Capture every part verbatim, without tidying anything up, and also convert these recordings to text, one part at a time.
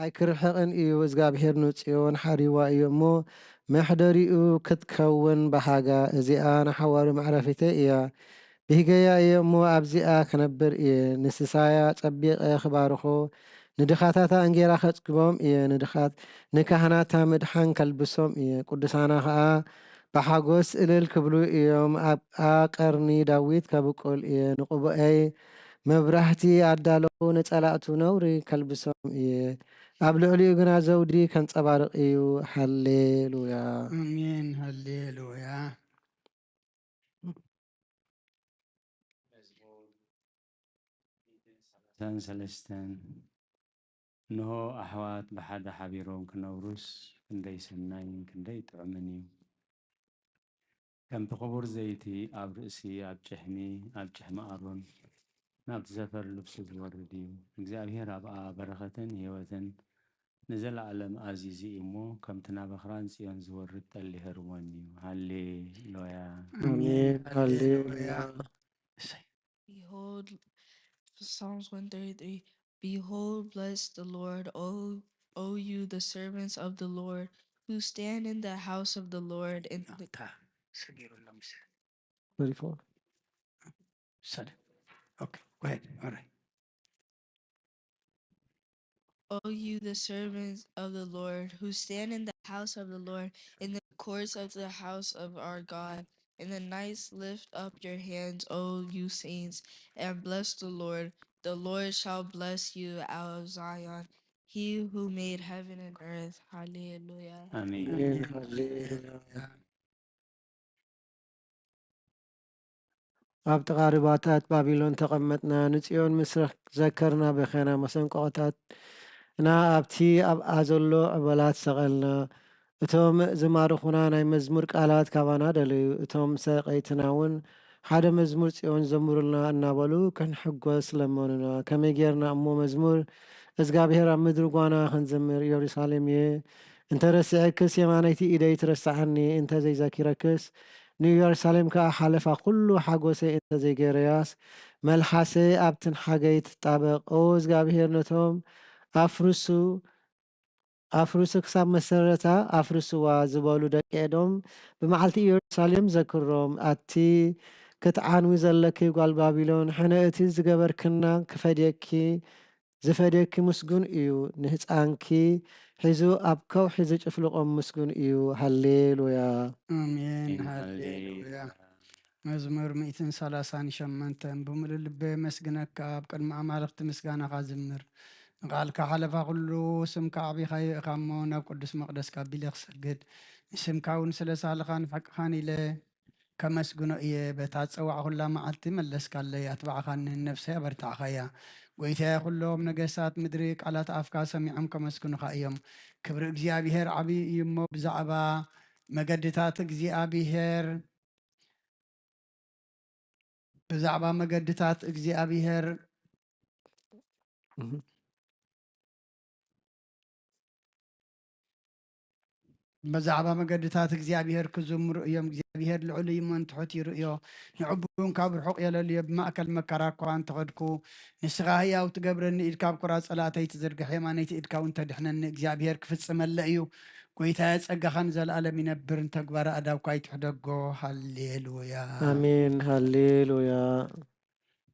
ኣይክርሕቕን እዩ። እዝጋብሄር ንጽዮን ሓሪዋ እዩ እሞ፣ መሕደሪኡ ክትከውን በሃጋ። እዚኣ ንሓዋሩ መዕረፊተይ እያ። ብሂገያ እየ እሞ ኣብዚኣ ክነብር እየ። ንስሳያ ጸቢቐ ክባርኾ፣ ንድኻታታ እንጌራ ከጽግቦም እየ። ንድኻት፣ ንካህናታ ምድሓን ከልብሶም እየ። ቅዱሳና ኸኣ ብሓጎስ እልል ክብሉ እዮም። ኣብኣ ቀርኒ ዳዊት ከብቁል እየ። ንቅቡኣይ መብራህቲ ኣዳለኹ፣ ንጸላእቱ ነውሪ ከልብሶም እየ። ኣብ ልዕሊኡ ግና ዘውዲ ከንጸባርቕ እዩ። ሃሌሉያ። ኣሜን። ሃሌሉያ። ሰለስተን፣ እንሆ ኣሕዋት ብሓደ ሓቢሮም ክነብሩስ ክንደይ ሰናይን ክንደይ ጥዑምን እዩ። ከምቲ ክቡር ዘይቲ ኣብ ርእሲ፣ ኣብ ጭሕሚ፣ ኣብ ጭሕሚ ኣሮን፣ ናብቲ ዘፈር ልብሱ ዝወርድ እዩ። እግዚኣብሔር ኣብኣ በረኸትን ህይወትን ንዘለዓለም ኣዚዙ እዩ እሞ፣ ከምቲ ናብ ኣኽራን ጽዮን ዝወርድ ጠሊ ሄርሞን እዩ። ሃሌሉያ። ኣሜን። ሃሌሉያ። እሰይ። Behold, Psalms one thirty-three, Behold, bless the Lord, O, O you, the servants of the Lord, who stand in the house of the Lord, in the Thirty-four. Sorry. Okay, go ahead. All right. O you, the servants of the Lord, who stand in the house of the Lord, in the courts of the house of our God, in the nights lift up your hands, O you saints, and bless the Lord. The Lord shall bless you out of Zion, he who made heaven and earth. Hallelujah. ኣሜን። ኣሜን። ሃሌሉያ። ኣብ ጥቓ ርባታት ባቢሎን ተቐመጥና፣ ንጽዮን ምስርኽ ዘከርና በኸና፣ መሰንቆታት እና ኣብቲ ኣብኣ ዘሎ ዕበላት ሰቐልና። እቶም ዝማርኹና ናይ መዝሙር ቃላት ካባና ደለዩ፣ እቶም ሰቀይትና እውን ሓደ መዝሙር ጽዮን ዘምሩልና እናበሉ ክንሕጎስ ለመኑና። ከመይ ጌርና እሞ መዝሙር እዝጋብሄር ኣብ ምድሪ ጓና ክንዝምር? ኢየሩሳሌምየ፣ እንተ ረሲዐክስ የማነይቲ ኢደይ ትረስዓኒ፣ እንተ ዘይዛኪረክስ ንኢየሩሳሌም ከኣ ሓለፋ። ኩሉ ሓጎሰይ እንተ ዘይገረያስ፣ መልሓሰይ ኣብትን ሓገይ ትጣበቕ። ኦ እዝጋብሄር፣ ነቶም ኣፍርሱ፣ ኣፍርሱ ክሳብ መሰረታ ኣፍርስዋ ዝበሉ ደቂ ኤዶም፣ ብመዓልቲ ኢየሩሳሌም ዘክሮም። ኣቲ ክትዓንዊ ዘለኪ ጓል ባቢሎን፣ ሕነ እቲ ዝገበርክና ክፈድየኪ፣ ዝፈድየኪ ምስጉን እዩ። ንህጻንኪ ሒዙ ኣብ ከውሒ ዝጭፍልቖም ምስጉን እዩ። ሃሌሉያ። ኣሜን። ኣሜን። ሃሌሉያ። ሃሌሉያ። መዝሙር ሚእትን ሰላሳን ሸሞንተን። ብምሉእ ልበይ የመስግነካ፣ ኣብ ቅድሚ ኣማልኽቲ ምስጋናኻ ዝምር። ንቃልካ ሓለፋ ኩሉ፣ ስምካ ኣዕቢኻ የእካ እሞ፣ ናብ ቅዱስ መቕደስካ ኣቢለ ክሰግድ፣ ንስምካ እውን ስለ ሳልኻን ሓቅኻን ኢለ ከመስግኖ እየ። በታ ዝጸዋዕኩላ መዓልቲ መለስካለይ፣ ኣትባዕኻኒ፣ ንነፍሰይ ኣበርታዕኻያ። ጐይታየ፣ ኩሎም ነገስታት ምድሪ ቃላት ኣፍካ ሰሚዖም ከመስግኑኻ እዮም። ክብሪ እግዚኣብሄር ዓብዪ እዩ እሞ፣ ብዛዕባ መገድታት እግዚኣብሄር ብዛዕባ መገድታት እግዚኣብሄር፣ እህ። ብዛዕባ መገድታት እግዚኣብሄር ክዝምሩ እዮም። እግዚኣብሄር ልዑል እዩ እሞ ንትሑት ይርእዮ፣ ንዕቡድ እውን ካብ ርሑቕ የለልዮ። ብማእከል መከራ እኳ እንተኸድኩ፣ ንስኻ ህያው ትገብረኒ፣ ኢድካ ኣብ ኩራት ጸላእተይ ትዝርግሕ፣ የማነይቲ ኢድካ እውን ተድሕነኒ። እግዚኣብሄር ክፍጽመለይ እዩ። ጐይታየ፣ ጸጋኻ ንዘለኣለም ይነብር፣ ንተግባረ ኣእዳውካ ይትሕደጎ። ሃሌሉያ። ኣሜን። ሃሌሉያ።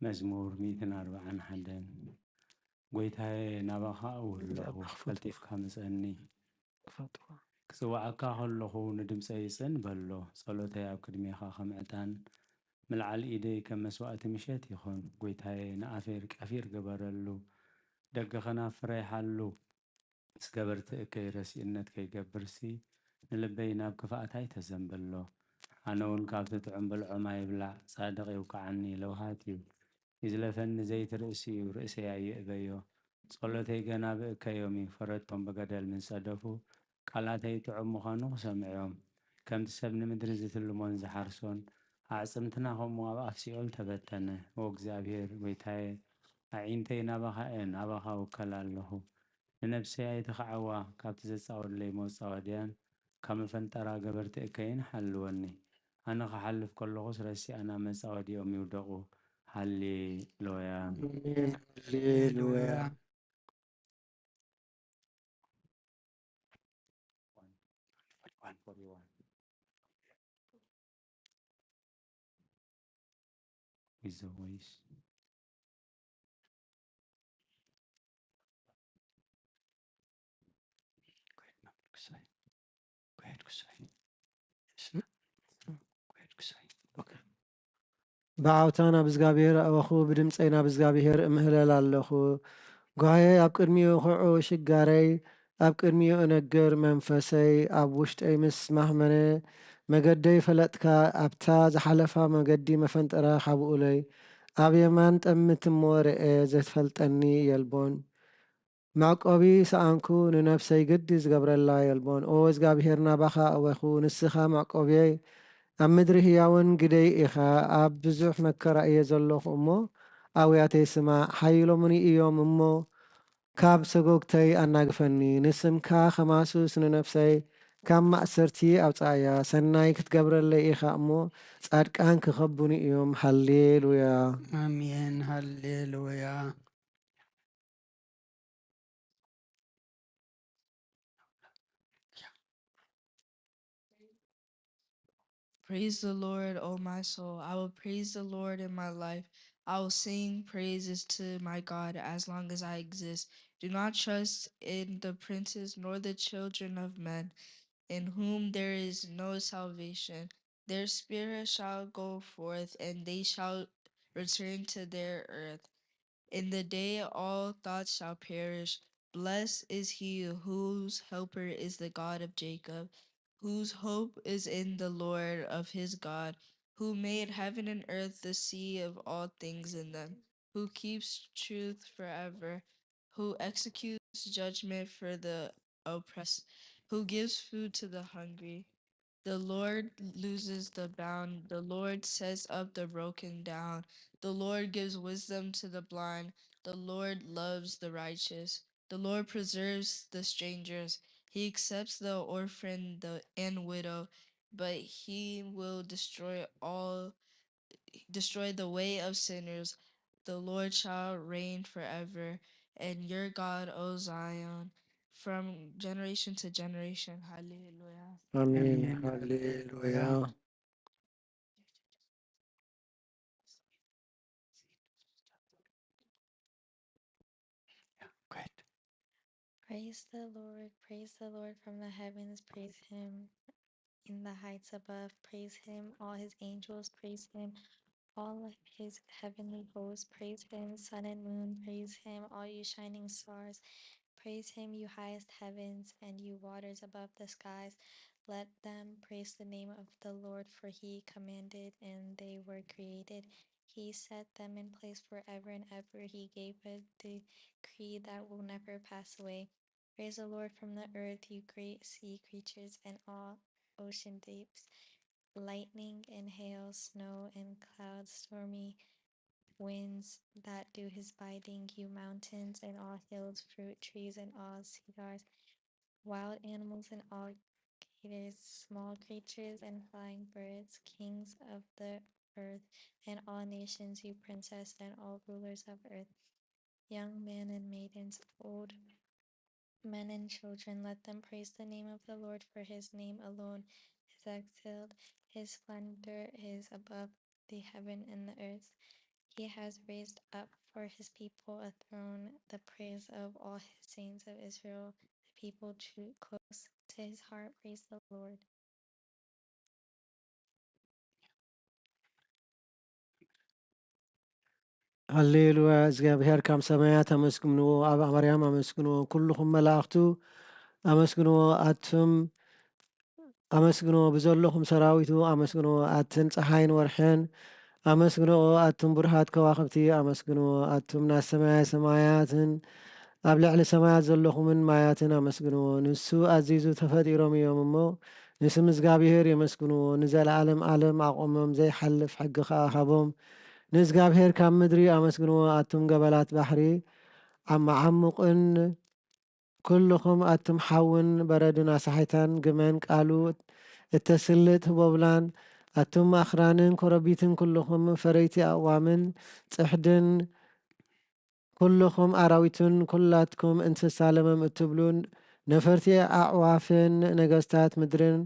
መዝሙር ሚእትን ኣርባዓን ሓደን። ጐይታየ፣ ናባኻ እውሪ ኣለኹ፣ ቀልጢፍካ ምጸኒ። ክጽውዓካ ከለኹ ንድምጸይ ጽን በሎ። ጸሎተይ ኣብ ቅድሜኻ ከም ዕጣን፣ ምልዓል ኢደይ ከም መስዋእቲ ምሸት ይኹን። ጐይታየ፣ ንኣፈይ ርቃፊር ግበረሉ፣ ደገ ከናፍረይ ሓሉ። ምስ ገበርቲ እከይ ረሲእነት ከይገብርሲ፣ ንልበይ ናብ ክፍኣት ኣይተዘንብሎ። ኣነ እውን ካብቲ ጥዑም ብልዖም ኣይብላዕ፣ ጻድቕ ይውቅዓኒ፣ ለውሃት እዩ። ይዝለፈኒ ዘይቲ ርእሲ እዩ፣ ርእሰይ ኣይእበዮ። ጸሎተይ ገና ብእከዮም እዩ፣ ፈረድቶም ብገደል ምስ ጸደፉ፣ ቃላተይ ጥዑም ምዃኑ ክሰምዑ እዮም። ከምቲ ሰብ ንምድሪ ዝትልሞን ዝሓርሶን፣ ኣዕጽምትና ከምኡ ኣብ ኣፍ ሲኦል ተበተነ። ኦ እግዚኣብሔር ጐይታየ፣ ኣዒንተይ ናባኻ እየን፣ ኣባኻ እውከል ኣለኹ። ንነብሰይ ኣይትኽዓዋ፣ ካብቲ ዘጻወድለይ መጻወድያን ካብ መፈንጠራ ገበርቲ እከይን ሓልወኒ። ኣነ ክሓልፍ ከለኹስ ረሲኣና መጻወድኦም ይውደቑ። ሃሌሉያ። ኣሜን። ሃሌሉያ። He's always. Go ahead, no, go ahead, go ahead. Go ahead, go ahead. Okay. ብዓውታ ናብ እግዚኣብሄር ኣወኹ፣ ብድምጸይ ናብ እግዚኣብሄር እምህለል ኣለኹ። ጓህየይ ኣብ ቅድሚኡ ኹዑ፣ ሽጋረይ ኣብ ቅድሚኡ እነግር። መንፈሰይ ኣብ ውሽጠይ ምስ ማህመነ፣ መገደይ ፈለጥካ፣ ኣብታ ዝሓለፋ መገዲ መፈንጠራ ሓብኡለይ። ኣብ የማን ጠምት እሞ ርኤ፣ ዘትፈልጠኒ የልቦን። መዕቆቢ ሰኣንኩ፣ ንነፍሰይ ግዲ ዝገብረላ የልቦን። ኦ እግዚኣብሄር፣ ናባኻ ኣወኹ፣ ንስኻ መዕቆብየይ፣ ኣብ ምድሪ ህያውን ግደይ ኢኻ። ኣብ ብዙሕ መከራ እየ ዘለኹ እሞ፣ ኣውያተይ ስማዕ። ሓይሎምኒ እዮም እሞ፣ ካብ ሰጎግተይ ኣናግፈኒ። ንስምካ ከማሱስ ንነፍሰይ ካብ ማእሰርቲ ኣውጽኣያ። ሰናይ ክትገብረለይ ኢኻ እሞ፣ ጻድቃን ክኸቡኒ እዮም። ሃሌሉያ። ኣሜን። ሃሌሉያ። Praise the Lord, O my soul. I will praise the Lord in my life. I will sing praises to my God as long as I exist. Do not trust in the princes nor the children of men, in whom there is no salvation. Their spirit shall go forth, and they shall return to their earth. In the day all thoughts shall perish. Blessed is he whose helper is the God of Jacob, whose hope is in the Lord of his God, who made heaven and earth, the sea of all things in them, who keeps truth forever, who executes judgment for the oppressed, who gives food to the hungry. The Lord loses the bound. The Lord sets up the broken down. The Lord gives wisdom to the blind. The Lord loves the righteous. The Lord preserves the strangers. He accepts the orphan the, and widow, but he will destroy all, destroy the way of sinners. The Lord shall reign forever, and your God, O Zion, from generation to generation. Hallelujah. Amen. Amen. Hallelujah. Yeah, great. Praise the Lord, praise the Lord from the heavens, praise him in the heights above, praise him, all his angels, praise him, all of his heavenly hosts, praise him, sun and moon, praise him, all you shining stars, praise him, you highest heavens, and you waters above the skies. Let them praise the name of the Lord, for he commanded and they were created. He set them in place forever and ever. He gave a decree that will never pass away. Praise the Lord from the earth, you great sea creatures and all ocean deeps, lightning and hail, snow and clouds, stormy winds that do his bidding, you mountains and all hills, fruit trees and all cedars, wild animals and all gators, small creatures and flying birds, kings of the earth and all nations, you princes and all rulers of earth, young men and maidens, old men and children, let them praise the name of the Lord, for his name alone is exalted. His splendor is above the heaven and the earth. He has raised up for his people a throne, the praise of all his saints of Israel. The people drew close to his heart. Praise the Lord. ሃሌሉያ። እግዚኣብሔር ካብ ሰማያት ኣመስግንዎ፣ ኣብ ኣርያም ኣመስግንዎ፣ ኩልኹም መላእኽቱ ኣመስግንዎ። ኣቱም ኣመስግንዎ፣ ብዘለኹም ሰራዊቱ ኣመስግንዎ። ኣትን ጸሓይን ወርሕን ኣመስግንዎ፣ ኣቱም ብሩሃት ከዋኽብቲ ኣመስግንዎ። ኣቱም ናይ ሰማየ ሰማያትን ኣብ ልዕሊ ሰማያት ዘለኹምን ማያትን ኣመስግንዎ። ንሱ ኣዚዙ ተፈጢሮም እዮም እሞ፣ ንስም እግዚኣብሔር የመስግንዎ። ንዘለዓለም ዓለም ኣቖሞም፣ ዘይሓልፍ ሕጊ ኸኣ ሃቦም። ንእግዚኣብሔር ካብ ምድሪ ኣመስግንዎ፣ ኣቱም ገበላት ባሕሪ፣ ዓማዓሙቕን ኩልኹም ኣቱም ሓውን በረድን ኣሳሒታን ግመን ቃሉ እተስልጥ ህቦብላን፣ ኣቱም ኣኽራንን ኮረቢትን ኩልኹም ፈረይቲ ኣእዋምን ጽሕድን ኩልኹም ኣራዊትን ኩላትኩም እንስሳ ለምለም እትብሉን ነፈርቲ ኣዕዋፍን ነገስታት ምድርን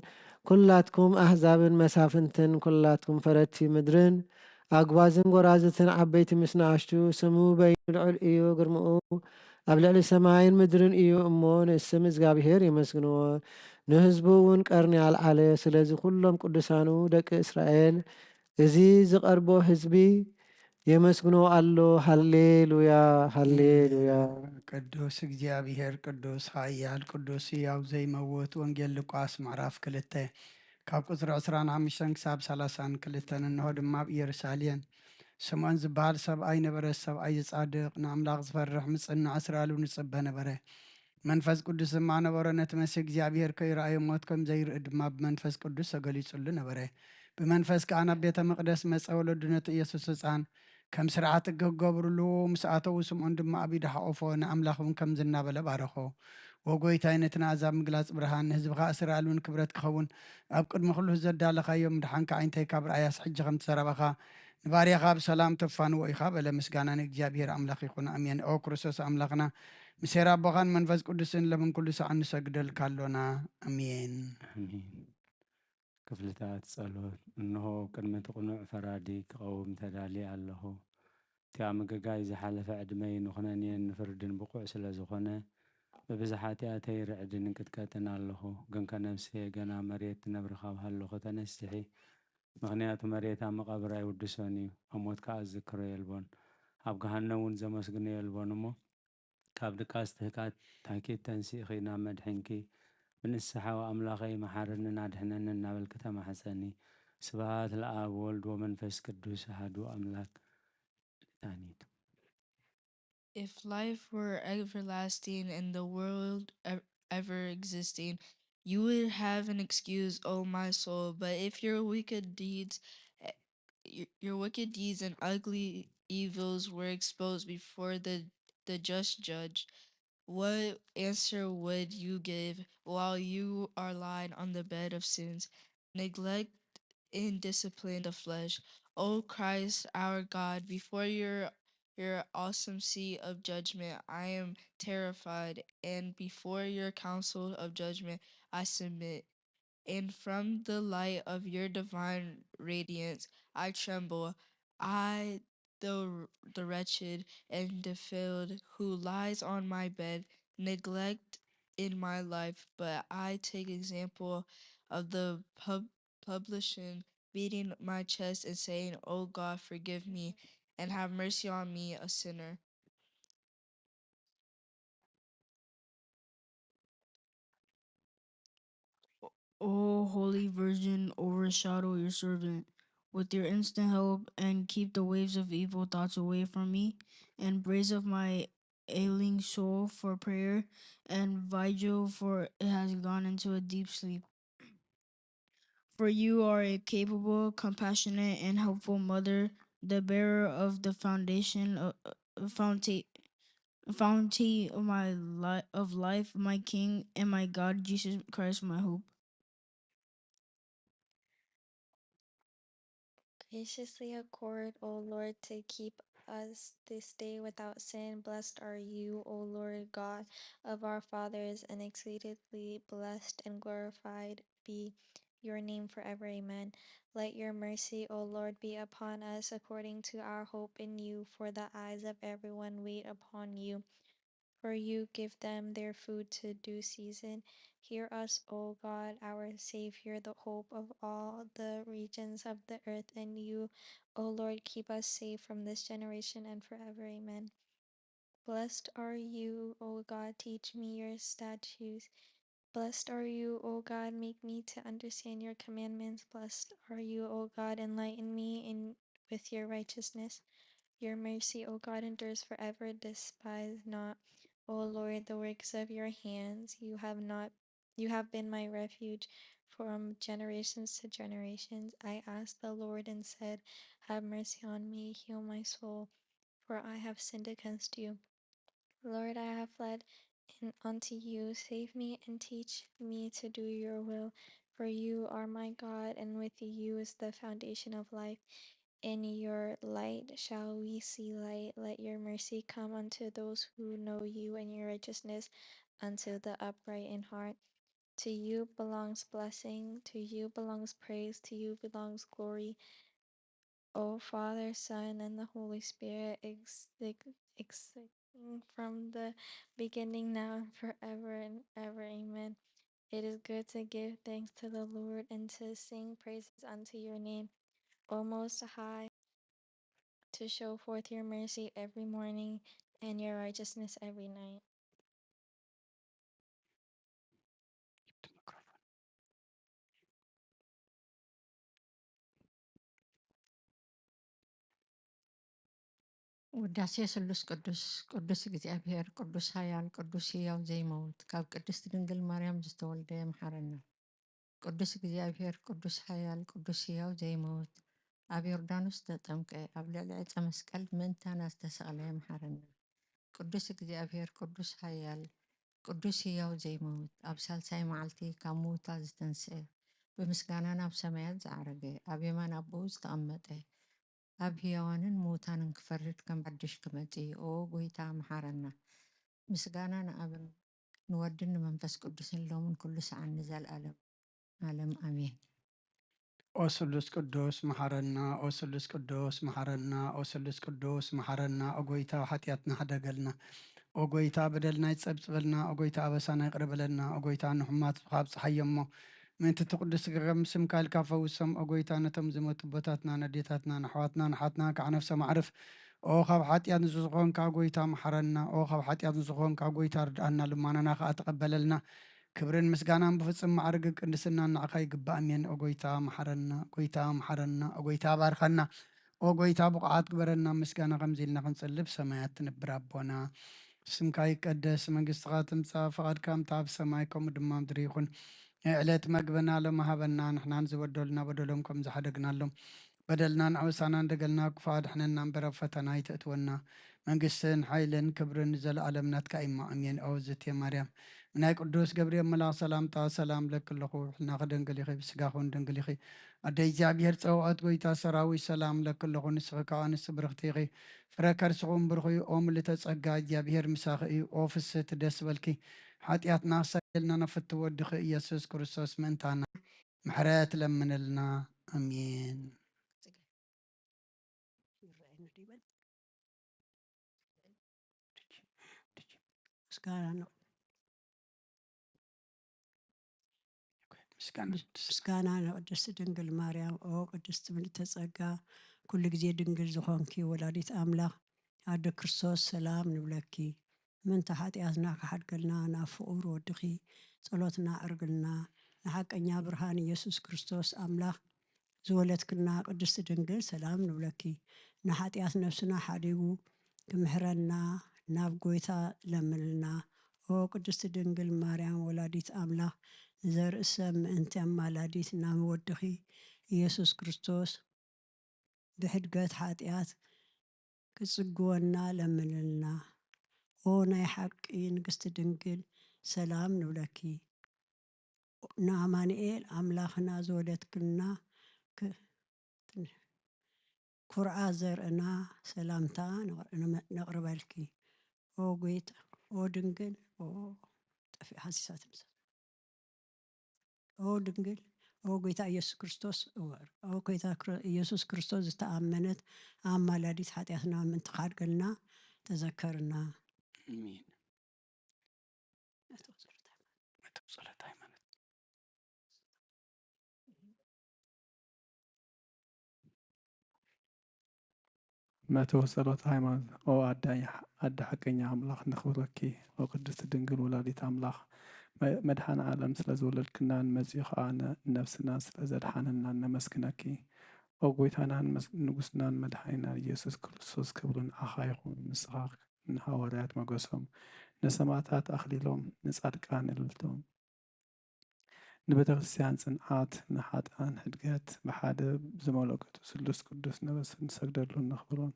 ኩላትኩም ኣህዛብን መሳፍንትን ኩላትኩም ፈረድቲ ምድርን ኣጉባዝን ጎራዝትን ዓበይቲ ምስ ንኣሽቱ፣ ስሙ በይኑ ልዑል እዩ፣ ግርምኡ ኣብ ልዕሊ ሰማይን ምድርን እዩ እሞ፣ ንስም እግዚኣብሄር የመስግንዎ፣ ንህዝቡ እውን ቀርኒ ኣልዓለ። ስለዚ ኩሎም ቅዱሳኑ ደቂ እስራኤል፣ እዚ ዝቐርቦ ህዝቢ የመስግኖ ኣሎ። ሃሌሉያ፣ ሃሌሉያ። ቅዱስ እግዚኣብሄር፣ ቅዱስ ኃያል፣ ቅዱስ ሕያው ዘይመውት። ወንጌል ሉቃስ ምዕራፍ ክልተ ካብ ቁጽሪ ዕስራን ሓሙሽተን ክሳብ ሰላሳን ክልተን። እንሆ ድማ ኣብ ኢየሩሳሌም ስምዖን ዝበሃል ሰብኣይ ነበረ። ሰብኣይ ጻድቅ፣ ንኣምላኽ ዝፈርሕ፣ ምጽናዕ፣ እስራኤል እውን ይጽበ ነበረ። መንፈስ ቅዱስ ድማ ነበሮ። ነቲ መሲሕ እግዚኣብሔር ከይረኣዮ ሞት ከም ዘይርኢ ድማ ብመንፈስ ቅዱስ ተገሊጹሉ ነበረ። ብመንፈስ ከኣ ናብ ቤተ መቕደስ መጸ። ወለዱ ነቲ ኢየሱስ ሕጻን ከም ስርዓት ሕጊ ክገብሩሉ ምስ ኣተዉ፣ ስምዖን ድማ ኣብ ኢዱ ሓቆፎ፣ ንኣምላኽ እውን ከምዚ እናበለ ባረኾ። "ወጎይታይ፣ ነቲ ንኣሕዛብ ምግላጽ ብርሃን፣ ንህዝብኻ እስራኤል እውን ክብረት ክኸውን፣ ኣብ ቅድሚ ኩሉ ዘዳለኻዮ ምድሓንካ ኣዒንተይ ካብ ረኣያስ፣ ሕጂ ከምቲ ዘረባኻ ንባርያኻ ብሰላም ተፋንዎ ኢኻ" በለ። ምስጋና ንእግዚኣብሔር ኣምላኽ ይኹን፣ ኣሜን። ኦ ክርስቶስ ኣምላኽና፣ ምስ ሄር ኣቦኻን መንፈስ ቅዱስን ለምን ኩሉ ሰዓት ንሰግደልካ ኣሎና። ኣሜን። ኣሜን። ክፍልታት ጸሎት። እንሆ፣ ቅድሚ እቲ ቅኑዕ ፈራዲ ክቐውም ተዳልየ ኣለኹ። እቲ ኣብ ምገጋይ ዝሓለፈ ዕድመይ ንኹነኔን ንፍርድን ብቑዕ ስለ ዝኾነ፣ ብብዝሒ ሓጢኣተይ ርዕድን እንቅጥቀጥን ኣለኹ። ግንከ ነፍሰየ ገና መሬት ትነብር ካብ ሃለኹ ተነስሒ፣ ምኽንያቱ መሬት ኣብ መቓብር ኣይውድሶን እዩ፣ ኣብ ሞት ከኣ ዝዝክሮ የልቦን፣ ኣብ ገሃነም እውን ዘመስግኖ የልቦን እሞ፣ ካብ ድቃስ ትህካት ታኪት ተንሲእኺ ናብ መድሕንኪ፣ ብንስሓ "ኣምላኸይ መሓረንን ኣድሕነንን" እናበልኪ ተማሕጸኒ። ስብሃት ለኣብ ወወልድ ወመንፈስ ቅዱስ ኣሃዱ ኣምላክ። ታኒት። If life were everlasting and the world ev-, ever existing, you would have an excuse, O my soul. But if your wicked deeds, eh, your, your wicked deeds and ugly evils were exposed before the, the just judge, what answer would you give while you are lying on the bed of sins, neglect and discipline the flesh? O Christ, our God, before your, your awesome seat of judgment, I am terrified, and before your council of judgment, I submit. And from the light of your divine radiance, I tremble. I, the, the wretched and defiled, who lies on my bed, neglect in my life, but I take example of the pub-, publican, beating my chest and saying, "O God, forgive me and have mercy on me, a sinner." O Holy Virgin, overshadow your servant with your instant help and keep the waves of evil thoughts away from me, and brace up my ailing soul for prayer and vigil, for it has gone into a deep sleep. For you are a capable, compassionate, and helpful mother, the bearer of the foundation of, uh, fountain, fountain of my li-, of life, my King and my God, Jesus Christ, my hope. Graciously accord, O Lord, to keep us this day without sin. Blessed are you, O Lord God of our fathers, and exceedingly blessed and glorified be your name forever. Amen. Let your mercy, O Lord, be upon us according to our hope in you, for the eyes of everyone wait upon you. For you give them their food to due season. Hear us, O God, our Savior, the hope of all the regions of the earth, and you, O Lord, keep us safe from this generation and forever. Amen. Blessed are you, O God, teach me your statutes. Blessed are you, O God, make me to understand your commandments. Blessed are you, O God, enlighten me in, with your righteousness. Your mercy, O God, endures forever. Despise not, O Lord, the works of your hands. You have not, you have been my refuge from generations to generations. I asked the Lord and said, "Have mercy on me, heal my soul, for I have sinned against you." Lord, I have fled in, unto you. Save me and teach me to do your will. For you are my God, and with you is the foundation of life. In your light shall we see light. Let your mercy come unto those who know you, and your righteousness unto the upright in heart. To you belongs blessing, to you belongs praise, to you belongs glory. O Father, Son, and the Holy Spirit, ex-, ex-, existing from the beginning, now and forever and ever. Amen. It is good to give thanks to the Lord and to sing praises unto your name, O Most High, to show forth your mercy every morning and your righteousness every night. ውዳሴ ስሉስ ቅዱስ። ቅዱስ እግዚኣብሔር፣ ቅዱስ ኃያል፣ ቅዱስ ሕያው ዘይመውት፣ ካብ ቅድስት ድንግል ማርያም ዝተወልደ ይምሓረና። ቅዱስ እግዚኣብሔር፣ ቅዱስ ኃያል፣ ቅዱስ ሕያው ዘይመውት፣ ኣብ ዮርዳኖስ ዝተጠምቀ፣ ኣብ ልዕሊ ዕፀ መስቀል ምእንታና ዝተሰቕለ ይምሓረና። ቅዱስ እግዚኣብሔር፣ ቅዱስ ኃያል፣ ቅዱስ ሕያው ዘይመውት፣ ኣብ ሳልሳይ መዓልቲ ካብ ምውታት ዝተንስአ፣ ብምስጋና ናብ ሰማያት ዝዓረገ፣ ኣብ የማን ኣቦኡ ዝተቐመጠ፣ ኣብ ሕያዋንን ምውታንን ክፈርድ ከም ሓድሽ ክመጽእ፣ ኦ ጐይታ፣ መሓረና። ምስጋና ንኣብን ንወድን ንመንፈስ ቅዱስን ሎምን ኩሉ ሰዓን ንዘልኣለም ዓለም ኣሜን። ኦ ስሉስ ቅዱስ መሓረና፣ ኦ ስሉስ ቅዱስ መሓረና፣ ኦ ስሉስ ቅዱስ መሓረና። ኦ ጐይታ፣ ሓጢኣትና ሕደገልና። ኦ ጐይታ፣ በደልና ይጸብጽበልና። ኦ ጐይታ፣ ኣበሳና ይቕረ በለልና። ኦ ጐይታ፣ ንሕሙማት ካብ ጸሓይ እሞ ምእንቲ እቲ ቅዱስ ስጋኸ ስምካ ኢልካ ፈውሶም። ኦ ጐይታ፣ ነቶም ዝሞቱ ኣቦታትናን ኣዴታትናን ኣሕዋትናን ኣሓትናን ከዓ ነፍሶም ኣዕርፍ። ኦ ካብ ሓጢኣት ንጹህ ዝኾንካ ጐይታ መሓረና። ኦ ካብ ሓጢኣት ንጹህ ዝኾንካ ጐይታ ርድኣና፣ ልማናና ከዓ ተቐበለልና። ክብርን ምስጋናን ብፍጹም ማዕርግን ቅድስናን ንዓኻ ይግባእ። ኣሜን። ኦ ጐይታ መሓረና፣ ጐይታ መሓረና፣ ኦ ጐይታ ባርከና። ኦ ጐይታ ብቑዓት ግበረና፣ ምስጋና ከምዚ ኢልና ክንጽሊ ብሰማያት ትነብር ኣቦና። ስምካ ይቀደስ፣ መንግስትኻ ትምጻእ፣ ፍቓድካ ከምታ ኣብ ሰማይ ከምኡ ድማ ኣብ ምድሪ ይኹን። የዕለት መግብና ሎሚ ሃበና፣ ንሕና ንዝበደሉና በደሎም ከም ዝሓደግናሎም፣ በደልናን ኣበሳናን ደገልና ክፉእ ኣድሕነና እምበር ኣብ ፈተና ኣይተእትወና። መንግስትን ሓይልን ክብርን ንዘለኣለም ናትካ እዩ'ሞ፣ ኣሜን። ኦ ዝእቲ ማርያም፣ ብናይ ቅዱስ ገብርኤል መልኣኽ ሰላምታ ሰላም እለኪ ኣለኹ፣ ብሕልናኺ ድንግል ኢኺ፣ ብስጋኺ እውን ድንግል ኢኺ። ኣደ እግዚኣብሔር ጸባኦት፣ ጐይታ ሰራዊት፣ ሰላም እለኪ ኣለኹ፣ ንስኺ ከኣ ኣንስቲ ብርኽቲ ኢኺ፣ ፍረ ከርስኺ እውን ብሩኽ እዩ። ኦ ምልእተ ጸጋ፣ እግዚኣብሔር ምሳኺ እዩ። ኦ ፍስህቲ፣ ደስ በልኪ፣ ሓጢኣትና ክሳየልና ናብ ፍትው ወድኺ ኢየሱስ ክርስቶስ ምእንታና ምሕረት ለምንልና። ኣሜን። ምስጋና ን-፣ ምስጋና ምስጋና ንቅድስት ድንግል ማርያም። ኦ ቅድስት ምልዕተ ጸጋ፣ ኩሉ ግዜ ድንግል ዝኾንኪ ወላዲት ኣምላኽ፣ ኣደ ክርስቶስ ሰላም ንብለኪ። ምእንቲ ሓጢኣትና ክሓድገልና ናብ ፍቁር ወድኺ ጸሎትና ኣዕርግልና። ንሓቀኛ ብርሃን ኢየሱስ ክርስቶስ ኣምላኽ ዝወለድክና ቅድስት ድንግል ሰላም ንብለኪ። ንሓጢኣት ነፍስና ሓዲጉ ክምሕረና ናብ ጐይታ ለምንልና። ኦ ቅድስት ድንግል ማርያም ወላዲት ኣምላኽ፣ ንዘርኢ ሰብ ምእንቲ ኣማላዲት ናብ ወድኺ ኢየሱስ ክርስቶስ ብሕድገት ሓጢኣት ክትጽግወና ለምንልና። ኦ ናይ ሓቂ ንግስቲ ድንግል ሰላም ንብለኪ። ንኣማኑኤል ኣምላኽና ዝወለድክልና ክ-፣ ኩርዓ ዘርእና ሰላምታ ነቕር-፣ ነመ-፣ ነቕርበልኪ። ኦ ጐይታ፣ ኦ ድንግል፣ ኦ ጠፊኣ ሃሲሳትኒ። ኦ ድንግል፣ ኦ ጐይታ ኢየሱስ ክርስቶስ፣ እወ፣ ኦ ጐይታ ክር-፣ ኢየሱስ ክርስቶስ ዝተኣመነት ኣማላዲት ሓጢኣትና ምእንቲ ክሓድገልና ተዘከርና። ኣሜን። መተው ጸሎት ሃይማኖት። መተው ጸሎት ሃይማኖት። መተው ጸሎት ሃይማኖት። ኦ ኣደ፣ ኣደ ሓቀኛ ኣምላኽ ነኽብረኪ። ኦ ቅድስት ድንግል ወላዲት ኣምላኽ፣ መ-፣ መድኃኔ ዓለም ስለ ዝወለድክናን መጺኡ ኸኣ ነ-፣ ነፍስና ስለ ዘድሓነናን ነመስግነኪ። ኦ ጐይታናን መስ-፣ ንጉስናን መድኃኒናን ኢየሱስ ክርስቶስ፣ ክብሪ ንዓኻ ይኹን። ንስኻ ንሃዋርያት ሞገሶም፣ ንሰማእታት ኣኽሊሎም፣ ንጻድቃን እልልቶም፣ ንቤተክርስትያን ጽንዓት፣ ንሓጥኣን ሕድገት፣ ብሓደ ብዝመለከቱ ስሉስ ቅዱስ ነበስን ንሰግደሉን ነኽብሮን።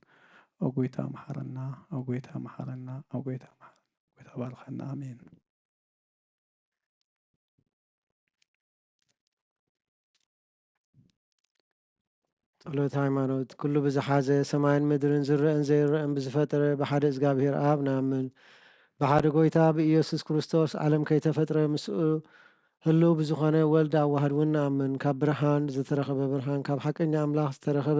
ኦ ጐይታ መሓረና፣ ኦ ጐይታ መሓረና፣ ኦ ጐይታ መሓረና፣ ኦ ጐይታ ባርኸና። ኣሜን። ጸሎት ሃይማኖት። ኩሉ ብዝሓዘ ሰማይን ምድርን ዝረአን ዘይረአን ብዝፈጠረ ብሓደ እግዚኣብሔር ኣብ ንኣምን። ብሓደ ጐይታ ብኢየሱስ ክርስቶስ ዓለም ከይተፈጥረ ምስኡ ህልው ብዝኾነ ወልድ ኣዋህድ እውን ንኣምን። ካብ ብርሃን ዝተረኸበ ብርሃን፣ ካብ ሓቀኛ ኣምላኽ ዝተረኸበ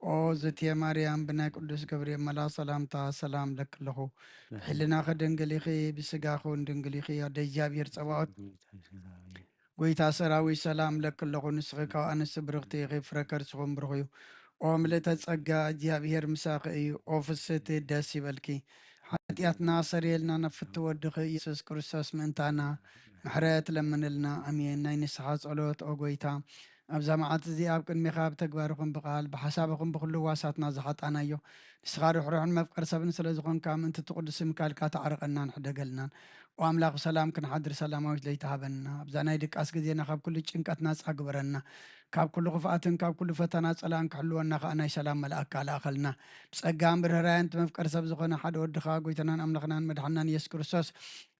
ኦ ዝትየ ማርያም፣ ብናይ ቅዱስ ገብርኤል መልአክ ሰላምታ ሰላም ለኪ ኣለኹ። ብሕልናኺ ድንግል ኢኺ፣ ብስጋኽን ድንግል ኢኺ። ኣደ እግዚኣብሔር ጸባኦት ጎይታ ሰራዊት ሰላም ለኪ ኣለኹ። ንስኺ ካብ ኣንስቲ ብርኽቲ ኢኺ፣ ፍረ ከርስኽን ብሩኽ እዩ። ኦ ምልእተ ጸጋ፣ እግዚኣብሔር ምሳኺ እዩ። ኦ ፍስህቲ ደስ ይበልኪ። ሓጢኣትና ሰርየልና፣ ናብ ፍትው ወድኺ ኢየሱስ ክርስቶስ ምእንታና ምሕረት ለምንልና። ኣሜን። ናይ ንስሓ ጸሎት። ኦ ጎይታ፣ ኣብዛ መዓልቲ እዚኣ ኣብ ቅድሜኻ ብተግባር ይኹን ብቓል፣ ብሓሳብ ይኹን ብኹሉ ህዋሳትና ዝሓጣናዮ፣ ንስኻ ርሕሩሕን መፍቀር ሰብን ስለ ዝኾንካ፣ ምእንቲ እቲ ቅዱስ ስምካ ኢልካ ተዓረቐናን ሕደገልናን። ኦ ኣምላኽ፣ ብሰላም ክንሓድር ሰላማዊት ለይቲ ሃበና። ኣብዛ ናይ ድቃስ ግዜና ካብ ኩሉ ጭንቀት ናጻ ግበረና። ካብ ኩሉ ክፍኣትን ካብ ኩሉ ፈተና ጸላእን ክሕልወና ከኣ ናይ ሰላም መልኣክካ ልኣኸልና። ብጸጋን ብርህራሄን እቲ መፍቀር ሰብ ዝኾነ ሓደ ወድኻ፣ ጎይታናን ኣምላኽናን መድሓንናን ኢየሱስ ክርስቶስ፣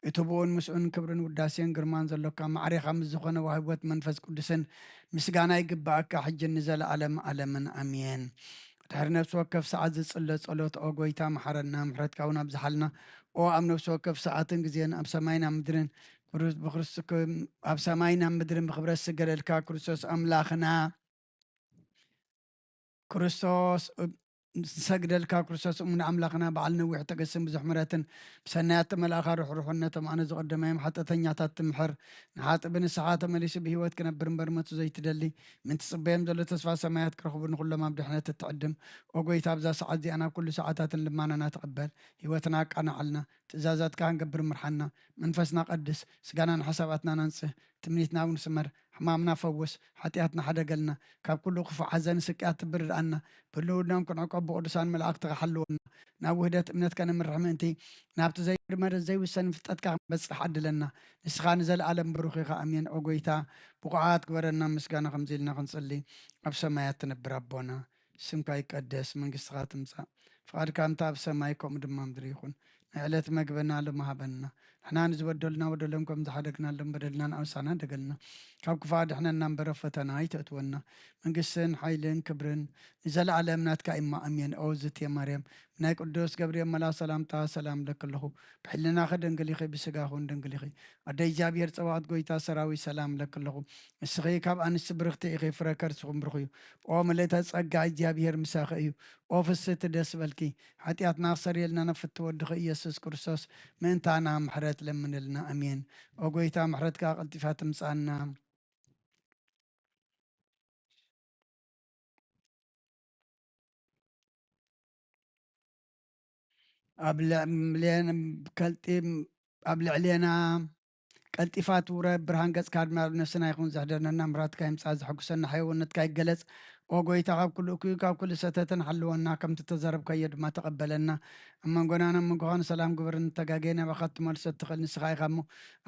እቲ ብኡን ምስኡን ክብርን ውዳሴን ግርማን ዘሎካ፣ ማዕሬኻ ምስ ዝኾነ ዋህቦት መንፈስ ቅዱስን ምስጋና ይግብኣካ፣ ሕጅን ንዘለኣለም ኣለምን። ኣሜን። ድሕሪ ነፍሲ ወከፍ ሰዓት ዝጽለ ጸሎት፣ ኦ ጎይታ፣ መሓረና፣ ምሕረትካ እውን ኣብዝሓልና። ኦ ኣብ ነፍሲ ወከፍ ሰዓትን ግዜን፣ ኣብ ሰማይን ኣብ ምድርን፣ ብክርስ-፣ ብክርስ-፣ ኣብ ሰማይን ኣብ ምድርን ብኽብረት ዝስገደልካ ክርስቶስ ኣምላኽና፣ ክርስቶስ፣ ንሰግደልካ ክርስቶስ እሙን ኣምላኽና፣ በዓል ነዊሕ ትዕግስትን ብዙሕ ምሕረትን፣ ብሰናያት ተመላእኻ ርሕሩሕነቶም ኣነ ዝቐደማዮም ሓጢኣተኛታት ትምሕር፣ ንሓጥእ ብንስሓ ተመሊሱ ብህይወት ክነብር እምበር ሞት ዘይትደሊ፣ ምን ትጽበዮም ዘሎ ተስፋ ሰማያት ክረኽቡ፣ ንኹሎም ኣብ ድሕነት እትዕድም። ኦ ጎይታ፣ ኣብዛ ሰዓት እዚኣ ናብ ኩሉ ሰዓታትን ልማናና ተቐበል፣ ህይወትና ኣቃንዓልና፣ ትእዛዛትካ ክንገብር ምርሓና፣ መንፈስና ቀድስ፣ ስጋናን ሓሳባትናን ኣንጽህ፣ ትምኒትና እውን ስመር፣ ሕማምና ፈውስ፣ ሓጢኣትና ሓደገልና፣ ካብ ኩሉ ክፉእ ሓዘን ስቅያት ትብርድኣና፣ ብህልውናኦም ክንዕቆብ ብቅዱሳን መላእኽትኻ ሓልወና፣ ናብ ውህደት እምነት ከነምርሕ ምእንቲ፣ ናብቲ ዘይምርመርን ዘይውሰንን ፍልጠትካ ክንበጽሕ ዓድለና። ንስኻ ንዘለኣለም ብሩኽ ኢኻ። ኣሜን። ኦ ጎይታ፣ ብቑዓት ግበረና፣ ምስጋና ከምዚ ኢልና ክንጽሊ። ኣብ ሰማያት ትነብር ኣቦና፣ ስምካ ይቀደስ፣ መንግስትኻ ትምጻእ፣ ፍቓድካ ከምቲ ኣብ ሰማይ ከምኡ ድማ ኣብ ምድሪ ይኹን። ናይ ዕለት መግበና ሎሚ ሃበና። ንሕና ንዝበደሉና በደሎም ከም ዝሓደግናሎም በደልና ንኣውሳና ደገልና። ካብ ክፉእ ኣድሕነና እምበር ኣብ ፈተና ኣይተእትወና። መንግስትን ሓይልን ክብርን ንዘለኣለም ናትካ እማ፣ ኣሜን። ኦ ዝትየ ማርያም፣ ብናይ ቅዱስ ገብርኤል መልኣክ ሰላምታ ሰላም እብለኪ ኣለኹ። ብሕልናኺ ድንግል ኢኺ፣ ብስጋኺ እውን ድንግል ኢኺ። ኣደ እግዚኣብሔር ጸባኦት፣ ጎይታ ሰራዊት፣ ሰላም እብለኪ ኣለኹ። ንስኺ ካብ ኣንስቲ ብርኽቲ ኢኺ፣ ፍረ ከርስኺ እውን ብሩኽ እዩ። ኦ ምልእተ ጸጋ፣ እግዚኣብሔር ምሳኺ እዩ። ኦ ፍስህቲ፣ ደስ ይበልኪ። ሓጢኣትና ክሰርየልና ናብ ፍትው ወድኺ ኢየሱስ ክርስቶስ ምእንታና ምሕረት ለምንልና። ኣሜን። ኦ ጎይታ፣ ምሕረትካ ቀልጢፋ ትምጻና። ኣብ ልዕሌን-፣ ከልጢ-፣ ኣብ ልዕሌና ቀልጢፋ ትውረድ። ብርሃን ገጽካ ድማ ኣብ ነፍስና ይኹን። ዘሕደነና ምሕረትካ ይምጻእ፣ ዘሐጉሰና ሕያውነትካ ይገለጽ። ኦ ጎይታ፣ ካብ ኩሉ እኩይ፣ ካብ ኩሉ ሰተተን ሓልወና፣ ከምቲ ተዛረብካዮ ድማ ተቐበለና። ኣብ መንጎናን ኣብ መንጎኻን ሰላም ግበር። ንተጋገየ ናባኻ ክትመልሶ እትኽእል ንስኻ ኢኻ እሞ፣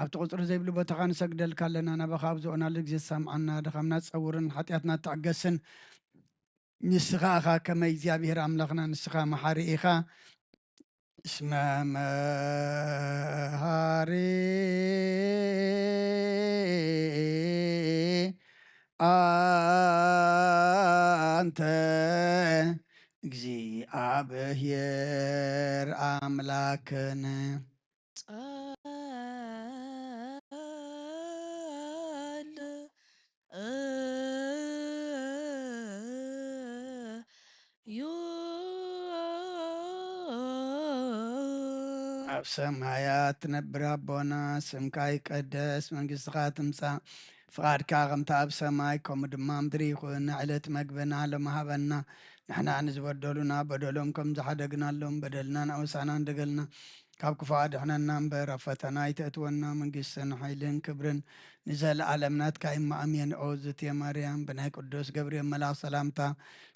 ኣብቲ ቁጽሪ ዘይብሉ ቦታኻ ንሰግደልካ ኣለና። ናባኻ ኣብ ዝኦናሉ ግዜ ትሰምዓና፣ ድኻምና ትጸውርን ሓጢኣትና ትዕገስን። ንስኻ ኢኻ ከመይ እግዚኣብሔር ኣምላኽና፣ ንስኻ መሓሪ ኢኻ። እስመ መሃሪ ኣንተ እግዚኣብሔር ኣምላክነ። ጸል ዩ። ኣብ ሰማያት ትነብር ኣቦና፣ ስምካ ይቀደስ፣ መንግስትኻ ትምጻእ፣ ፍቓድካ ከምቲ ኣብ ሰማይ ከምኡ ድማ ምድሪ ይኹን። ዕለት መግብና ሎሚ ሃበና፣ ንሕና ንዝበደሉና በደሎም ከም ዝሓደግናሎም በደልና ንኣውሳና ንደገልና፣ ካብ ክፉእ ኣድሕነና እምበር፣ ኣብ ፈተና ኣይተእትወና። መንግስትን ሓይልን ክብርን ንዘለኣለም ናትካ እማ፣ ኣሜን። ኦ ዝትየ ማርያም፣ ብናይ ቅዱስ ገብርኤል መልኣኽ ሰላምታ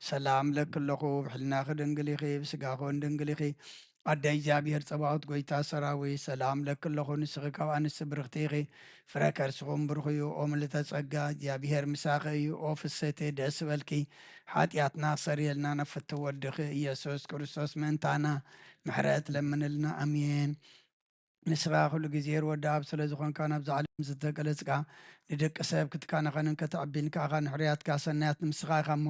ሰላም እብለኪ ኣለኹ። ብሕልናኺ ድንግል ኢኺ፣ ብስጋኺ እውን ድንግል ኢኺ። ኣደ እግዚኣብሔር ጸባኦት፣ ጎይታ ሰራዊት፣ ሰላም እብለኪ ኣለኹ። ንስኺ ካብ ኣንስቲ ብርኽቲ ኢኺ፣ ፍረ ከርስኺ እውን ብሩኽ እዩ። ኦ ምልእተ ጸጋ፣ እግዚኣብሔር ምሳኺ እዩ። ኦ ፍስህቲ፣ ደስ ይበልኪ። ሓጢኣትና ክሰርየልና ናብ ፍትው ወድኺ ኢየሱስ ክርስቶስ ምእንታና ምሕረት ለምንልና። ኣሜን። ንስኻ ኩሉ ግዜ ርኡይ ወዲ ኣብ ስለ ዝኾንካ፣ ናብዛ ዓለም ዝተገለጽካ፣ ንደቂ ሰብ ክትካናኸንን ከተዕቢን ከኣ ንሕሩያትካ ሰናያት ንምስኻ ኢኻ እሞ፣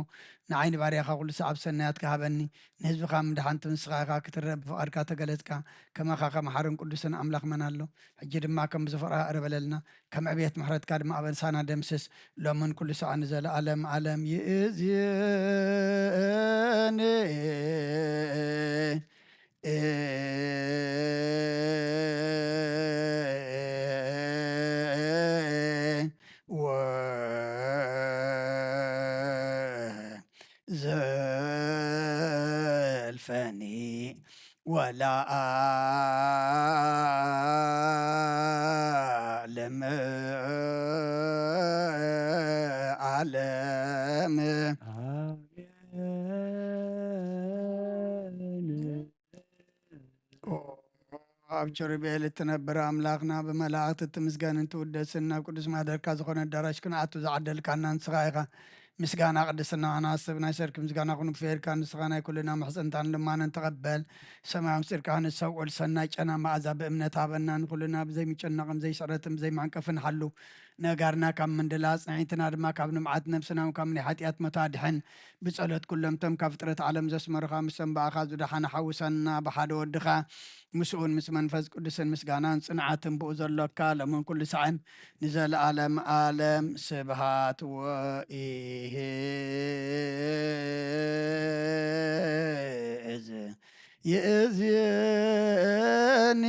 ንዓይ ንባርያኻ ኩሉ ሰዓብ ሰናያትካ ሃበኒ። ንህዝብኻ ምድሓን ትምስኻ ኢኻ፣ ክትረእ ብፍቓድካ ተገለጽካ። ከማኻ ከመሓርን ቅዱስን ኣምላኽ መን ኣሎ? ሕጂ ድማ ከም ብዙሕ ፍቕርኻ ይቕረ በለልና፣ ከም ዕብየት ምሕረትካ ድማ ኣበሳና ደምስስ፣ ሎምን ኩሉ ሰዓት ንዘለኣለም ዓለም። ይእዜ ዘልፈኒ ወለዓለም ዓለም። ኦ፣ ኣብ ቸርቤል እትነብር ኣምላኽና፣ ብመላእኽት እትምስገን እንትውደስን፣ ናብ ቅዱስ ማሕደርካ ዝኾነ ኣዳራሽ ክንኣቱ ዝዓደልካና ንስኻ ኢኻ። ምስጋና ቅድስና ኻና ኣሰብ ናይ ሰርክ ምስጋና ኩኑ ብፌርካ፣ ንስኻ ናይ ኩልና ምሕጽንታን ልማነን ተቐበል። ሰማያዊ ምስጢርካ ንሰውዕል ሰናይ ጨና መኣዛ ብእምነት ሃበና። ንኩልና ብዘይ ምጭናቕን ብዘይ ስዕረትን ብዘይ ማዕንቀፍን ሓሉ። ነጋርና ካብ ምንድላ፣ ጽንዒትና ድማ ካብ ንብዓት፣ ነብስና ካብ ናይ ሓጢኣት ሞት ኣድሕን። ብጸሎት ኩሎም እቶም ካብ ፍጥረት ዓለም ዘስመሩኻ፣ ምስቶም ብኣኻ ዝደሓኑ ሓውሳና፣ ብሓደ ወድኻ ምስኡን ምስ መንፈስ ቅዱስን ምስጋናን ጽንዓትን ብኡ ዘሎካ ሎምን ኩሉ ሳዕን ንዘለዓለም ዓለም ስብሃት ወይእዝ ይእዝየኒ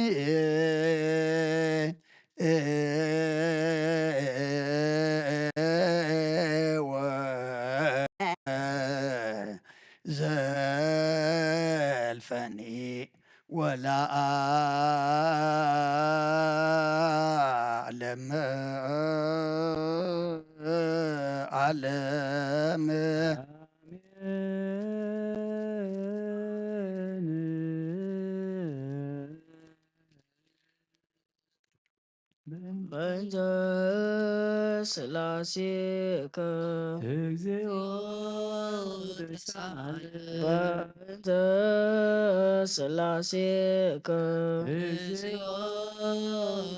ወዘልፈኒ ወለዓለም ዓለም። በእንተ ሥላሴከ እግዚኦ ተሳለ። በእንተ ሥላሴከ እግዚኦ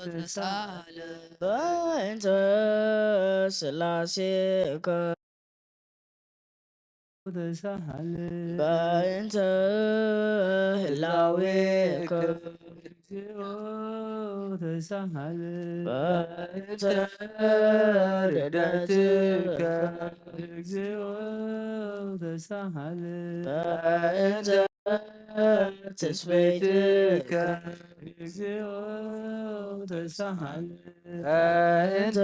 ተሳለ። በእንተ ሥላሴከ ተሳለ። በእንተ ህላዌከ እግዚኦ ተሳለ። በእንተ ርደትከ እግዚኦ ተሳለ። በእንተ ትስብእትከ እግዚኦ ተሳለ። በእንተ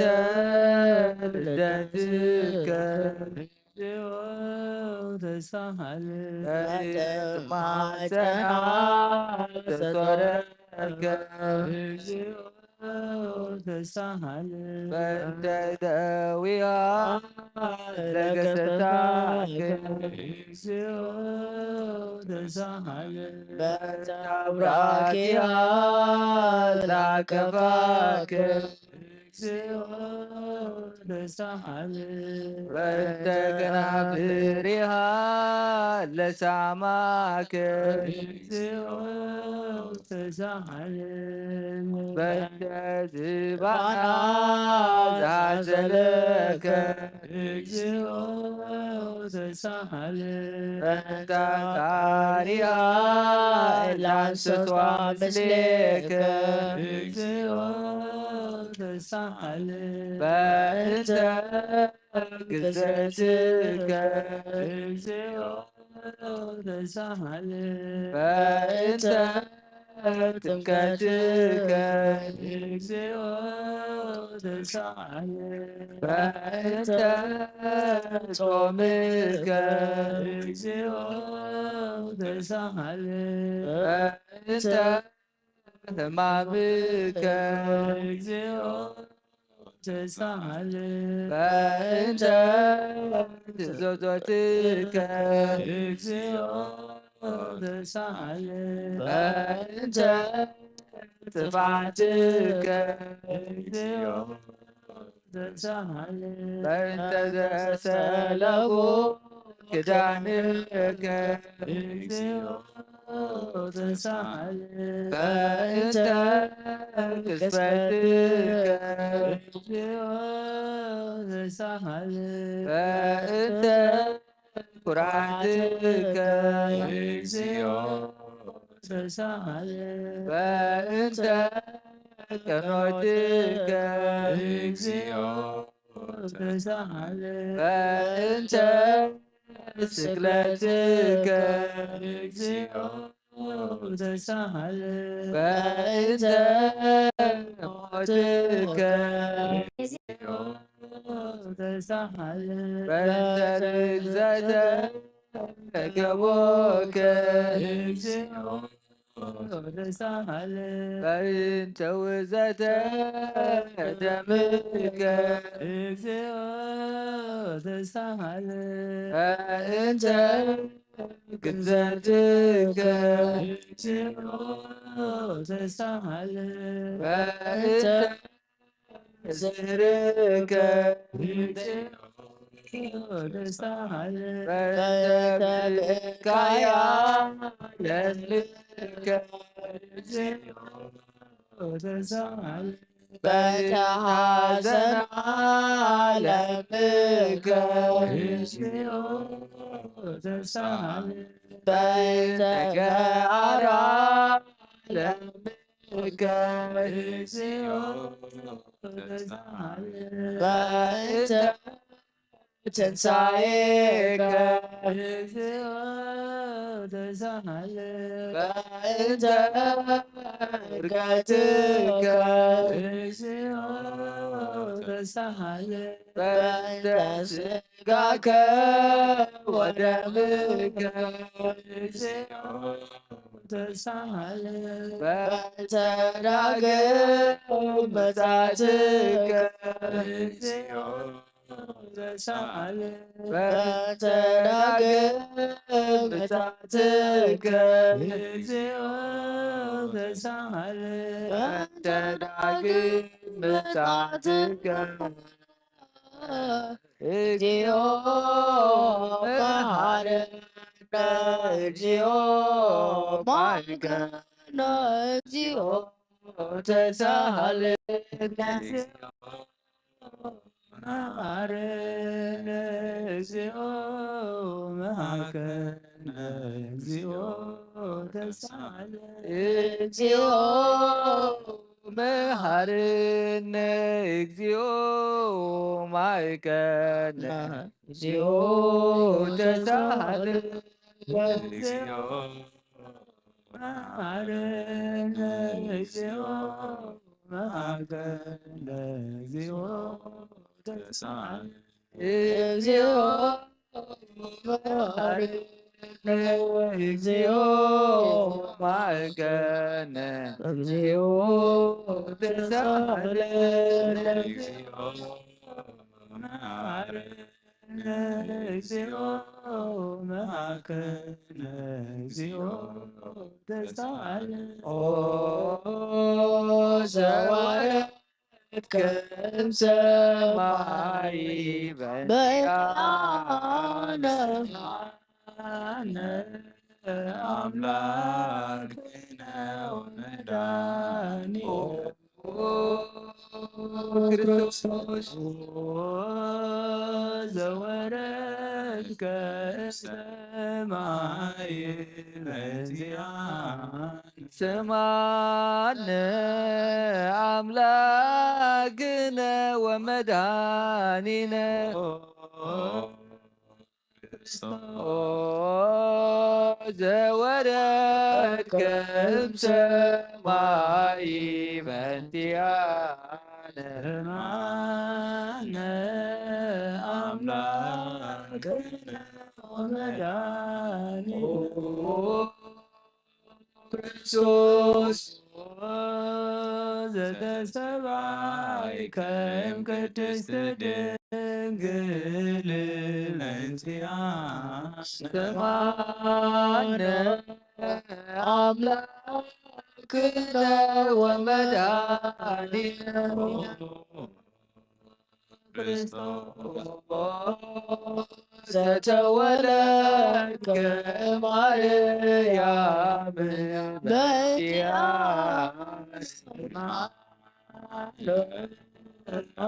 ልደትከ እግዚኦ ተሳለ። በእንተ ማህፀና ዘጾረከ እግዚኦ ተሳለ። በእንተ ደዊሃ ለገሰሳከ እግዚኦ ተሳለ። በእንተ አብራኪሃ ላቀፋከ እግዚኦ ተሳለ። በእንተ ከናፍሪሃ ለሳማከ እግዚኦ ተሳለ። በእንተ ዝባና ዘሐዘለከ እግዚኦ ተሳለ። በእንተ አካሪሃ ላንሰቷ ምስሌከ እግዚኦ ተሳለ። በእንተ ግዝረትከ እግዚኦ ተሳለ። በእንተ ጥምቀትከ እግዚኦ ተሳለ። በእንተ ጾምከ እግዚኦ ተሳለ። በእንተ ሕማምከ እግዚኦ ተሳለ። በእንተ ትእዛዛትከ እግዚኦ ተሳለ። በእንተ ጥፋትከ እግዚኦ ተሳለ። በእንተ ዘሰለቡ ክዳንከ እግዚኦ ተሳለ። በእንተ ቅጽበትከ እግዚኦ ተሳለ። በእንተ ኩራትከ እግዚኦ ተሳለ። በእንተ ቀኖትከ እግዚኦ ተሳለ። በእንተ ስቅለትከ እግዚኦ ተሳለ። በእንተ ሞትከ እግዚኦ ተሳለ። በእንተ ርግዘተ ገቦከ እግዚኦ ተሳሃለ። በእንተ ውእዘተ ደምከ እግዚኦ ተሳሃለ። በእንተ ግንዘትከ እግዚኦ ተሳሃለ። በእንተ ስርክ ተሳለ። በእንተ ብካያ ለምልክ ተሳለ። በእንተ ሐዘን ዓለምክ ተሳለ። በእንተ ገአር ዓለምክ እግዚኦ ተሳለ። በእንተ ትንሳኤከ እግዚኦ ተሳለ። በእንተ ዕርገትከ እግዚኦ ተሳለ። በእንተ ስጋከ ወደምከ እግዚኦ ተሳለ። በእንተ ዳግም ምጽአትከ እግዚኦ ተሳለ። በእንተ ዳግም ምጽአትከ እግዚኦ ተሳለ። በእንተ ዳግም ምጽአትከ እግዚኦ መሐረነ እግዚኦ ማርከነ እግዚኦ ተሳሃለነ። መሐረነ እግዚኦ መሐረነ እግዚኦ ተሳሃለነ። እግዚኦ መሐረነ እግዚኦ ማርከነ እግዚኦ ተሳሃለነ። እግዚኦ መሐረነ እግዚኦ መሐረነ እግዚኦ ተሳሃለነ። እግዚኦ መሐረነ እግዚኦ ማርከነ እግዚኦ ተሳሃለነ። እግዚኦ መሐረነ እግዚኦ መሐረነ እግዚኦ ተሳሃለነ። ኦ ዘወረድከ እምሰማይ በእንቲአነ አምላክነ ወመድኃኒነ ክርስቶስ ዘወረድከ እምሰማይ በእንቲአነ ስምዓነ አምላክነ ወመድኃኒነ። ኦ ዘወረድከ እምሰማይ በእንቲአነ ስምዓነ አምላክነ ወመድኃኒነ። ክርስቶስ ዘተሰብአከ እምቅድስት ድንግል በእንቲአነ ስምዓነ አምላክነ ወመድኃኒነ። ክርስቶስ ዘተወለድከ ማርያም በእንቲአነ ስምዓነ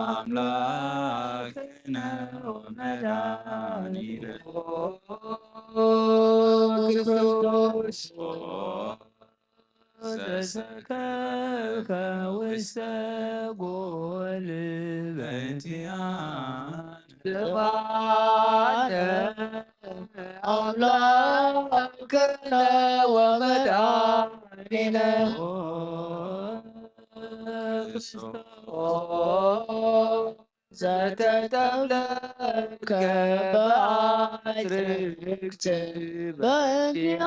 አምላክነ ወመድኃኒነ። ክርስቶስ ዘሰከብከ ውስተ ጎል በእንቲአነ ስምዓነ አምላክነ ወመድኃኒነ። ክርስቶስ ዘተጠብለ ገዘከ በአትርክት በእንቲአነ።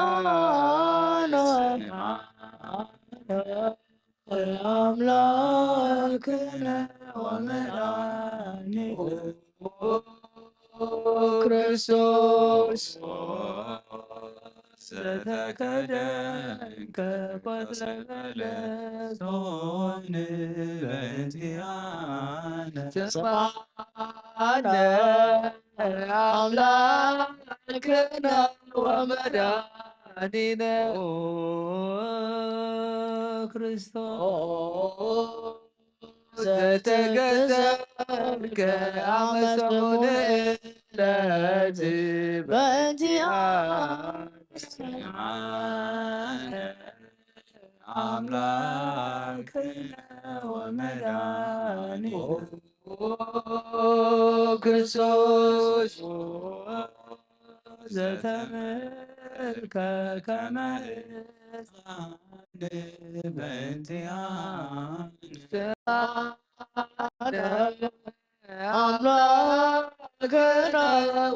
አምላክነ ወመድኃኒነ ክርስቶስ ዘተከደንከ ቆጽለ በለስ ሆን በእንቲአነ። ስምዓነ አምላክነ ወመድኃኒነ ክርስቶስ ዘተገዘርከ አመ ሰሙን እለት በእንቲአነ። አምላክነ ወመድኃኒነ ክርስቶስ ዘተመልከ ከመ ሕፃን በእንቲአነ። አምላክነ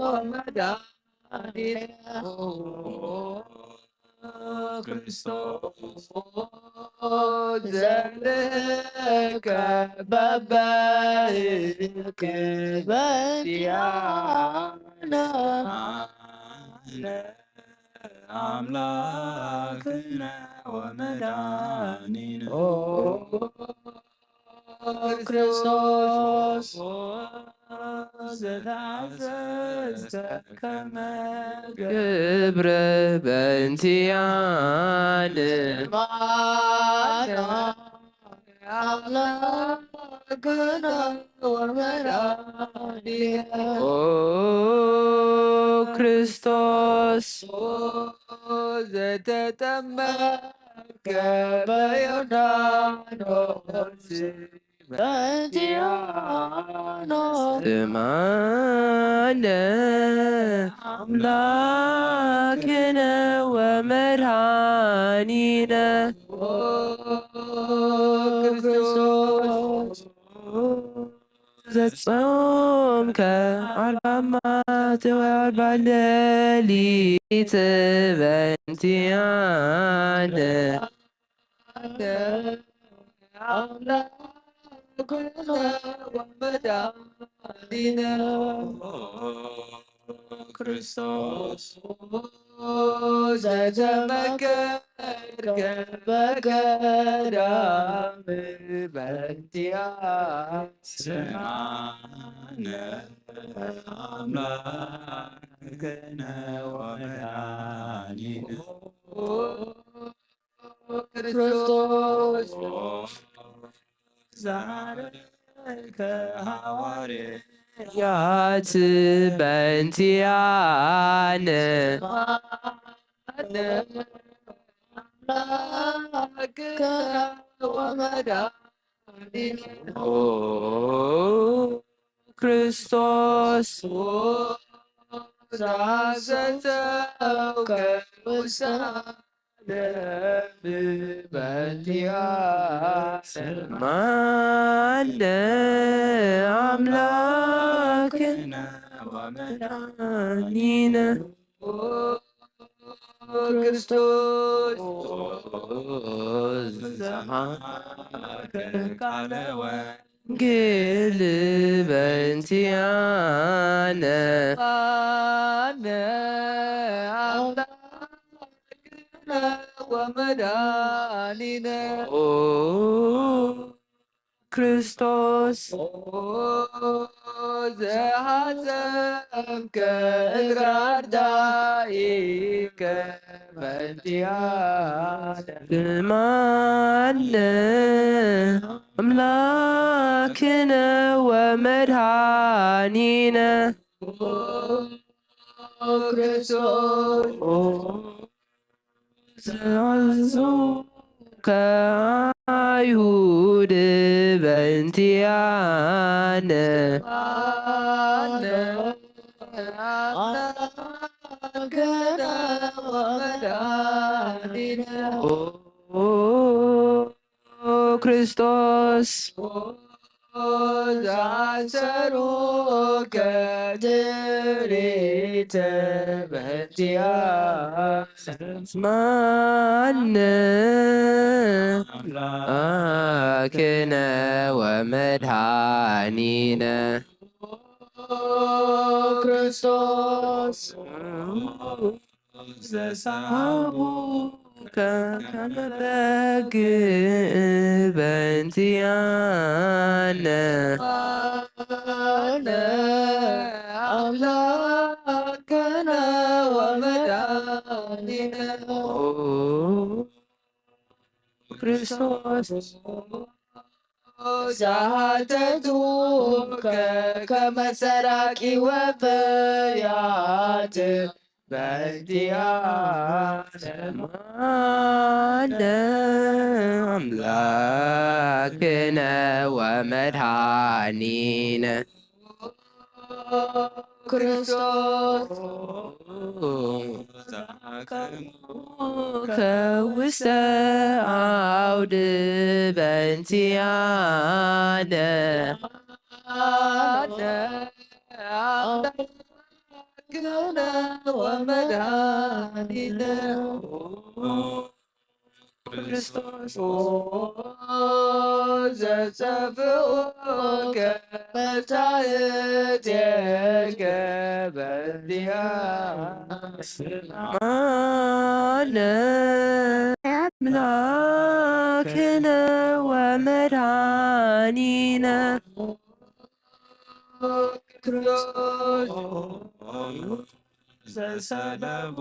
ወመድኃኒነ ክርስቶስ ዘልከ በበይክ በእንቲአነ። አምላክነ ወመድኃኒነ ክርስቶስ ዘተአዘዝከ ከመ ግብር በእንቲአነ። አምላክነ ወመድኃኒነ ኦ ክርስቶስ ዘተጠመ ከበ ዮርዳኖስ በእንቲአነ። ስምዓነ አምላክነ ወመድኃኒነ ክርስቶስ ዘጾምከ አርባ መዓልቲ ወአርባ ሌሊት በእንቲአነ። አምላክነ ወመድኃኒነ ክርስቶስ ዘተመከርከ በገዳም በእንቲአነ። ስምዓነ አምላክነ ወመድኃኒነ ክርስቶስ ዘአስተምሃርከ ሐዋርያት በእንቲአነ። አምላክነ ወመድኃኒነ ኦ ክርስቶስ ዘአዘዝከ ውሳነ በእንቲአነ። ስምዓነ አምላክነ ወመድኃኒነ ክርስቶስ ዘአስተምሃርከ ቃለ ወንጌል በእንቲአነ። ስምዓነ አምላክነ ወመድኃኒነ ኦ ክርስቶስ ዘሐጸብከ እግረ አርዳኢከ በእንቲአነ። ስምዓነ አምላክነ ወመድኃኒነ ክርስቶስ ዘአዘዙከ አይሁድ በእንቲአነ። ስምዓነ አምላክነ ወመድኃኒነ ኦ ክርስቶስ ዘአሰሩከ ሸፋዓት በእንቲአነ። ስማዐነ አምላክነ ወመድኃኒነ ክርስቶስ ዘሰአልነ ከመ በግ በእንቲአነ። አምላክነ ወመድኃኒነ ክርስቶስ ዘሐተትከ ከመ ሰራቂ ወፈያት በእንቲአነ። ስማዐነ አምላክነ ወመድኃኒነ ክርስቶስ ዘሐከምከ ውስተ አውድ በእንቲአነ። አምላክነ ወመድኃኒነ ክርስቶስ ዘጸፍኦ ከመ ጻእቴከ በእንቲአነ። ስማዐነ አምላክነ ወመድኃኒነ ክርስቶስ ዘሰአልነ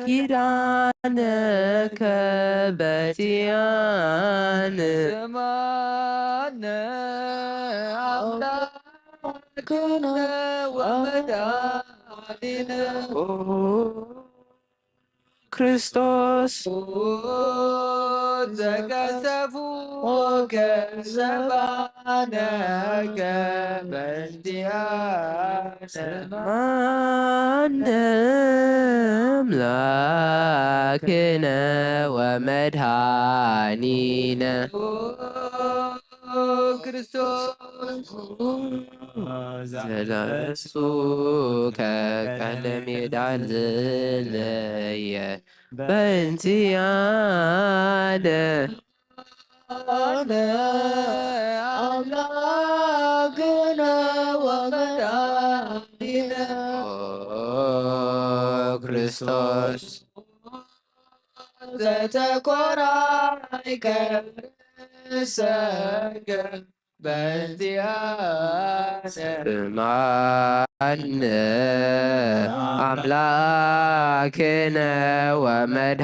ኪዳነከ በእንቲአነ። ስማዐነ አምላክነ ወመድኃኒነ ክርስቶስ ዘቀሰፍኦ ከዘባነከ በእንቲአነ። ስማዐነ አምላክነ ወመድኃኒነ ክርስቶስ ዘለበስከ ቀለሜ ዳልለየ በእንቲአነ። አምላክነ ወመድኃኒነ ክርስቶስ ዘተኮራይከ ርእሰከ በእንቲአነ። ስማዐነ አምላክነ ወመድኃኒነ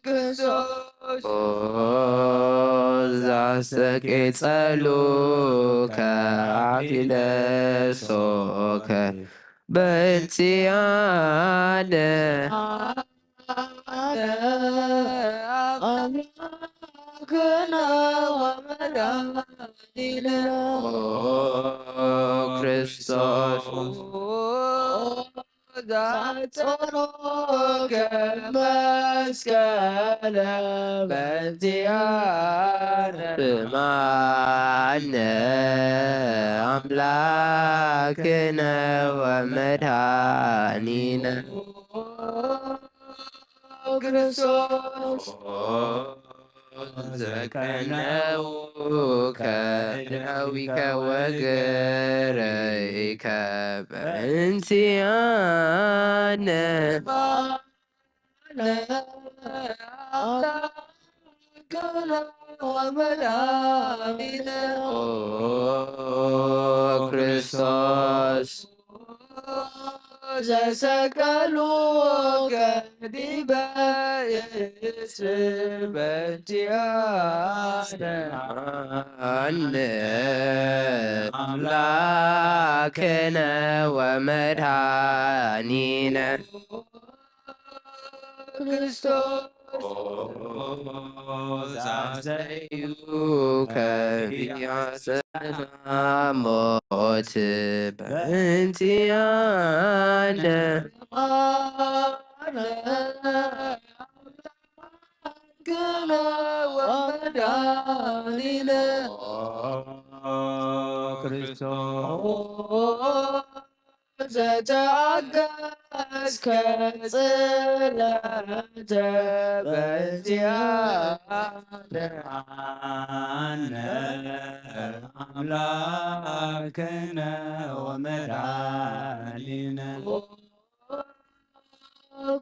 ክርስቶስ ዘአስተክሒ ጸሎከ አፊለሶከ በእንቲአነ። አምላክነ ወመድኃኒነ ክርስቶስ ዘአጽሮከ መስቀለ በእንቲአነ። ስማዐነ አምላክነ ወመድኃኒነ ክርስቶስ ዘቀነውከ እደዊከ ወእገሪከ በእንቲአነ። አምላክነ ወመድኃኒነ ክርስቶስ ዘሰቀሉከ ዲበ ዕጽ በእንቲአነ። ስማዐነ አምላክነ ወመድኃኒነ ክርስቶስ ዘአስተሕዩከ ቢአጸደ ሞት በእንቲአነ። አምላክነ ወመድኃኒነ ክርስቶስ ዘተአገስከ ጽላተ በዚአነ አነ አምላክነ ወመድኃኒነ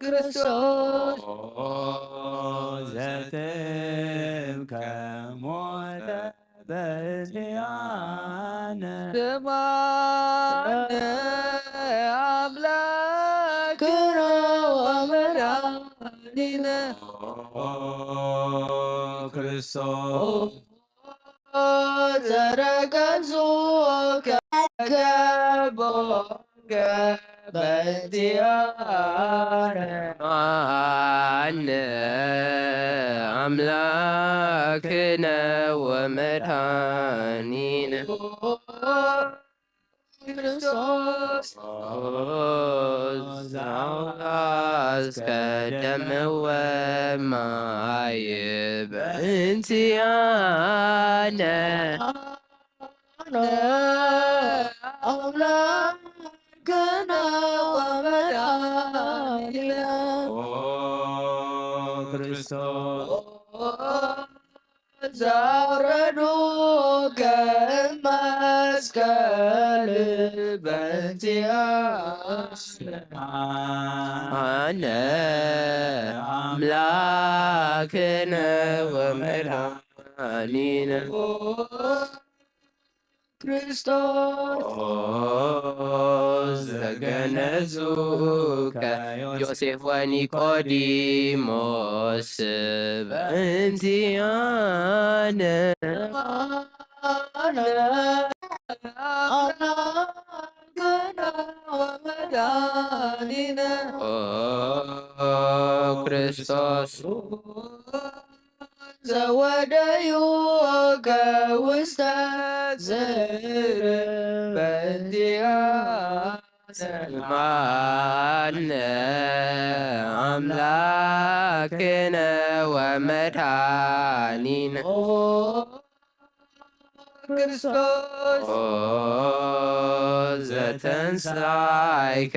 ክርስቶስ ዘትብከ ሞተ በዚአነ ስማነ አምላክነ ወመድኃኒነ ክርስቶስ ዘረገዙ ከገቦ ገበዲያረ አነ አምላክነ ወመድኃኒነ ክርስቶስ ዘአውአዝከ ደመ ወማይ በእንቲአነ አነ አምላክነ ወመድኃኒነ ኦ ክርስቶስ ዘአውረዱከ መስቀል በእንቲአነ አነ አምላክነ ወመድኃኒነ ክርስቶስ ኦ ዘገነዙ ከዮሴፍ ወኒቆዲሞስ በእንቲአነ አነ አምላክነ ወመድኃኒነ ኦ ክርስቶስ ዘወደዩ ከውስተ ዝር በእንቲአነ አነ አምላክነ ወመድኃኒነ ክርስቶስ ኦ ዘተንሳይከ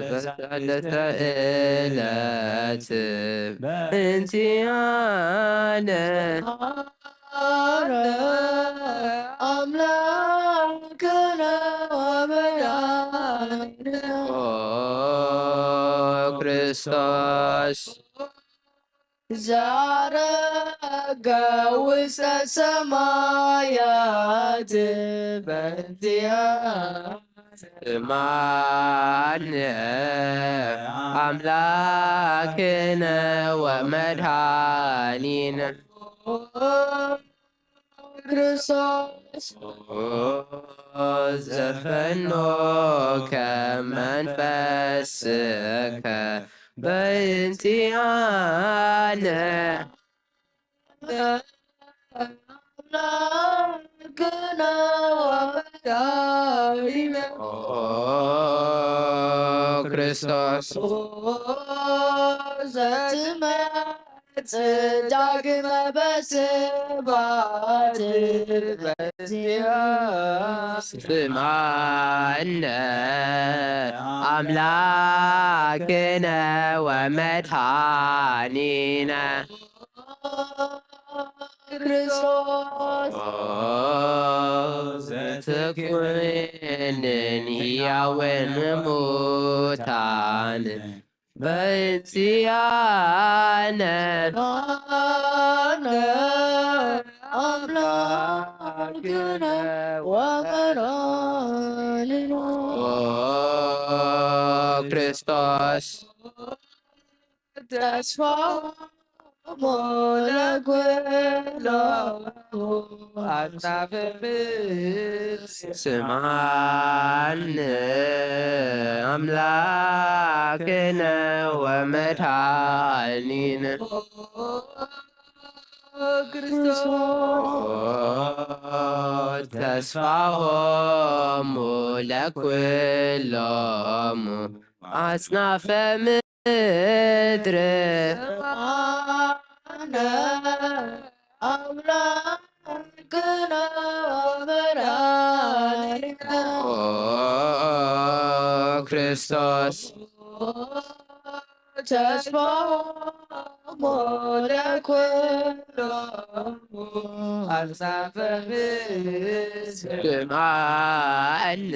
በሳልስተ እለት በእንቲአነ አነ አምላክነ ወመድኃኒነ ኦ ክርስቶስ ዘዐረገ ውስተ ሰማያት በእንቲአነ ስማነ አምላክነ ወመድኃኒነ ክርስቶስ ኦ ዘፈኖከ መንፈስከ በእንቲአነ አምላክነ ወመድኃኒነ ኦ ክርስቶስ ኦ ዘትመ ዳግመ በስብሐት በእንቲአነ ስማነ አምላክነ ወመድኃኒነ ክርስቶስ ኦ ዘትኩንን ሕያውን ሙታን በእንቲአነ አነ አምላክነ ወመድኃኒነ ኦ ክርስቶስ ተስፋ ሞለኩሎ አጽናፈ ምድር ስማነ አምላክነ ወመድኃኒነ ክርስቶስ ተስፋሆሙ ለኩሎሙ አጽናፈ ምድር አነ አምላክነ ወመድኃኒነ ክርስቶስ ተስፋሙ ለኩሎሙ አግዛፈ ምስለ ድማነ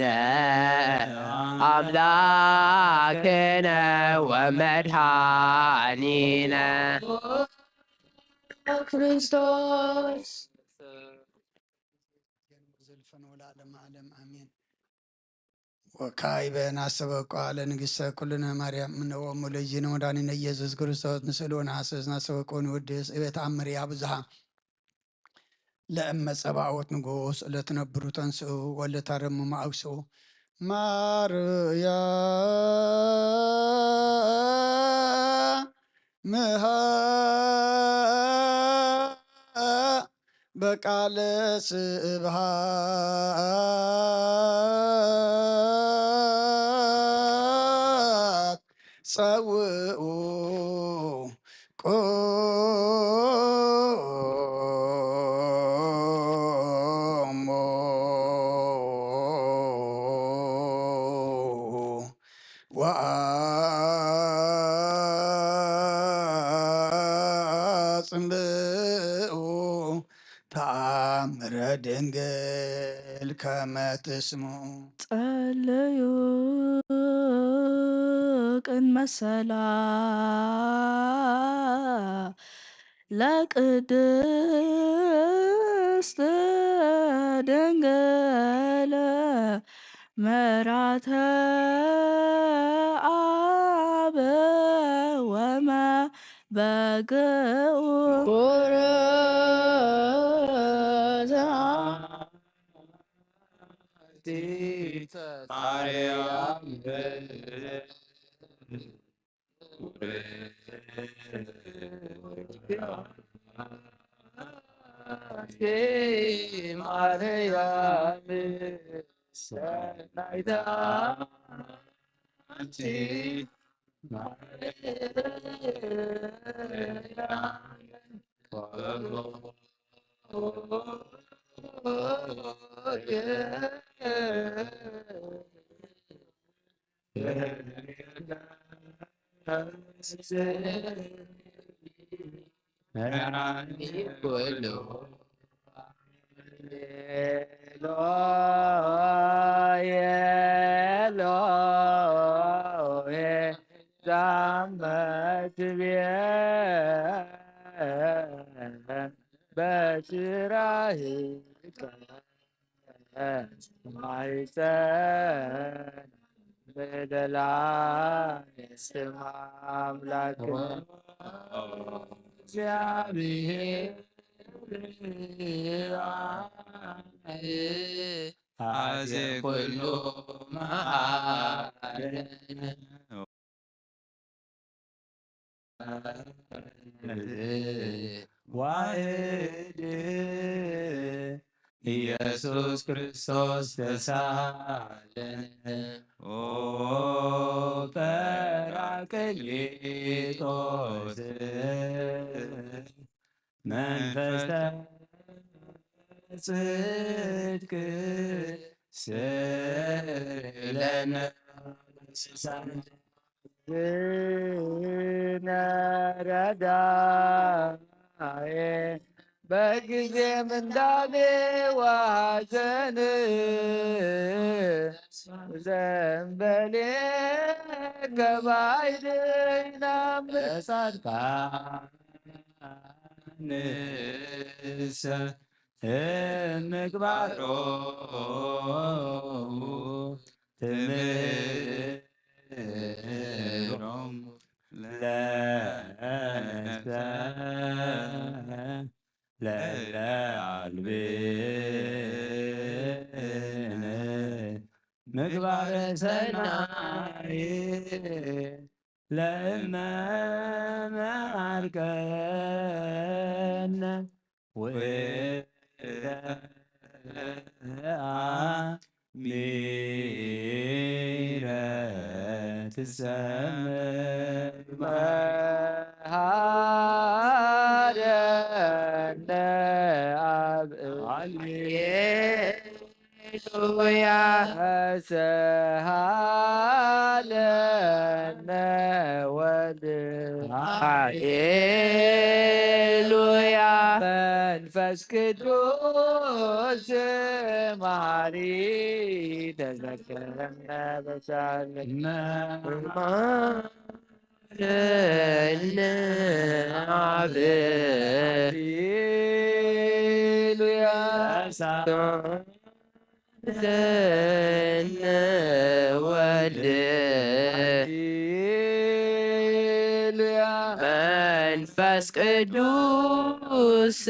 አምላክነ ወመድኃኒነ ክርስቶስ። ዘልፈን ወለዓለመ ዓለም አሜን። ወካዕበ ነአስተብቅዋ ለንግሥተ ኩልነ ማርያም እምነ ወእሙ ለእግዚእነ ወመድኃኒነ ኢየሱስ ክርስቶስ። ንስእል ወነሐስስ፣ ነአስተብቅዎ ወንወድስ እበ ተአምርያ ብዙኃ ለእመ ጸባኦት ንጉሥ ለትነብሩ ተንስኡ ወለታረምሙ አግስኡ። ማርያም በቃለ ስብሐት ጸውኡ ቆሙ ወአጽምኡ ተአምረ ድንግል ከመ ትስምዑ። ጸለዩ ቅድመ ሰላ ለቅድስት ድንግል መራተ አብ ወመ በግኡ። ዋህድ ኢየሱስ ክርስቶስ ተሳለን። ኦ ጳራቅሊጦስ መንፈሰ ጽድቅ ስር ለነ ዝነ ረዳኤ በጊዜ ምንዳቤ ወሐዘን ዘንበሌ ከባይድ ናም ጻድቃንሰ እምግባሮሙ ትምህሮሙ ለነፍሰ ለእለ አልብነ ምግባረ ሰናይ ለእመ መሃርከነ ወእንተ አሚረ ትሰመ መሃረነ አብ። ሃሌሉያ። ሰሃ ወልድ። ሃሌሉያ። መንፈስ ቅዱስ መሐሪ ተዘከረነ በሳልነ። መሐረነ አብ። ሃሌሉያ። ለነ ወልድ። ሃሌሉያ። መንፈስ ቅዱስ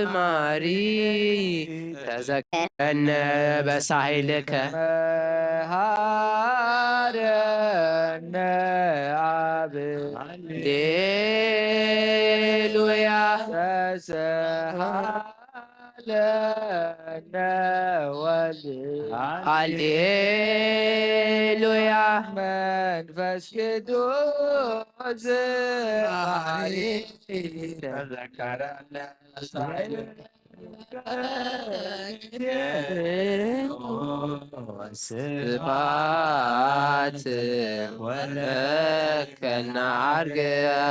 መሐሪ ተዘከረነ በሳህልከ። መሐረነ አብ። ሃሌሉያ። ተሰሃ ለነ ወልድ። ሃሌሉያ። መንፈስ ቅዱስ ተዘከረነ። ስብሐት ወለከ ነዐርግ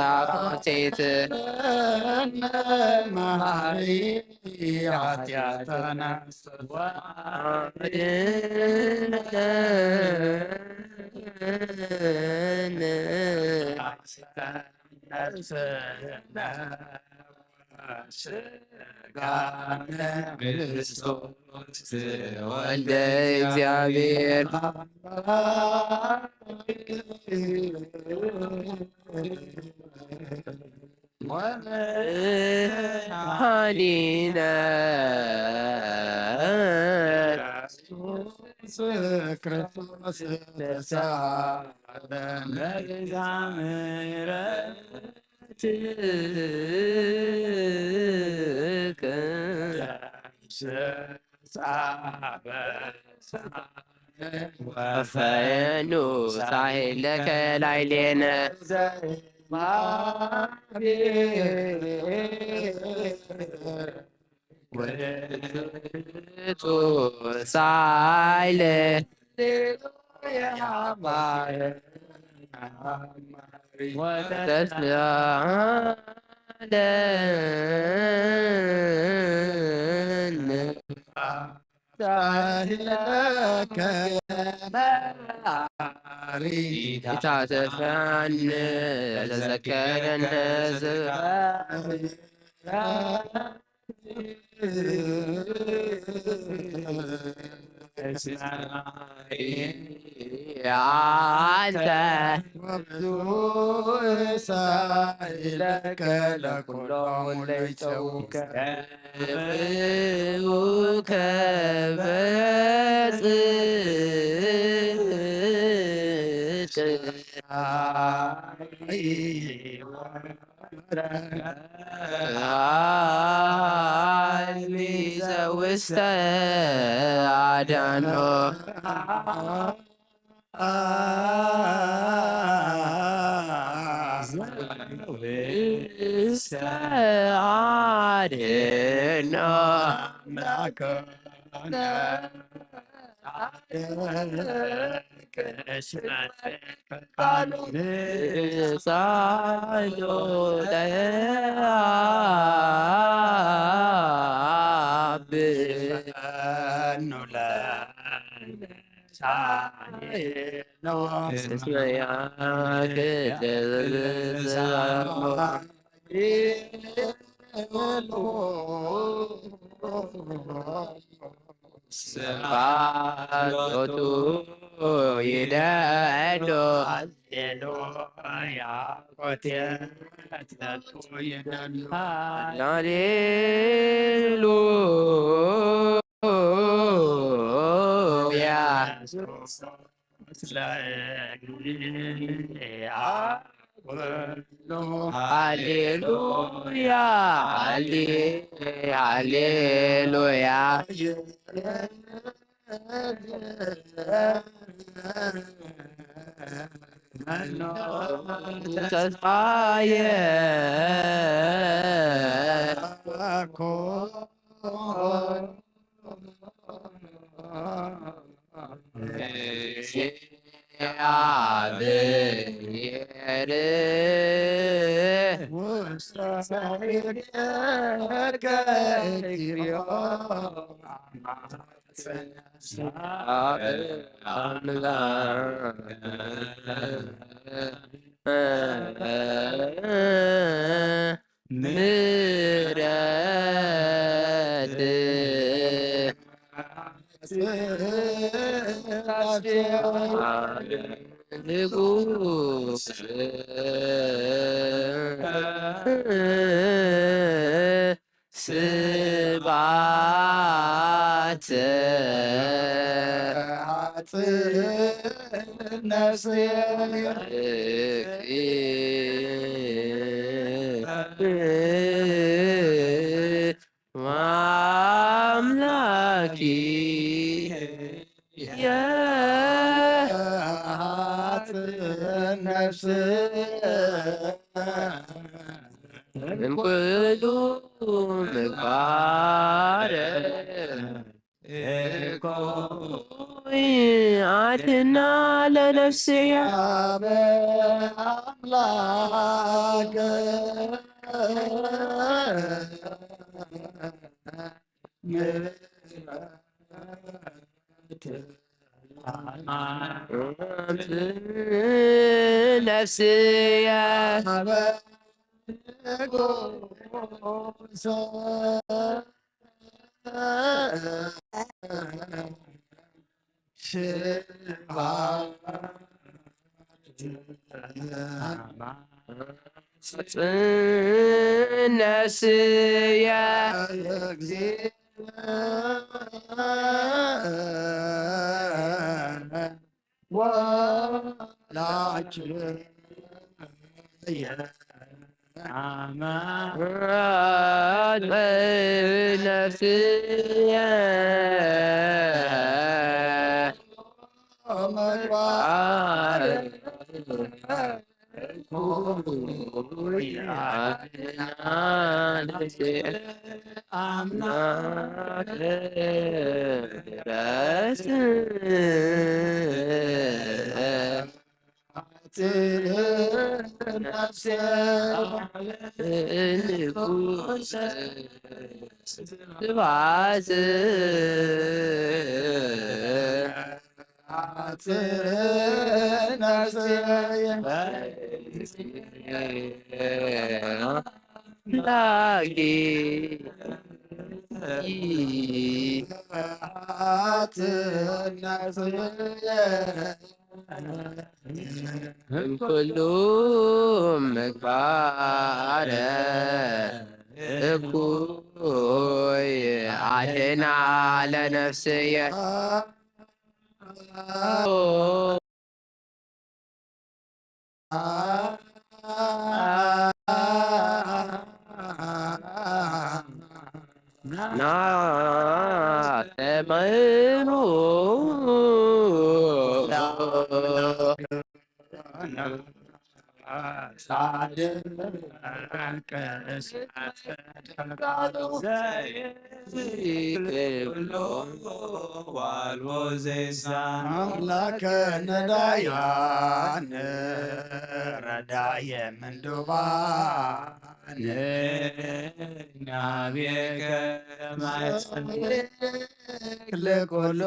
አኮቴት። መሐሪ ኃጢአተነ ወአድነነ። ስጋነ ክርስቶስ ወልደ እግዚአብሔር። ወመድኃኒነ ኢየሱስ ክርስቶስ ተሰሃለነ። ወፈኑ ሳህለከ ላዕሌነ። ውእቱ ሳህለ ወተስአለነ። ሳህለከ መሐሪ ኢታሰሰነ ተዘከረነ። እስመ አንተ ወብዙ ሳህለከ ለኩሎሙ ለይጸውከ። ይጸውከ በጽድቅ አልሚዘ ውስተ አዳኖ። ውስተ አድኖ። ጸሎተ አብ። እስመ ያክል ጸሎቱ ይደሉ። ሃሌሉያ። ሃሌሉያ። ሃሌሉያ፣ ሃሌ-፣ ሃሌሉያ። ተስፋየ ኩሉ ምግባር እኩይ አድህና ለነፍስየ። አምላከ ነዳያን ረዳየ ምንዱባን ናቤከ ማይጸልክ ለኩሉ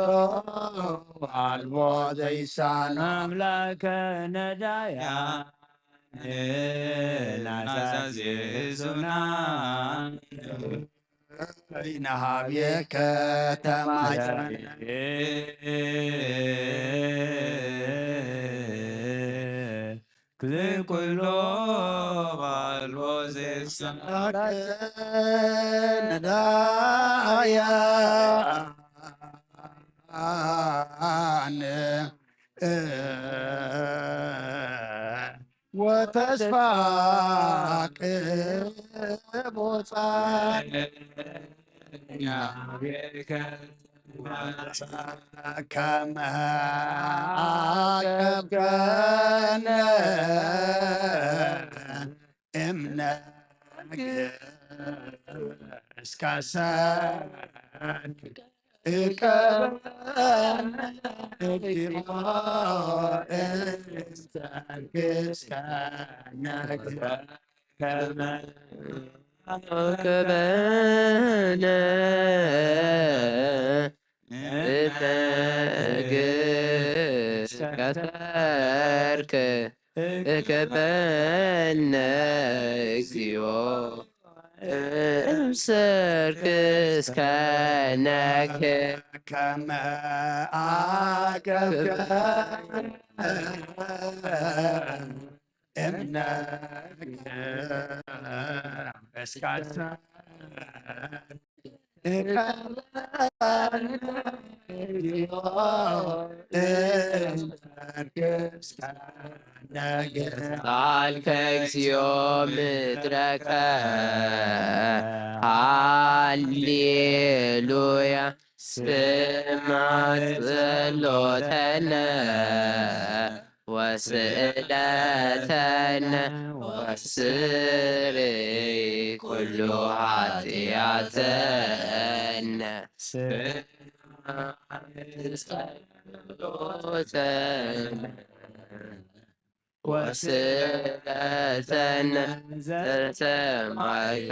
አልቦ ዘይሳን አምላከ ነዳያን ናዛዜ ዙናን ናቤከ ተማጸን። ክልኩሎ ባልቦ ዘሳክ ነዳያን ወተስፋ ቅቦጻ ከመ አቀብከነ እምነ እስከ ሰ እቀበነ እግዚኦ እንተ ርክስ ከነ። እቀበነ እምነ ግስ ከሰርክ እቀበነ እግዚኦ እምሰርክ እስከ ነክ ከመ አገብከ እምነ እስከ ቃልከ እግዚኦ ምድረከ። ሃሌሉያ። ስማዕ ጸሎተነ ወስእለተነ ወስርይ ኩሉ ኃጢአተነ። ስማዕ ጸሎተነ ወስእለተነ ዘሰማዕካ።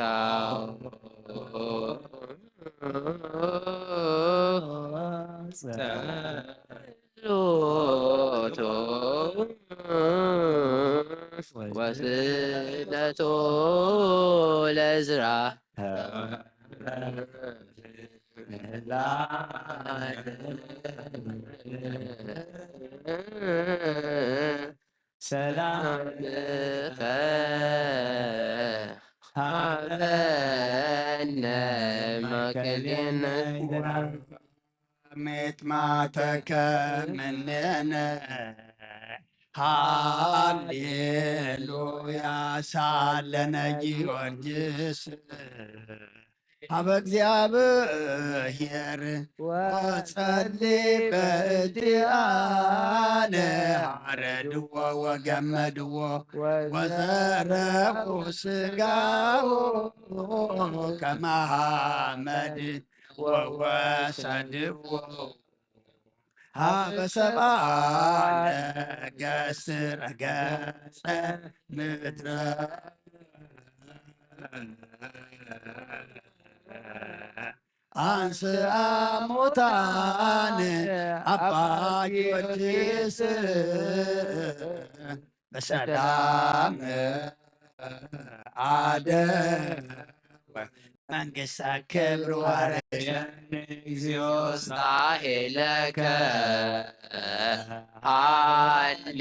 ጸሎቶ ወስእለቶ ለዕዝራ። ሰላምከ ሀበነ ማእከሌነ። ሚጥማተከ ምኔነ። ሃሌሉያ ሳለነ ጊዮርጊስ ሀበ እግዚአብሔር ወጸሊ በእንቲአነ። ሐረድዎ ወገመድዎ ወዘረፉ ስጋሁ ከመ ሐመድ ወወሰድዎ ሀበ ሰብአ ነገስት ረገጸ ምድረ። አንስአ ሙታነ አባ ጊዮርጊስ በሰላም አደወ መንግስተ ክብር ወረሰ። እግዚኦ ሳሄለከ።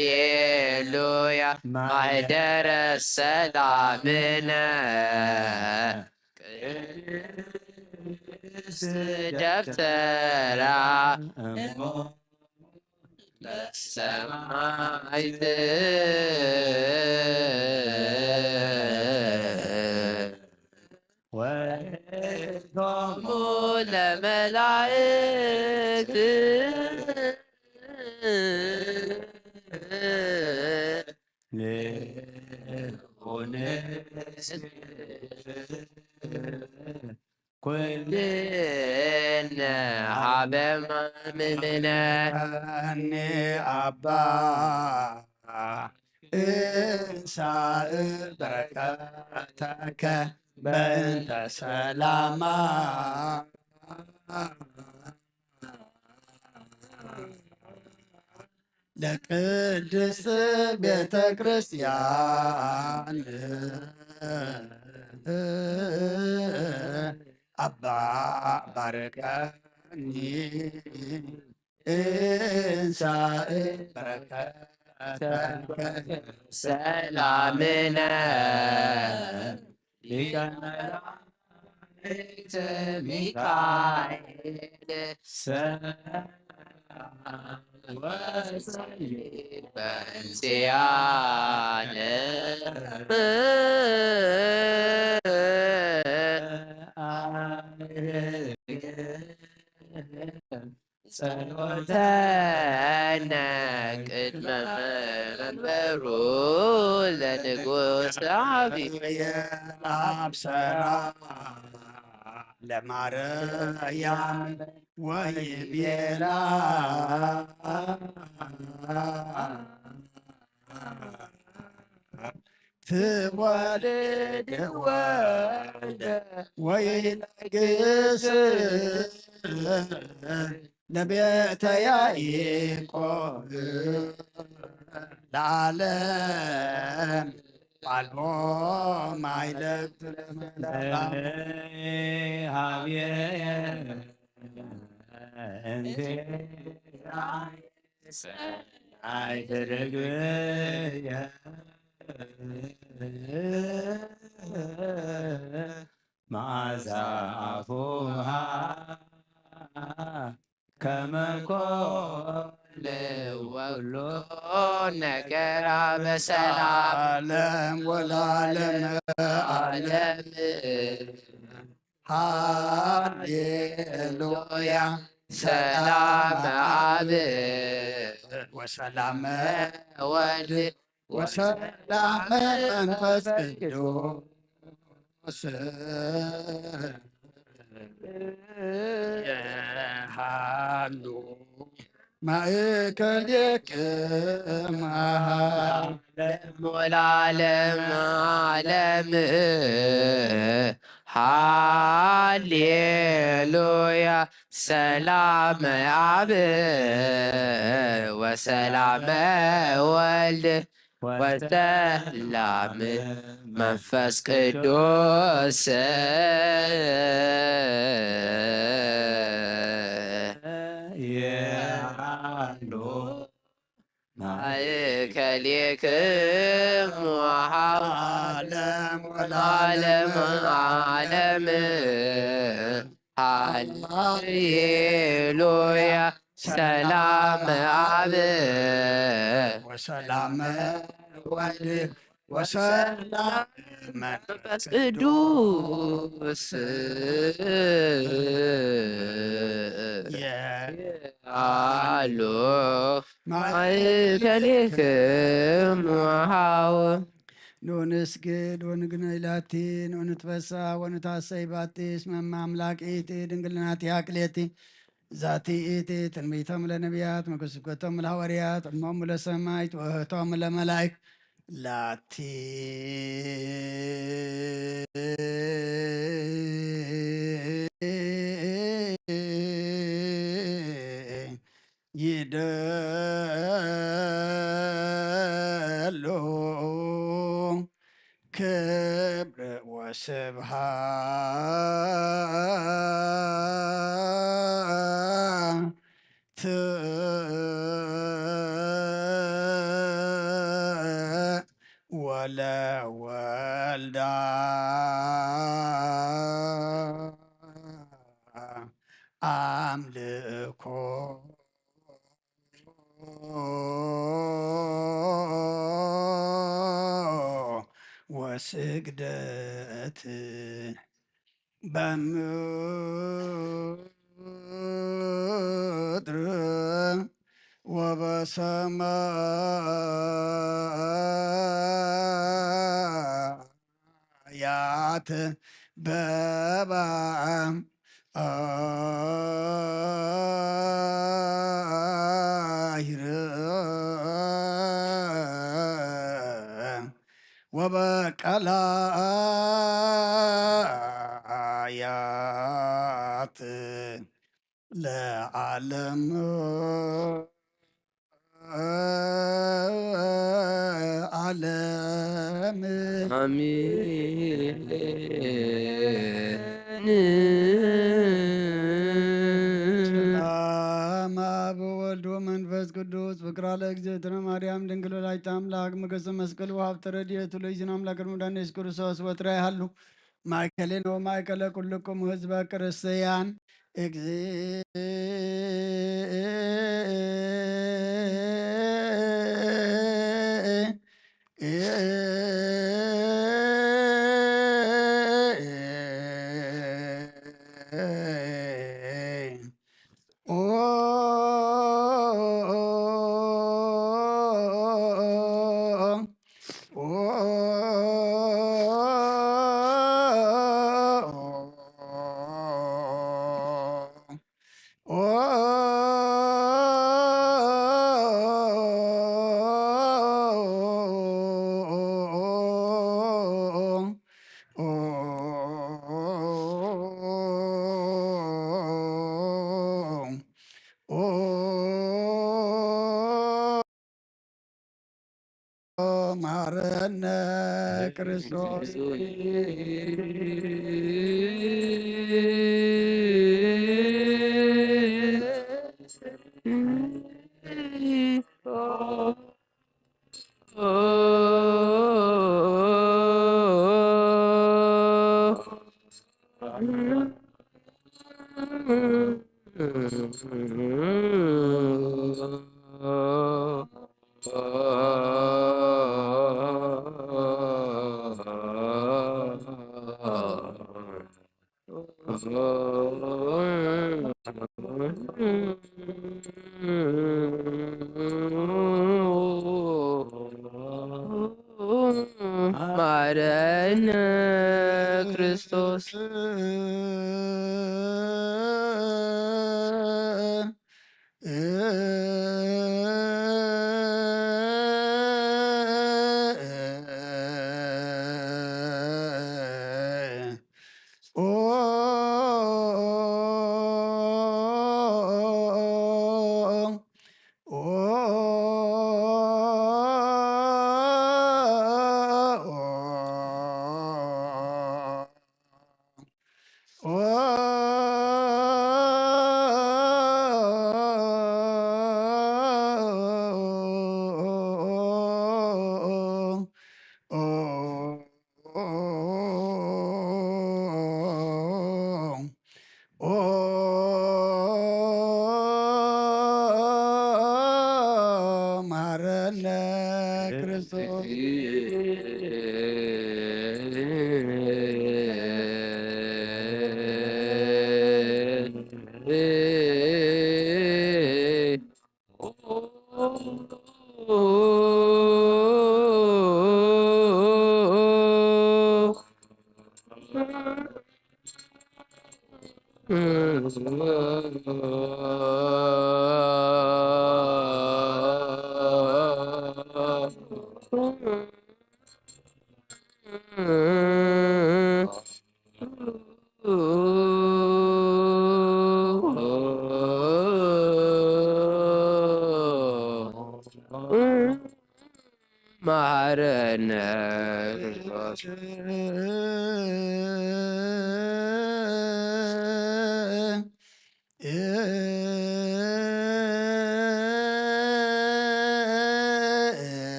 ሃሌሉያ ማህደረ ሰላምነ። ቅድስት ደብተራ ለሰማዕት ወእቶሙ ለመላእክት። ኩልነ ሀበ ማምነ። አባ እንሳእ በረከተከ በእንተ ሰላማ ለቅድስት ቤተ ክርስቲያን። አባ ባርከኒ እንሳእ በረከተከ ሰላምነ ሊቀ መላእክት ሚካኤል ሰላም ወጸልይ በእንቲአነ። ጸሎተነ ቅድመ መንበሩ ለንጉሥ አብይ አብሰራ ለማርያም ወይቤላ፣ ትወልድ ወልደ ወይነግስ ለቤተ ያዕቆብ ለዓለም አልቦ ማይለብት ለመላእክት። ሀብየ እንተ አይ ትርግብየ መዓዛ አፉሃ ከመ ኮነ ወኩሎ ነገራ በሰላም ለዓለም ወለዓለመ ዓለም። ሃሌሉያ። ሰላመ አብ ወሰላመ ወልድ ወሰላመ መንፈስ ቅዱስ። የሃሉ ማእከሌክሙ ወለዓለመ ዓለም። ሃሌሉያ። ሰላመ አብ ወሰላመ ወልድ ወሰላመ መንፈስ ቅዱስ። የሃሉ ማእከሌክሙ ወሃቡ ዓለም ወለዓለመ ዓለም። ሃሌሉያ። ሰላመ አብ ወሰላመ ወልድ ወሰላመ መንፈስ ቅዱስ። የሃሉ ማእከሌክሙ ወሃቡ። ኖ ንስግድ ወንግነይ ላቲ፣ ኖ ንትፈሳ ወንትሐሰይ ባቲ፣ እስመ እመ አምላክ ይእቲ፣ ድንግል ናቲሃ ክልኤቲ። ዛቲ ይእቲ ትንቢቶም ለነቢያት፣ መኩ ስብከቶም ለሐዋርያት፣ ዕልሞሙ ለሰማይት፣ ወህቶም ለመላእክት። ላቲ ይደሉ ክብር ወስብሐት ወለወልዳ አምልኮ ወስግደት በምድር ወበሰማያት በባ አሂር ወበቀላያት ለዓለም ዓለም። አሜን። ሰላም አብ ወወልድ ወመንፈስ ቅዱስ። ፍቅራ ለእግዝእትነ ማርያም ድንግል ወላዲተ አምላክ፣ ምክሰ መስቀል ወሀብተ ረድኤቱ ለእግዚእነ አምላክ ወመድኃኒነ ኢየሱስ ክርስቶስ ወትረ ይሃሉ ማእከሌነ ወማእከለ ኩልክሙ ህዝበ ክርስቲያን። እግዚእ መሐረነ ክርስቶስ። Мሐረነ ክርስቶስ። መሐረነ ክርስቶስ። መሐረነ ክርስቶስ።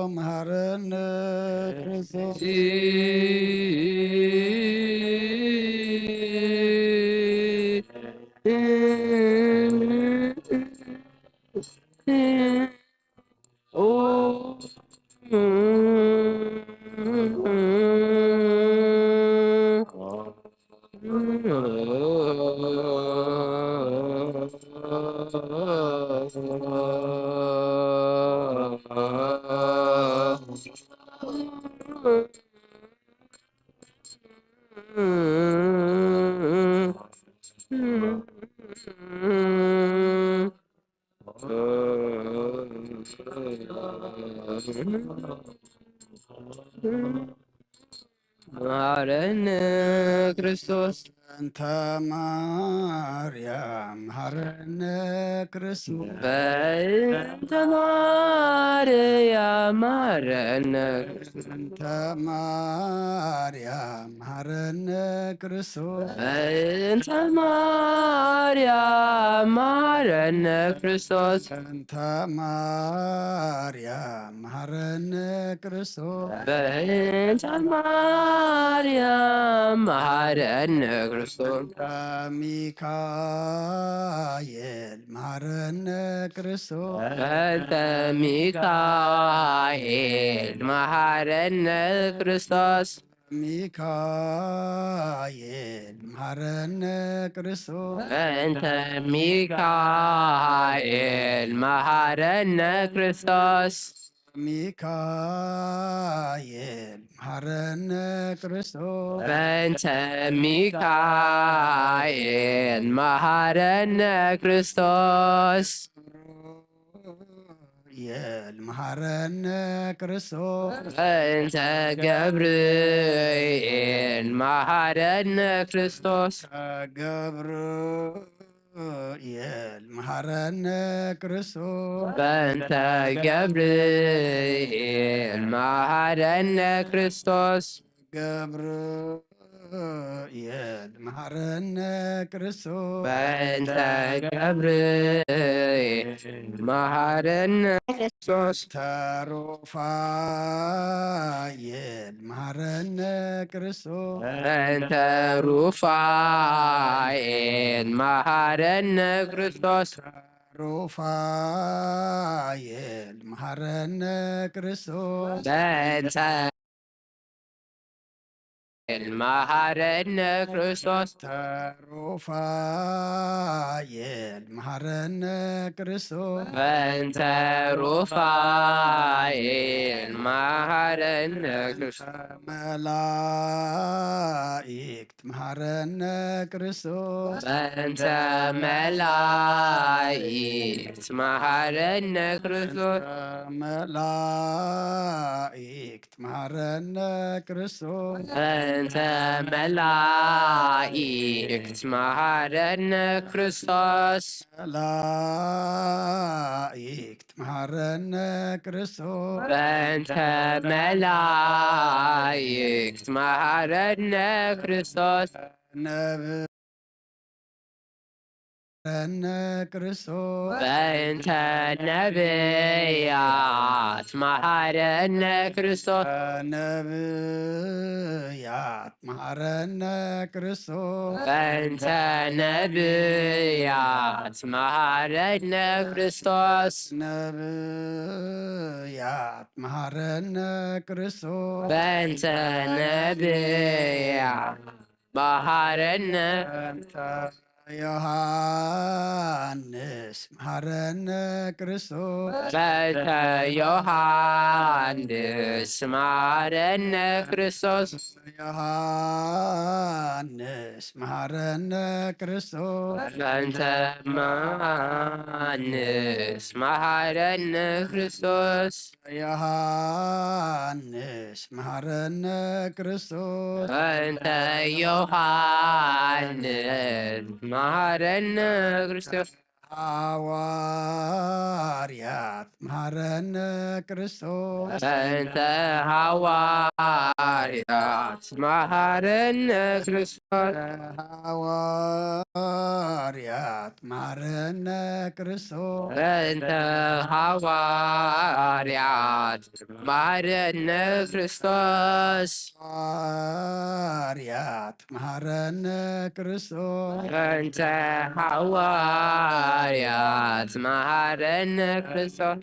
መሐረነ ክርስቶስ። መሐረነ ክርስቶስ። በእንተ ማርያም መሐረነ ክርስቶስ። በእንተ ማርያም መሐረነ። በእንተ ማርያም መሐረነ ክርስቶስ። በእንተ ማርያም መሐረነ ክርስቶስ። በእንተ ማርያም መሐረነ ክርስቶስ። በእንተ ማርያም መሐረነ ክርስቶስ። በእንተ ሚካኤል መሐረነ ክርስቶስ። በእንተ ሚካኤል መሐረነ ክርስቶስ። ሚካኤል መሐረነ ክርስቶስ። በእንተ ሚካኤል መሐረነ ክርስቶስ። ሚካኤል መሐረነ ክርስቶስ። በእንተ ሚካኤል መሐረነ ክርስቶስ። ገብርኤል መሐረነ ክርስቶስ። በእንተ ገብርኤል መሐረነ ክርስቶስ። ገብርኤል መሐረነ ክርስቶስ። በእንተ ገብርኤል መሐረነ ክርስቶስ። ገብርኤል መሐረነ ክርስቶስ። በእንተ ገብርኤል መሐረነ ክርስቶስ። ሩፋኤል መሐረነ ክርስቶስ። በእንተ ሩፋኤል መሐረነ ክርስቶስ። ሩፋኤል መሐረነ ክርስቶስ። በእንተ መሐረነ ክርስቶስ። ሩፋኤል መሐረነ ክርስቶስ። በእንተ ሩፋኤል መሐረነ ክርስቶስ። መላእክት መሐረነ ክርስቶስ። በእንተ መላእክት መሐረነ ክርስቶስ። መላእክት መሐረነ ክርስቶስ። በእንተ መላእክት መሐረነ ክርስቶስ። መላእክት መሐረነ ክርስቶስ። በእንተ መላእክት መሐረነ ክርስቶስ። ነብ- መሐረነ ክርስቶስ። በእንተ ነብያት መሐረነ ክርስቶስ። ነብያት መሐረነ ክርስቶስ። በእንተ ነብያት መሐረነ ክርስቶስ። ነብያት መሐረነ ክርስቶስ። በእንተ ነብያት መሐረነ። በእንተ ዮሐንስ መሐረነ ክርስቶስ። በእንተ ዮሐንስ መሐረነ ክርስቶስ። ዮሐንስ መሐረነ ክርስቶስ። በእንተ ዮሐንስ መሐረነ ክርስቶስ። ዮሐንስ መሐረነ ክርስቶስ። በእንተ ዮሐንስ መሐረነ ክርስቶስ። ሐዋርያት መሐረነ ክርስቶስ። በእንተ ሐዋርያት መሐረነ ክርስቶስ። ሐዋርያት መሐረነ ክርስቶስ። በእንተ ሐዋርያት መሐረነ ክርስቶስ። ሐዋርያት መሐረነ ክርስቶስ። በእንተ ሐዋርያት መሐረነ ክርስቶስ።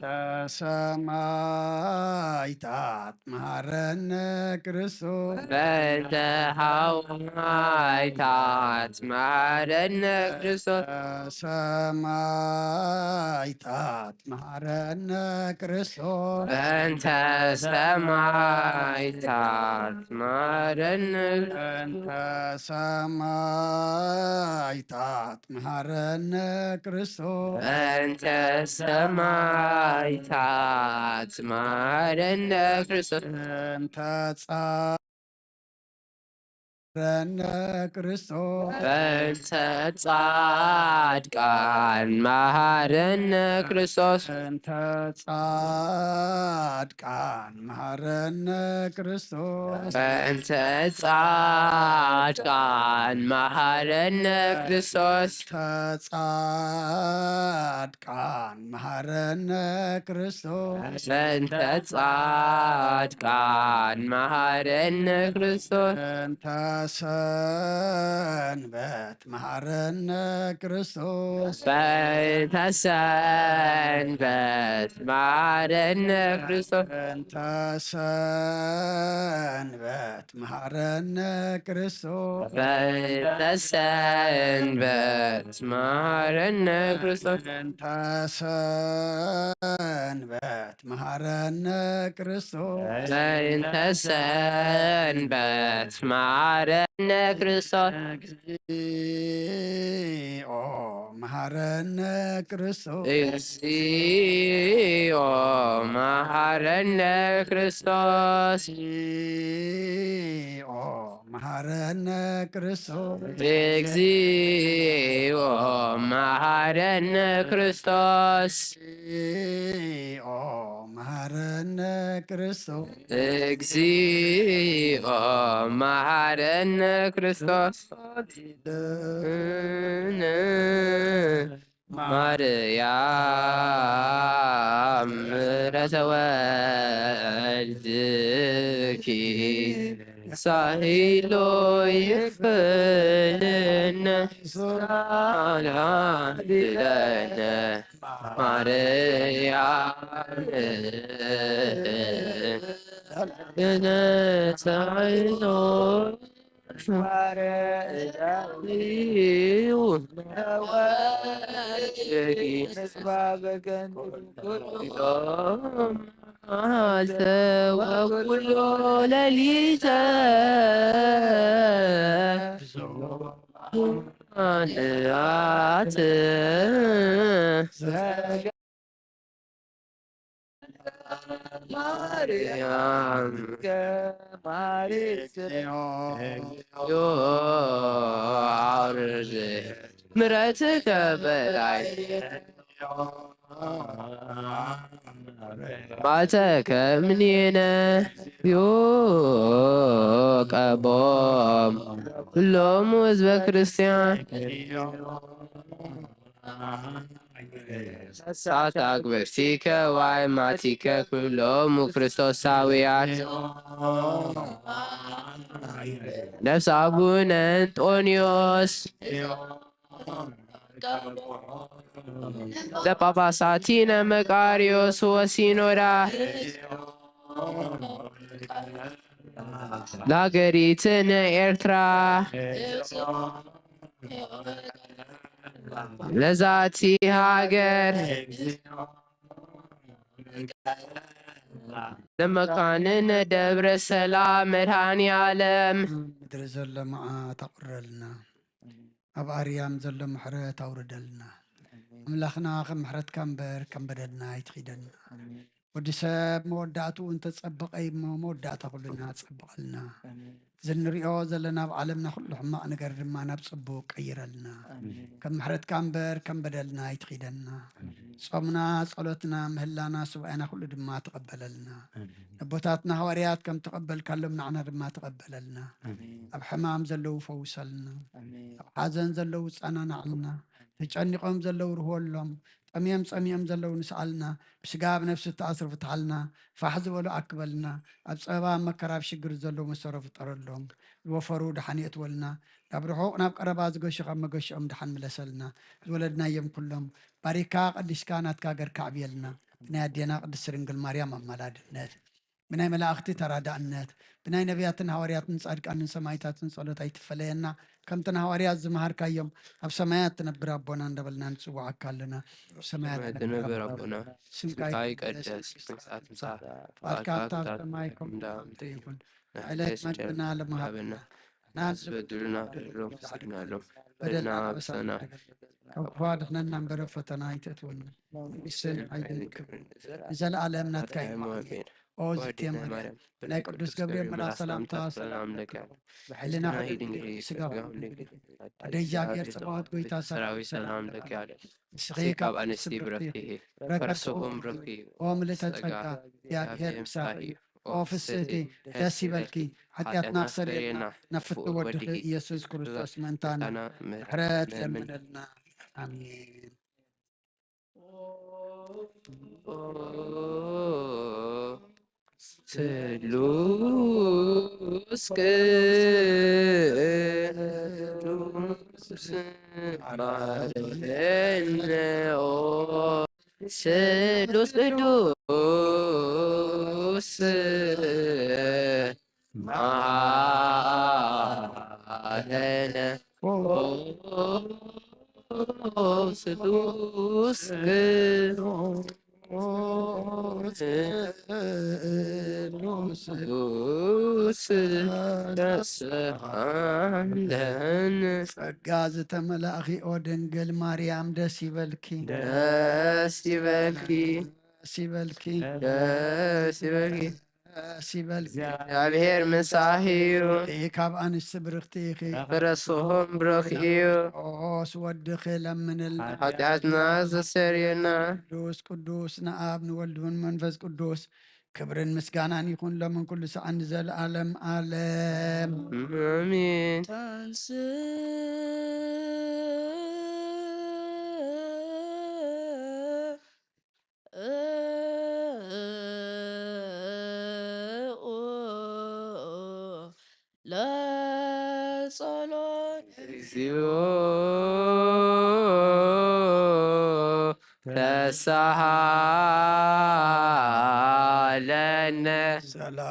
ሰማዕታት መሐረነ ክርስቶስ። በእንተ ሐዋርያት መሐረነ ክርስቶስ። ሰማዕታት መሐረነ ክርስቶስ። በእንተ ሰማዕታት መሐረነ። በእንተ ሰማዕታት መሐረነ ክርስቶስ። በእንተ ሰማዕታት መሐረነ ክርስቶስ። በእንተ ጻ- መሐረነ ክርስቶስ። በእንተ ጻድቃን መሐረነ ክርስቶስ። በእንተ ጻድቃን መሐረነ ክርስቶስ። በእንተ ጻድቃን መሐረነ ክርስቶስ። በእንተ ጻድቃን መሐረነ ክርስቶስ። በእንተ ጻድቃን መሐረነ ክርስቶስ። በእንተ ሰንበት መሐረነ ክርስቶስ። በእንተ ሰንበት መሐረነ ክርስቶስ። በእንተ ሰንበት መሐረነ ክርስቶስ። በእንተ ሰንበት መሐረነ ክርስቶስ። በእንተ ሰንበት መሐረነ ክርስቶስ። በእንተ ሰንበት መሐረነ ክርስቶስ። እግዚኦ መሐረነ ክርስቶስ። እግዚኦ መሐረነ ክርስቶስ። እግዚኦ መሐረነ ክርስቶስ። እግዚኦ መሐረነ ክርስቶስ። እግዚኦ መሐረነ ክርስቶስ። እግዚኦ መሐረነ ክርስቶስ። ማርያም ምሕረተ ወልድኪ ሳህሎ ይክፍልነ ሳላድለነ ማርያም ሳህሎ ምሕረትከ በላይ ባተ ከምኔነ ዮቀቦም ኩሎም ህዝበ ክርስቲያን። ሳት አግብርቲከ ዋይማቲከ ኩሎሙ ክርስቶሳውያን። ነፍስ አቡነ እንጦንዮስ ለጳጳሳቲነ መቃርዮስ ወሲኖዳ ለአገሪትነ ኤርትራ ለዛቲ ሀገር ለመካንነ ደብረ ሰላም መድኃኔ ዓለም። ምድሪ ዘሎ መዓት አቁረልና። ኣብ ኣርያም ዘሎ ምሕረት ኣውርደልና። ኣምላኽና፣ ከም ምሕረትካ እምበር ከም በደልና ኣይትኺደና። ወዲ ሰብ መወዳእትኡ እንተጸበቐ እሞ፣ መወዳእታ ኩልና ጸብቐልና። እዚ እንሪኦ ዘለና ኣብ ዓለምና ኩሉ ሕማቕ ነገር ድማ ናብ ጽቡቕ ቀይረልና። ከም ምሕረትካ እምበር ከም በደልና ኣይትኺደና። ጾምና፣ ጸሎትና፣ ምህላና፣ ሱባኤና ኩሉ ድማ ተቐበለልና። ኣቦታትና ሃዋርያት ከም ተቐበልካሎም ንዓና ድማ ተቐበለልና። ኣብ ሕማም ዘለዉ ፈውሰልና። ኣብ ሓዘን ዘለዉ ጸናናዕልና። ተጨኒቖም ዘለዉ ርህወሎም። ጠምዮም ጸሚኦም ዘለዉ ንስኣልና። ብስጋ ብነፍሲ ተኣስሩ ፍትሓልና። ፋሕ ዝበሉ ኣክበልና። ኣብ ጸበባ፣ ኣብ መከራ፣ ኣብ ሽግር ዘለዉ መሰሮ ፍጠረሎም። ዝወፈሩ ደሓን የእትወልና። ናብ ርሑቕ ናብ ቀረባ ዝገሹ ካብ መገሽኦም ደሓን ምለሰልና። ዝወለድናዮም ኩሎም ባሪካ ቀዲስካ ናትካ ገርካ ኣዕብየልና። ብናይ ኣዴና ቅድስት ድንግል ማርያም ኣማላድነት፣ ብናይ መላእኽቲ ተራዳእነት፣ ብናይ ነቢያትን ሃዋርያትን ጻድቃንን ሰማይታትን ጸሎት ኣይትፈለየና። ከምተን ሃዋርያት ዝመሃርካዮም፣ ኣብ ሰማያት ትነብር ኣቦና እንዳበልና ንጽውዓካ ኣለና። ኣብ ሰማያት ትነብር ኣቦና፣ ስምካ ይቀደስ፣ መንግስትካ ትምጻእ፣ ፍቃድካ ኣብ ሰማይ ከም ትኹን። ዕለት መግብና ለመሃበና፣ ንሕና ዝበድሉና በደሎም፣ በደልና ኣበሳና፣ ካብ ክፉ ኣድሕነና እምበር ኣብ ፈተና ኣይተእትወና። መንግስትን ሓይልን ክብርን ንዘለኣለም ናትካ እዩ። ኣሜን። ኦ ዝእቲ ማርያም፣ ብናይ ቅዱስ ገብርኤል መልኣክ ሰላምታ ሰላም እልኪ፣ ብሕልናኺ ድንግል፣ ብስጋኺ ድንግል፣ ኣደ እግዚኣብሔር ጸባኦት፣ ጎይታ ሰራዊት ሰላም እልኪ። ንስኺ ካብ ኣንስቲ ብረኽቲ ኢኺ፣ በረከት ርሑም ብሩክ እዩ። ኦ ምልእተ ጸጋ፣ እግዚኣብሔር ምሳኺ እዩ። ኦ ፍስሕቲ፣ ደስ ይበልኪ፣ ኃጢኣትና ኣስተሰርየልና፣ ናብ ፍትው ወድኺ ኢየሱስ ክርስቶስ ምእንታና ምሕረት ለምነልና። ኣሜን። ስሉስ ቅዱስ መሐረነ፣ ኦ ስሉስ ቅዱስ መሐረነ፣ ኦ ስሉስ ቅዱስ ቅዱስ ደስ ይበለን። ጸጋ ዝተመላእኺ ኦ ድንግል ማርያም ደስ ይበልኪ። ደስ ይበልኪ። ደስ ይበልኪ። ደስ ይበልኪ። ደስ ይበልኪ። እግዚአብሔር ምሳኺ እዩ። እይ ካብ ኣንስቲ ብርኽቲ ኢኺ። ፍረ ስኽኹም ብሩኽ እዩ። ኦስ ወድኺ ለምንልና። ኃጢአትና ዘስተሰርየልና። ቅዱስ ቅዱስ ንኣብ ንወልድ ወመንፈስ ቅዱስ ክብርን ምስጋናን ይኹን ሎምን ኩሉ ሰዓትን ንዘለዓለም ዓለም። ኣሜን። ተንሥእ ለጸሎት እግዚኦ ተሳሃለነ። ሰላም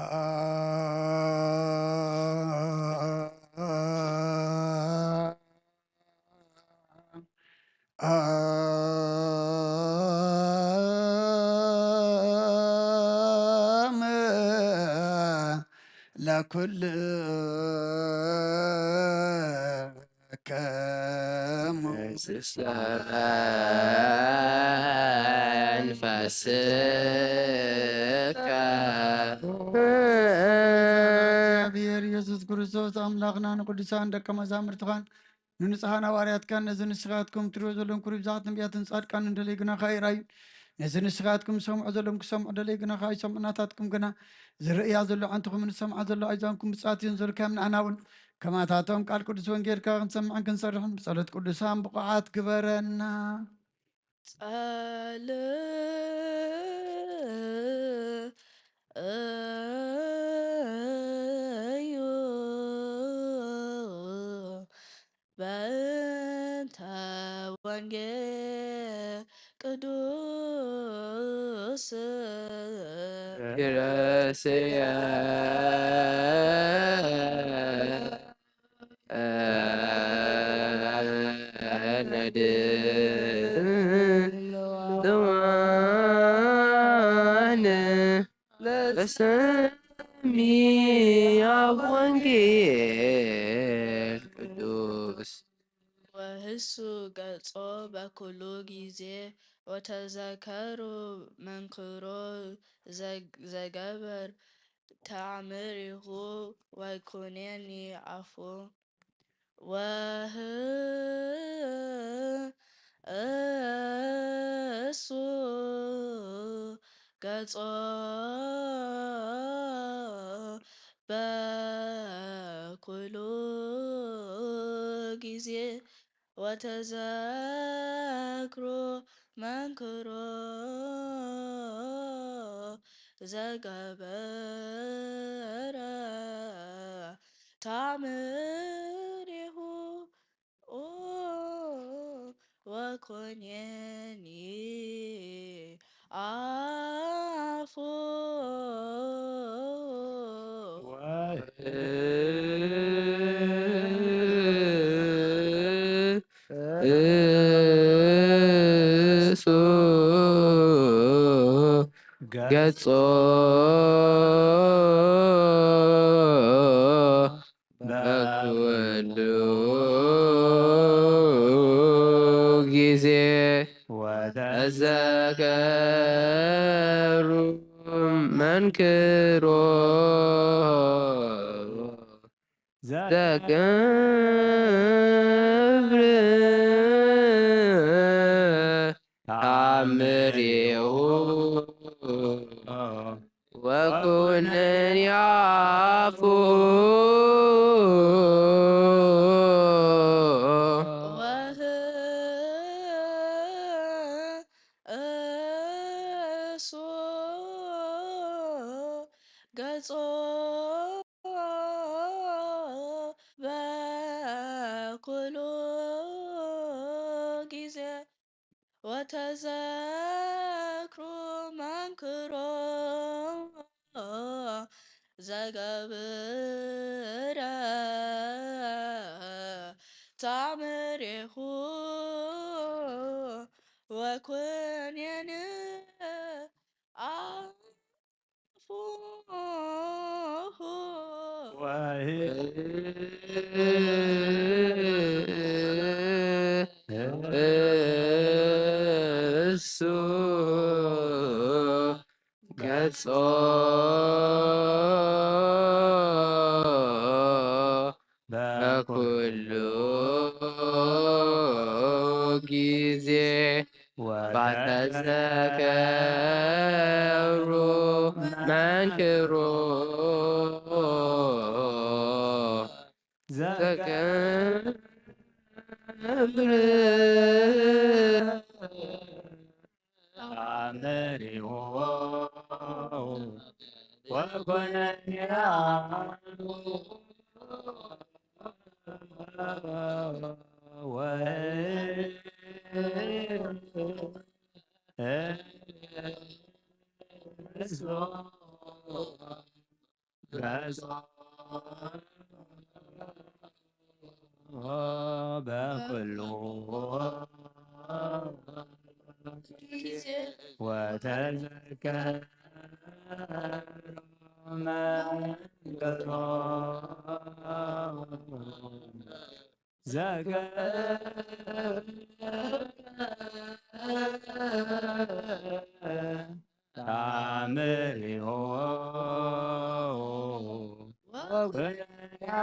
አም ለኩልክሙ። መንፈስከ። እግዚኣብሔር ኢየሱስ ክርስቶስ ኣምላኽና ንቅዱሳን ደቀ መዛሙርትኻን ንንጹሓን ሃዋርያትካን ነዚ ንስኻትኩም ትርእዮ ዘለኹም ክብሪ ብዝሓት ነቢያትን ጻድቃንን ደለዩ ግናኻ ኣይረኣዩን። ነዚ ንስኻትኩም ትሰምዑ ዘለኹም ክሰምዑ ደለዩ ግናኻ ኣይሰምዑን። ናታትኩም ግና ዝርእያ ዘሎ ኣዕንትኹምን ዝሰምዓ ዘሎ ኣእዛንኩም ብጻት እየን ዘልካዮም። ንኣና እውን ከማታቶም ቃል ቅዱስ ወንጌልካ ክንሰምዕን ክንሰርሕን ብጸሎት ቅዱሳን ብቑዓት ግበረና። ጸል እዩ በእንተ ወንጌል ቅዱስ። ይረስየ ነድዋነ ለሰሚዐ ወንጌል ቅዱስ። ወህሱ ገጾ በኩሉ ጊዜ ወተዘከሩ መንክሮ ዘግ-፣ ዘገበር ተአምሪሁ ወኩነኒ አፉ። ወህሱ ገጾ በኩሉ ጊዜ ወተዘክሮ መንክሮ ዘገበረ ተአምሪሁ ወኮኔኒ አፉ። ወህሱ ገጾ በኩሉ ጊዜ ወተዘከሩ መንክሮ ዘገብር ተአምሪሁ ወኩነኒ አፉ። ወህሱ ኩሉ ጊዜ ወተዘክሩ መንክሮ ዘገብረ ተአምሬሁ ወኩነኔሁ አፉሁ። እሱ ገጾ በኩሉ ጊዜ ወተዘከሩ መንክሮ ዘገብረ ተአምሬሁ ወኩነኔሁ በኩሉ ጊዜ ወተዘከሩ መንክሮ ዘገብረ ተአምሬሁ ወኩነኔሁ።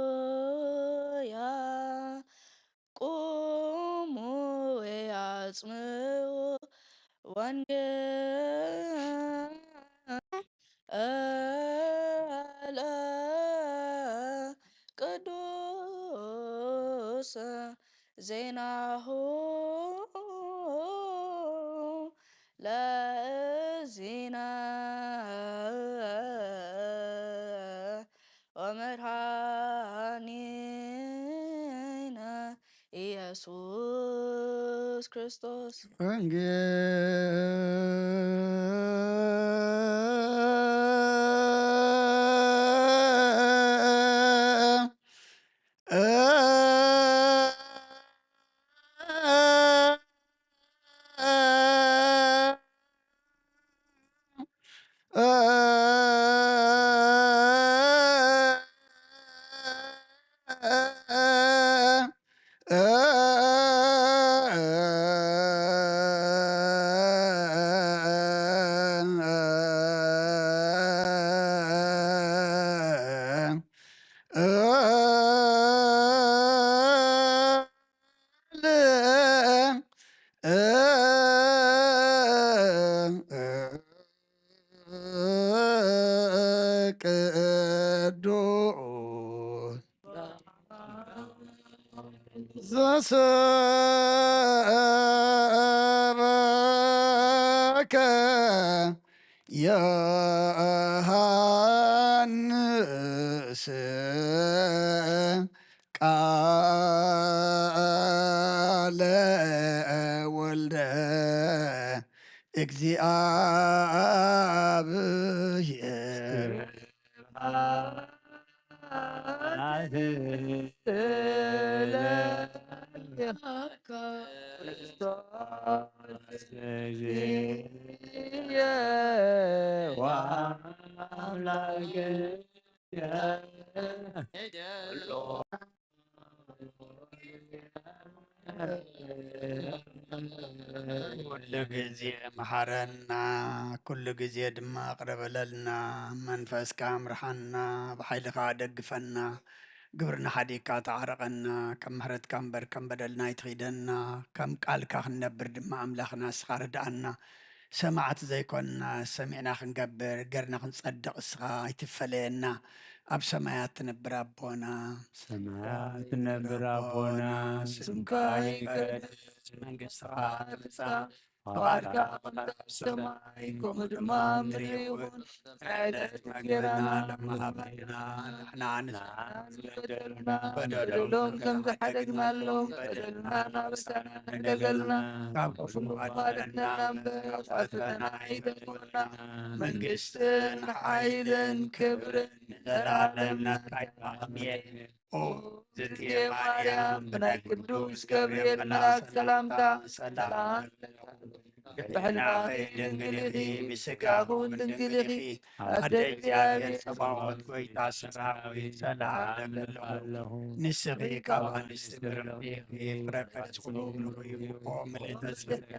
ሃሌሉያ። ቁሙ ወአጽምዑ ወንጌለ ቅዱስ ዜናሁ ለእግዚእነ ወመድኃኒነ ኢየሱስ ክርስቶስ። ወንጌል ቅዱስ ዘሰበከ ዮሐንስ ቃለ ወልደ እግዚአብሔር። ኩሉ ጊዜ መሐረና፣ ኩሉ ጊዜ ድማ ቅረ በለልና። መንፈስካ ምርሐና፣ ብሐይልኻ ደግፈና። ግብርና ሐዲግካ ተዓረቀና፣ ከም ምሕረትካ እምበር ከም በደልና ኣይትኺደና። ከም ቃልካ ክንነብር ድማ ኣምላኽና እስኻ ርድኣና። ሰማዕት ዘይኮንና ሰሚዕና ክንገብር፣ ገርና ክንጸድቕ እስኻ ኣይትፈለየና። ኣብ ሰማያት ትነብር ኣቦና፣ ሰማያት ትነብር ኣቦና፣ ስምካ ይቀደስ፣ መንግስትኻ ትምጻእ፣ ፍቃድካ ከምቲ ኣብ ሰማይ ከምኡ ድማ ኣብ ምድሪ ይኹን። ዕለት እንጌራና ሎሚ ሃበና፣ ንሕና ንዝበደሉና በደሎም ከም ዝሓደግናሎም በደሉና እናበሳና ንሕደገልና፣ ካብ ክፉ ኣድሕነና እምበር ኣብ ፈተና ኣይተእትወና። መንግስትን ሓይልን ክብርን ንዘለኣለም ናትካ እዩ። ኣሜን። ኦ ዝእቲ ማርያም፣ ብናይ ቅዱስ ገብርኤል መልኣክ ሰላምታ ሰላም እብለኪ። ብሕልናኺ ድንግል ኢኺ፣ ብስጋኺ እውን ድንግል ኢኺ። ኣደ እግዚኣብሔር ጸባኦት፣ ጐይታ ሰራዊት፣ ሰላም እብለኪ። ንስኺ ካብ ኣንስቲ ብርኽቲ ኢኺ፣ ፍረ ከርስኺ ቡሩኽ እዩ። ኦ ምልእተ ጸጋ፣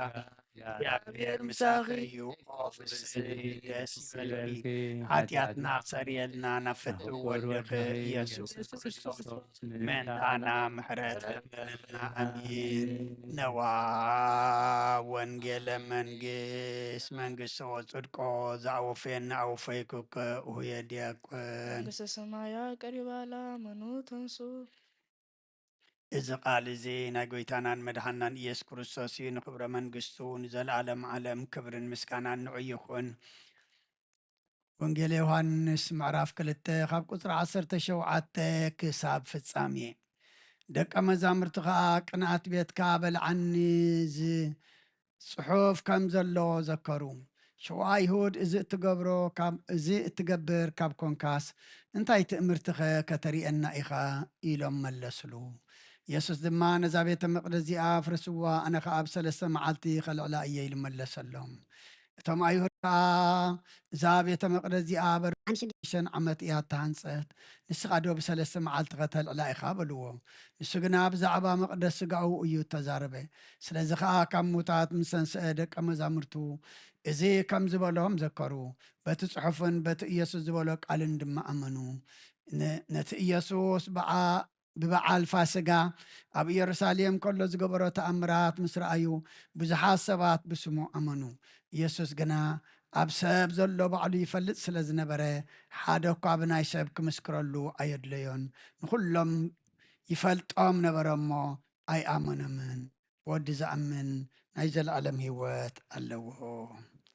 እግዚኣብሔር ምሳኺ እዩ። ኦ ፍስሕቲ፣ ደስ ይበልኪ፣ ሓጢኣትና ኣስተሰርየልና፣ ናብ ፍትው ወድኺ ኢየሱስ ክርስቶስ ምእንታና ምሕረት ለብለልና። ኣሜን። ነዋ ወንጌለ መንግስት፣ መንግስቶ ወጽድቆ፣ ዘአወፈየኒ አወፈይኩከ፣ ኡሁየ ዲያቆን። መንግስተ ሰማያ ቀሪባ ለአመኑ ተንሱ። እዚ ቃል እዚ ናይ ጐይታናን መድኃናን ኢየሱስ ክርስቶስ እዩ። ንኽብረ መንግስቱ ንዘለዓለም ዓለም ክብርን ምስጋናን ንዑ ይኹን። ወንጌል ዮሐንስ ምዕራፍ ክልተ ካብ ቁጽሪ ዓሰርተ ሸውዓተ ክሳብ ፍጻሜ። ደቀ መዛሙርቲ ኸኣ ቅንኣት ቤትካ በልዓኒ ዝ- ጽሑፍ ከም ዘሎ ዘከሩ። ሽዋ ኣይሁድ፣ "እዚ እትገብሮ ካብ፣ እዚ እትገብር ካብ ኮንካስ፣ እንታይ ትእምርትኸ ከተርእየና ኢኻ?" ኢሎም መለስሉ። ኢየሱስ ድማ፣ "ነዛ ቤተ መቕደስ እዚኣ ኣፍርስዋ፣ ኣነ ኸኣ ኣብ ሰለስተ መዓልቲ ኸልዕላ እየ" ኢሉ መለሰሎም። እቶም ኣይሁድ ከኣ፣ "እዛ ቤተ መቕደስ እዚኣ በርባን ሽዱሽተ ዓመት እያ እተሃንጸት፣ ንስኻ ዶ ብሰለስተ መዓልቲ ኸተልዕላ ኢኻ?" በልዎ። ንሱ ግና ብዛዕባ መቕደስ ስጋኡ እዩ እተዛረበ። ስለዚ ኸኣ ካብ ሙታት ምስ ተንስአ ደቀ መዛሙርቱ እዚ ከም ዝበሎም ዘከሩ። በቲ ጽሑፍን በቲ ኢየሱስ ዝበሎ ቃልን ድማ ኣመኑ። ነ-፣ ነቲ ኢየሱስ ብዓ-፣ ብበዓል ፋስጋ ኣብ ኢየሩሳሌም ከሎ ዝገበሮ ተኣምራት ምስ ረኣዩ፣ ብዙሓት ሰባት ብስሙ ኣመኑ። ኢየሱስ ግና ኣብ ሰብ ዘሎ ባዕሉ ይፈልጥ ስለ ዝነበረ፣ ሓደ እኳ ብናይ ሰብ ክምስክረሉ ኣየድለዮን። ንኹሎም ይፈልጦም ነበረ እሞ ኣይኣመኖምን። ብወዲ ዝኣምን ናይ ዘለኣለም ህይወት ኣለዎ።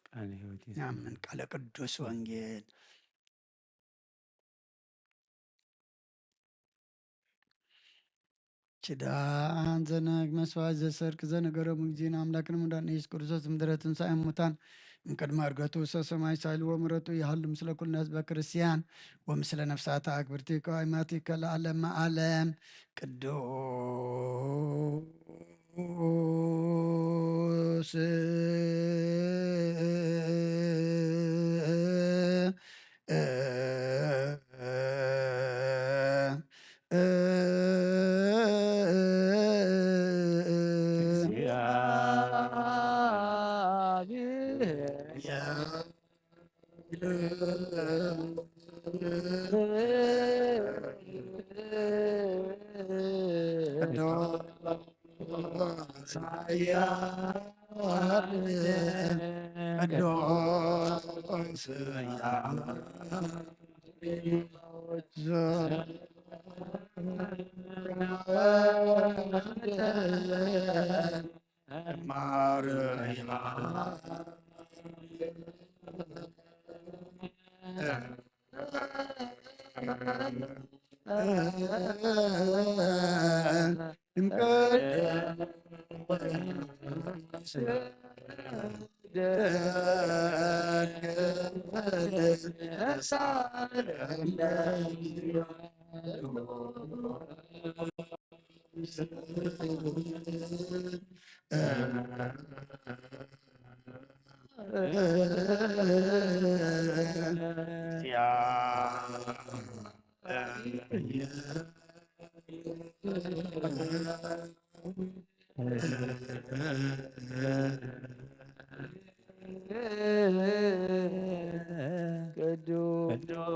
ቃለ ህይወት ይስማዕ። ኣሜን። ቃለ ቅዱስ ወንጌል። ኪዳን ዘነግ መስዋዕት ዘሰርክ ዘነገሮም እግዚእነ አምላክነ መድኃኒነ ኢየሱስ ክርስቶስ እምድረ ትንሣኤ እሙታን እምቅድመ ዕርገቱ ውስተ ሰማይ ሳይል ወምሕረቱ ይሃሉ ምስለ ኩልነ ህዝበ ክርስቲያን ወምስለ ነፍሳተ አክብርቲከ ወአእማቲከ ለዓለመ ዓለም። ቅዱስ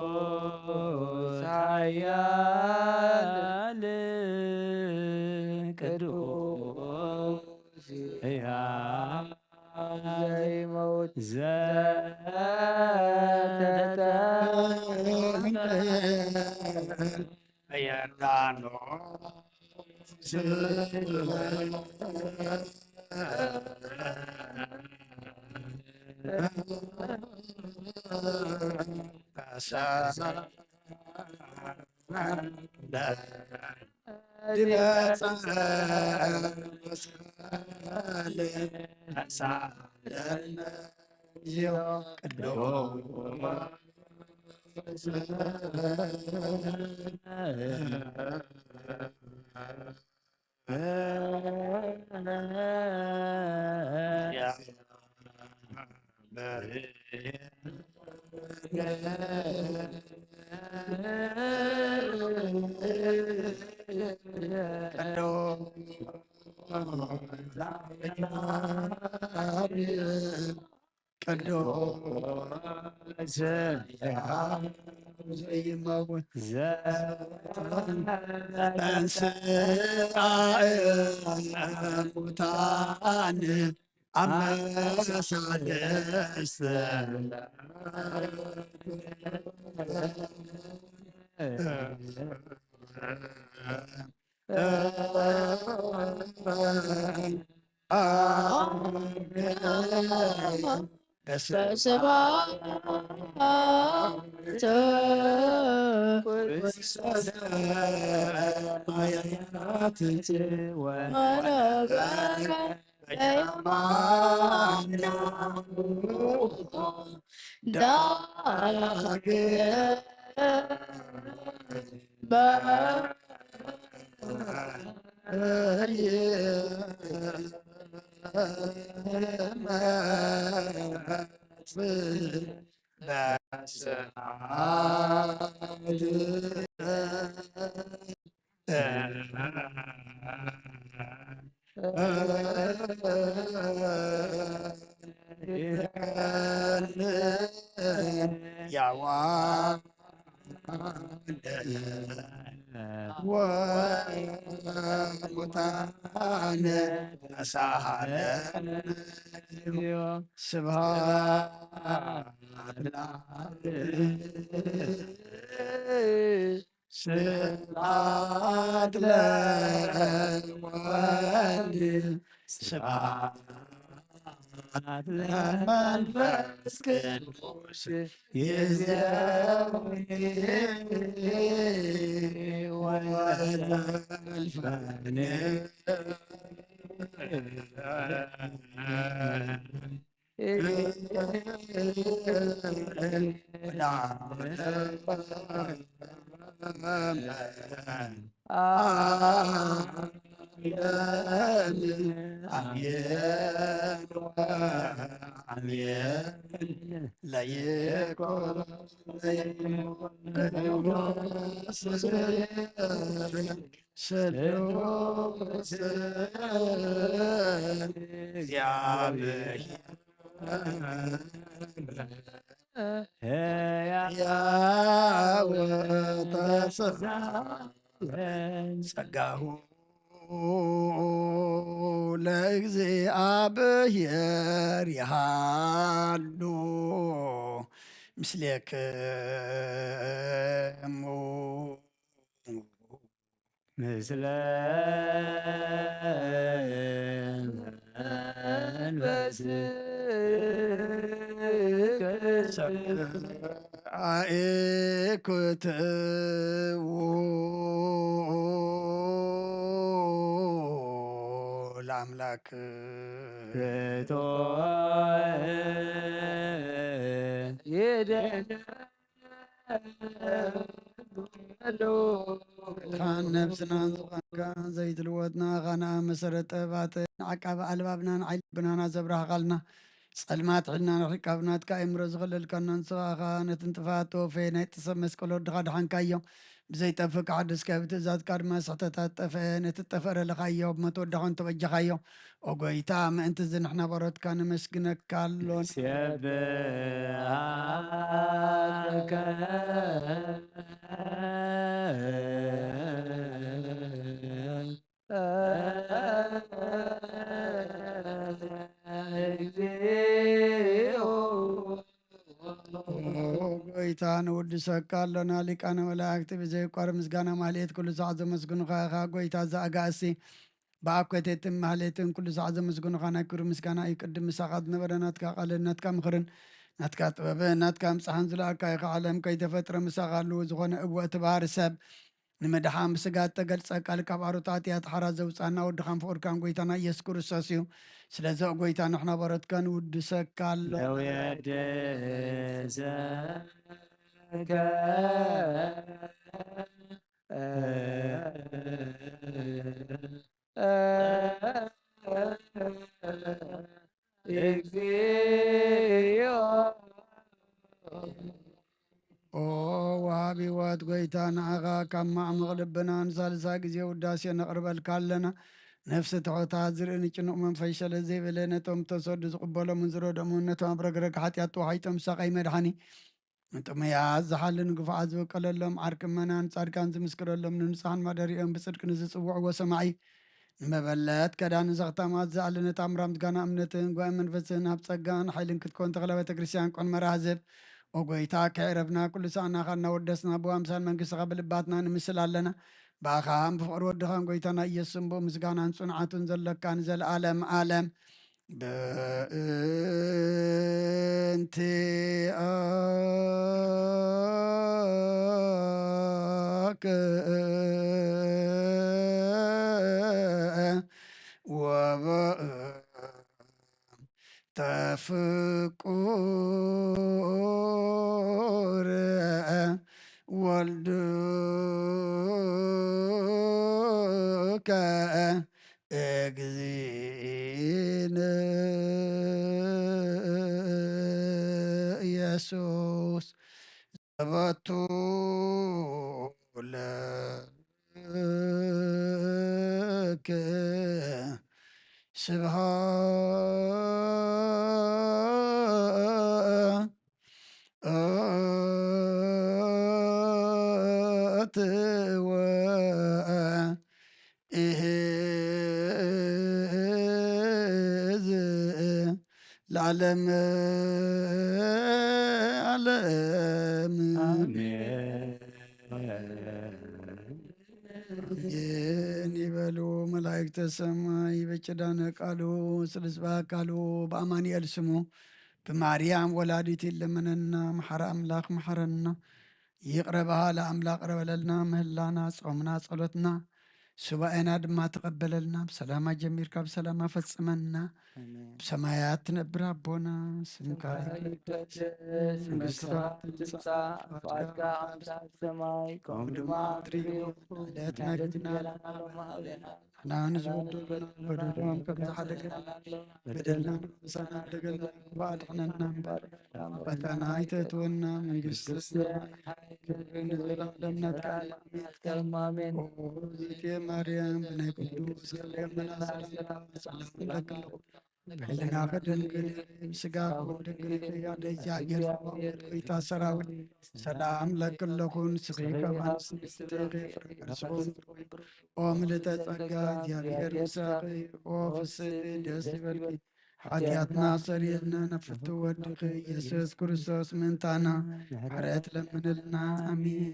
ቅዱስ ኃያል ቅዱስ ሕያው ዘይመውት ዘተጠምቀ በዮርዳኖስ ቅዱስ ዘይመውት ዘተንሥአ እሙታን አመ ሠላስት በሰማያት ወመንበረ በየማነ ዳግመ ወሙታነ ተሳሃለ። ስብሐት ለአብ። ስብሐት ለወልድ ስብሐት ለመንፈስ ቅዱስ ይእዜኒ ወዘልፈኒ። ስሉስ እግዚአብሔር ሕያው ተስፋ ጸጋሁ ለእግዚአብሔር ይሃሉ ምስሌክሙ። ምስለ መንፈስከ አእኩትዉ ለአምላክ። ካን ነፍስናን ዙፋንካ ዘይትልወጥና፣ ካን መሰረት ጥበባትን ዓቃቢ ኣልባብናን ዓይኒ ልብናን ኣዘብራህካልና። ጸልማት ሒልና ንርሕቅ ካብ ናትካ ኣእምሮ ዝኸለልካና ንስኻ ኢኻ። ነቲ ንጥፍኣት ተወፈየ ናይ ጥሰ መስቀል ወድኻ ደሓንካዮ። ብዘይጠፍእ ክሓድስ ካብ ትእዛዝካ ድማ ስሕተታት ጠፍአ። ነቲ ዝጠፍአ ለለኻዮ ብሞት ወድኻ ተበጀኻዮ። ኦ ጎይታ፣ ምእንቲ እዚ ንሕና ባሮትካ ነመስግነካ ኣሎና። ንሴብሐከ እግዚኦ። ኦ ጎይታ፣ ንውድሰካ ኣሎና። ሊቃነ መላእክት ብዘይቋርጽ ምስጋና ማህሌት ኩሉ ሳዕ ዘመስግኑኻ ኢኻ። ጎይታ ዘኣጋእዝቲ፣ በአኮቴትን ማህሌትን ኩሉ ሳዕ ዘመስግኑኻ፣ ናይ ክብር ምስጋና እዩ። ቅድም ምሳኻ ዝነበረ ናትካ ቃልን ናትካ ምኽርን ናትካ ጥበብን ናትካ ምጽሓን ዝለኣካይ፣ ከዓለም ከይተፈጥረ ምሳኻ ህልው ዝኾነ እወ እቲ ባህሪ ሰብ ንምድሓን ብስጋ እተገልጸ ቃል ካብ ኣሮት ኣትያት ሓራ ዘውጻና ወድኻን ፍቑርካን ጎይታና ኢየሱስ ክርስቶስ እዩ። ስለዚ ኦ ጎይታ ንሕና በሮትካ ንውድሰካ ኣለና። ለውየደሰከ እግዚኦ። ኦ ወሃቢ ሕይወት ጎይታ፣ ንዓኻ ካብ ማዕሙቕ ልብና ንሳልሳይ ግዜ ውዳሴ ነቕርበልካ ኣለና። ነፍሲ ትሑት፣ ዝርኢ ንጭኑቕ፣ መንፈስ ሸለል ዘይበለ፣ ነቶም እተሰዱ ዝቕበሎምን ዝረድኦምን፣ ነቶም ኣብ ረግረግ ሓጢኣት ተዋሒጦም ዝሳቐዩ መድሓኒ፣ ንጥሙያት ዝሓልን ንግፉዓት ዝብቀለሎም፣ ዓርኪ እመናን ጻድቃን ዝምስክረሎም፣ ንንጹሓን ማደሪኦም ብጽድቂ ንዝጽውዕዎ ሰማዒ፣ ንመበለት ከዳን ዘኽታማት ዝኣለነ ታምራም ዝጋና እምነትን ጓይ መንፈስን ኣብ ጸጋን ሓይልን ክትኮን ተኽለ ቤተክርስትያን ቆን መራህዝብ። ኦ ጎይታ፣ ከዕረፍና ኩሉ ሳዕናኻ እናወደስና ብዋምሳል መንግስትኻ ብልባትና ንምስል ኣለና። ብኣኻን ብፍቕሪ ወድኻን ጎይታና ኢየሱስን ብኡ ምስጋናን ጽንዓቱን ዘለካ ንዘለኣለም ኣለም። በእንቲአከ ወበእንተ ፍቁር ወልድከ እግዚእነ ኢየሱስ ዘበቱ ለከ ስብሐት ወ ኢሕዝ ለዓለመ ዓለም። አሜን። ይህን ይበሉ መላእክተ ሰማይ፣ በጭዳነ ቃሉ፣ ስልስባ ቃሉ፣ በአማኑኤል ስሙ፣ በማርያም ወላዲት ይለመነና፣ መሐረ አምላክ መሐረና። ይቅረ በሃለ አምላክ ቅረ በለልና፣ ምህላና፣ ጾምና፣ ጸሎትና፣ ሱባኤና ድማ ተቀበለልና፣ ብሰላም አጀሚርካ ብሰላም አፈጽመና። አሜን። ብሰማያት ትነብር አቦና፣ ስምካ ይትቀደስ፣ መንግስትካ ትምጻእ፣ ፍቃድካ ከምቲ ኣብ ሰማይ ከምኡ ድማ ኣብ ምድሪ ይኹን። ዕለትና ሀበና ዮም ሀበና፣ ንሕና ንዝበደልና በደልና ከም ዝሓደገና በደልና ምሳና ደገልና፣ ክብኣት ሕነና እምበር፣ ፈተና ኣይተእትወና፣ መንግስቲ ሰማይ ክብሪ ንዘለዓለም ናትካ እዩ። ኣሜን። ኦ ዝእቲ ማርያም፣ ብናይ ቅዱስ ገብርኤል መላእክት ሰላምታ ሰላም እብለኪ ኣለኹ። ብሕልናኺ ድንግል፣ ብስጋኺ ድንግል፣ ኣደ እግዚኣብሔር፣ ኣደ ሰራዊት፣ ሰላም እብለኪ ኣለኹ። ንስኺ ካብ ኣንስቲ ፍሬ ከርስኺ ብሩክ። ኦ ምልእተ ጸጋ፣ እግዚኣብሔር ምሳኺ። ኦ ፍስሕቲ ደስ ይበልኪ፣ ሓጢኣትና ሰሪልና ነፍቱ ወድኺ ኢየሱስ ክርስቶስ ምእንታና ምሕረት ለምንልና። ኣሜን።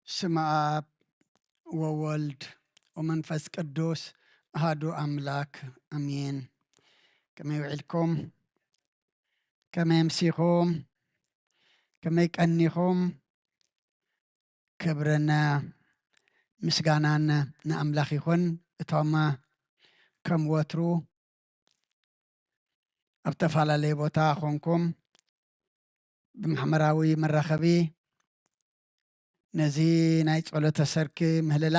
ስመ አብ ወወልድ ወመንፈስ ቅዱስ አሐዱ አምላክ አሜን። ከመይ ውዒልኩም? ከመይ ኣምሲኹም? ከመይ ቀኒኹም? ክብርን ምስጋናን ንኣምላኽ ይኹን። እቶም ከም ወትሩ ኣብ ተፈላለየ ቦታ ኾንኩም ብማሕበራዊ መራኸቢ ነዚ ናይ ጸሎተ ሰርክ ምህልላ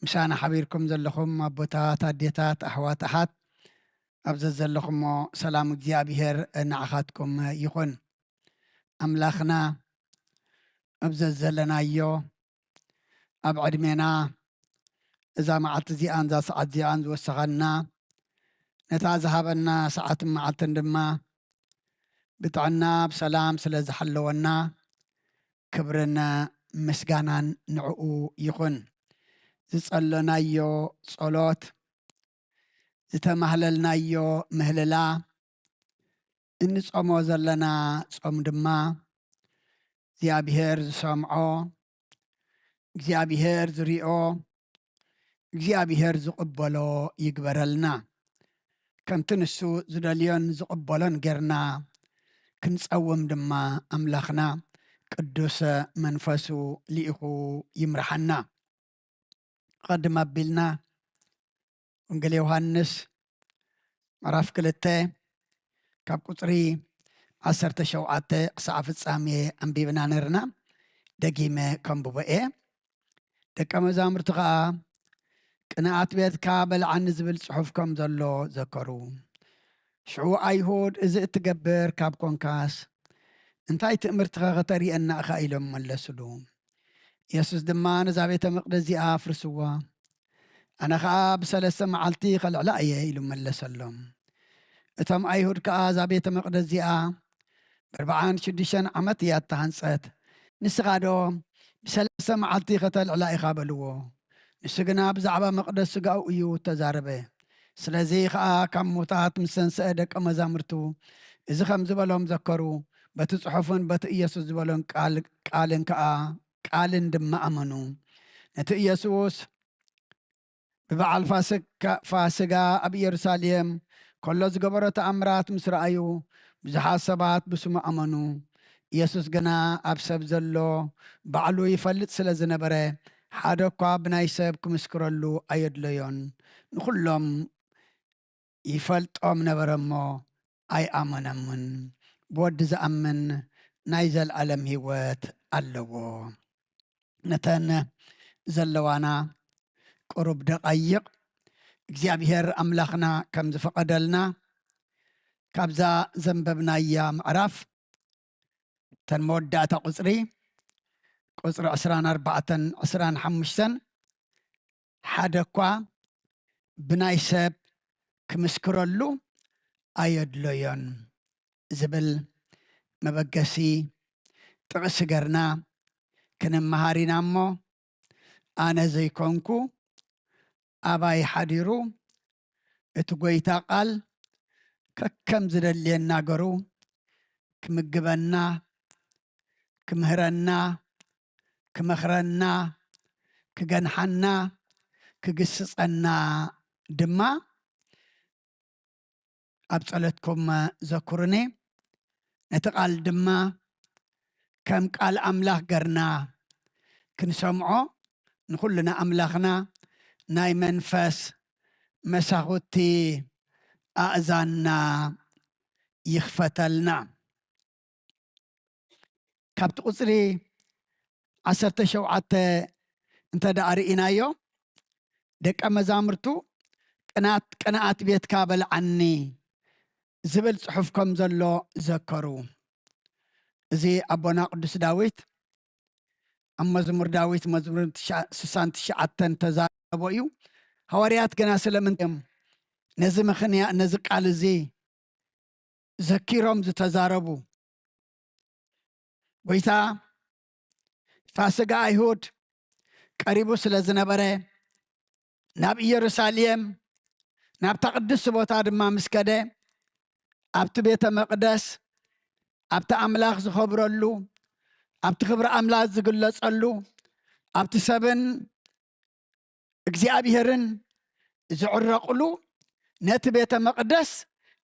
ምሳና ሓቢርኩም ዘለኹም ኣቦታት፣ ኣዴታት፣ ኣሕዋት፣ ኣሓት፣ ኣብ ዘዘለኹሞ ሰላም እግዚኣብሔር ንዓኻትኩም ይኹን። ኣምላኽና ኣብ ዘዘለናዮ ኣብ ዕድሜና እዛ መዓልቲ እዚኣን እዛ ሰዓት እዚኣን ዝወሰኸና፣ ነታ ዝሃበና ሰዓትን መዓልትን ድማ ብጥዕና ብሰላም ስለ ዝሓለወና ክብርን ምስጋናን ንዕኡ ይኹን። ዝጸለናዮ ጸሎት፣ ዝተማህለልናዮ ምህልላ፣ እንጾሞ ዘለና ጾም ድማ እግዚኣብሔር ዝሰምዖ፣ እግዚኣብሔር ዝሪኦ፣ እግዚኣብሔር ዝቕበሎ ይግበረልና። ከምቲ ንሱ ዝደልዮን ዝቕበሎን ጌርና ክንጸውም ድማ ኣምላኽና ቅዱስ መንፈሱ ልኢኹ ይምርሓና። ቐድም ኣቢልና ወንጌል ዮሃንስ ምዕራፍ ክልተ ካብ ቁጽሪ ዓሰርተ ሸውዓተ ክሳዕ ፍጻሜ ኣንቢብና ነርና። ደጊመ ከንብቦ እየ። ደቀ መዛሙርቱ ኸኣ፣ "ቅንኣት ቤትካ በልዓኒ" ዝብል ጽሑፍ ከም ዘሎ ዘከሩ። ሽዑ ኣይሁድ፣ "እዚ እትገብር ካብ ኮንካስ፣ እንታይ ትእምርትኸ ከተርእየና ኢኻ?" ኢሎም መለሱሉ። ኢየሱስ ድማ፣ "ነዛ ቤተ መቕደስ እዚኣ ኣፍርስዋ፣ ኣነ ኸኣ ብሰለስተ መዓልቲ ኸልዕላ እየ" ኢሉ መለሰሎም። እቶም ኣይሁድ ከኣ፣ "እዛ ቤተ መቕደስ እዚኣ ብኣርብዓን ሽዱሽተን ዓመት እያ እተሃንጸት፣ ንስኻዶ ብሰለስተ መዓልቲ ኸተልዕላ ኢኻ?" በልዎ። ንሱ ግና ብዛዕባ መቕደስ ስጋኡ እዩ እተዛረበ። ስለዚ ኸኣ ካብ ሙታት ምስ ተንሰአ ደቀ መዛሙርቱ እዚ ኸም ዝበሎም ዘከሩ፣ በቲ ጽሑፍን በቲ ኢየሱስ ዝበሎን ቃል፣ ቃልን ከኣ፣ ቃልን ድማ ኣመኑ። ነቲ ኢየሱስ ብበዓል ፋስካ-፣ ፋስጋ ኣብ ኢየሩሳሌም ከሎ ዝገበሮ ተኣምራት ምስ ረኣዩ፣ ብዙሓት ሰባት ብስሙ ኣመኑ። ኢየሱስ ግና ኣብ ሰብ ዘሎ ባዕሉ ይፈልጥ ስለ ዝነበረ፣ ሓደ እኳ ብናይ ሰብ ክምስክረሉ ኣየድለዮን። ንኹሎም ይፈልጦም ነበረ እሞ ኣይኣመነምን። ብወዲ ዝኣምን ናይ ዘለኣለም ህይወት ኣለዎ። ነተን ዘለዋና ቁሩብ ደቓይቕ እግዚኣብሔር ኣምላኽና ከም ዝፈቐደልና ካብዛ ዘንበብናያ ምዕራፍ እተን መወዳእታ ቁጽሪ፣ ቁጽሪ ዕስራን ኣርባዕተን ዕስራን ሓሙሽተን፣ ሓደ እኳ ብናይ ሰብ ክምስክረሉ ኣየድለዮን ዝብል መበገሲ ጥቕሲ ገርና ክንመሃር ኢና እሞ፣ ኣነ ዘይኮንኩ ኣባይ ሓዲሩ እቲ ጐይታ ቃል ከከም ዝደልየና ገሩ ክምግበና፣ ክምህረና፣ ክመኽረና፣ ክገንሓና፣ ክግስጸና ድማ ኣብ ጸሎትኩም ዘኩሩኒ። ነቲ ቃል ድማ ከም ቃል ኣምላኽ ገርና ክንሰምዖ ንኹልና ኣምላኽና ናይ መንፈስ መሳኹቲ ኣእዛንና ይኽፈተልና። ካብቲ ቁጽሪ ዓሰርተ ሸውዓተ እንተ ደኣ ርኢናዮ፣ ደቀ መዛሙርቱ ቅንኣት፣ ቅንኣት ቤትካ በልዓኒ ዝብል ጽሑፍ ከም ዘሎ ዘከሩ። እዚ ኣቦና ቅዱስ ዳዊት ኣብ መዝሙር ዳዊት መዝሙር ትሽዓ፣ ስሳን ትሽዓተን ተዛረቦ እዩ። ሃዋርያት ግና ስለምንታይ እዮም ነዚ ምኽንያት፣ ነዚ ቃል እዚ ዘኪሮም ዝተዛረቡ? ጐይታ ፋስጋ ኣይሁድ ቀሪቡ ስለ ዝነበረ፣ ናብ ኢየሩሳሌም ናብታ ቅድስቲ ቦታ ድማ ምስ ከደ፣ ኣብቲ ቤተ መቕደስ፣ ኣብቲ ኣምላኽ ዝኸብረሉ፣ ኣብቲ ክብሪ ኣምላኽ ዝግለጸሉ፣ ኣብቲ ሰብን እግዚኣብሔርን ዝዕረቕሉ፣ ነቲ ቤተ መቕደስ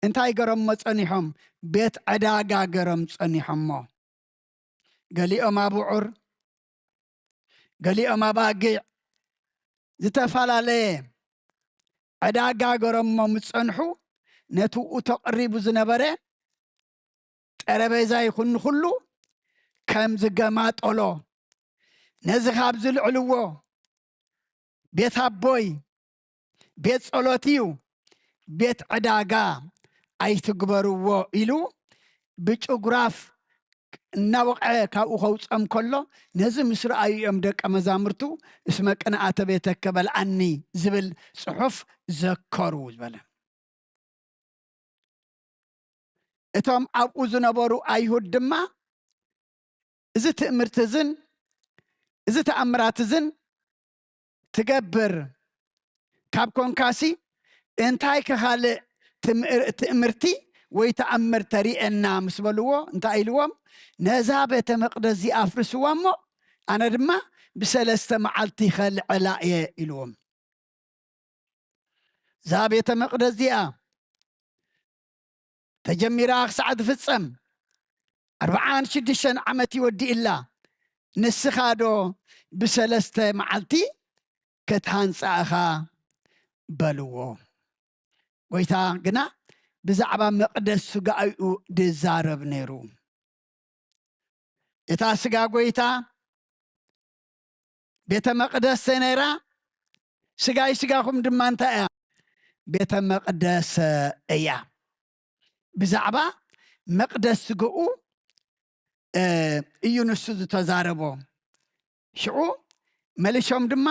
እንታይ ገረሞ ጸኒሖም? ቤት ዕዳጋ ገረም ጸኒሖሞ። ገሊኦም ኣቡዑር፣ ገሊኦም ኣባጊዕ፣ ዝተፈላለየ ዕዳጋ ገረሞ ምስ ጸንሑ፣ ነቲ ብኡ ተቕሪቡ ዝነበረ ጠረጴዛ ይኹን ንኹሉ ከም ዝገማጠሎ፣ ነዚ ካብ ዝልዕልዎ ቤት ኣቦይ ቤት ጸሎት እዩ፣ ቤት ዕዳጋ ኣይትግበርዎ ኢሉ ብጭጉራፍ እናወቕዐ ካብኡ ከውጽኦም ከሎ፣ ነዚ ምስ ረኣዩ እዮም ደቀ መዛሙርቱ፣ እስመ ቅንኣተ ቤተከ በልዓኒ ዝብል ጽሑፍ ዘከሩ ዝበለ። እቶም ኣብኡ ዝነበሩ ኣይሁድ ድማ እዚ ትእምርቲ እዝን እዚ ተኣምራት እዝን ትገብር ካብ ኮንካሲ፣ እንታይ ከኻልእ ትምእር-፣ ትእምርቲ ወይ ተኣምር ተሪኤና ምስ በልዎ፣ እንታይ ኢልዎም? ነዛ ቤተ መቅደስ እዚኣ ኣፍርስዋ እሞ፣ ኣነ ድማ ብሰለስተ መዓልቲ ከልዕላ እየ ኢልዎም። እዛ ቤተ መቅደስ እዚኣ ተጀሚራ ክሳዕ ትፍጸም ኣርብዓን ሽዱሽተን ዓመት ይወዲእላ። ንስኻ ዶ ብሰለስተ መዓልቲ ክትሃንጻ ኢኻ? በልዎ። ጎይታ ግና ብዛዕባ መቅደስ ስጋኡ ድዛረብ ነይሩ። እታ ስጋ ጎይታ ቤተ መቅደስ ነይራ። ስጋይ ስጋኹም ድማ እንታይ እያ? ቤተ መቅደስ እያ። ብዛዕባ መቅደስ ስግኡ፣ እ፣ እዩ ንሱ ዝተዛረቦ። ሽዑ መሊሶም ድማ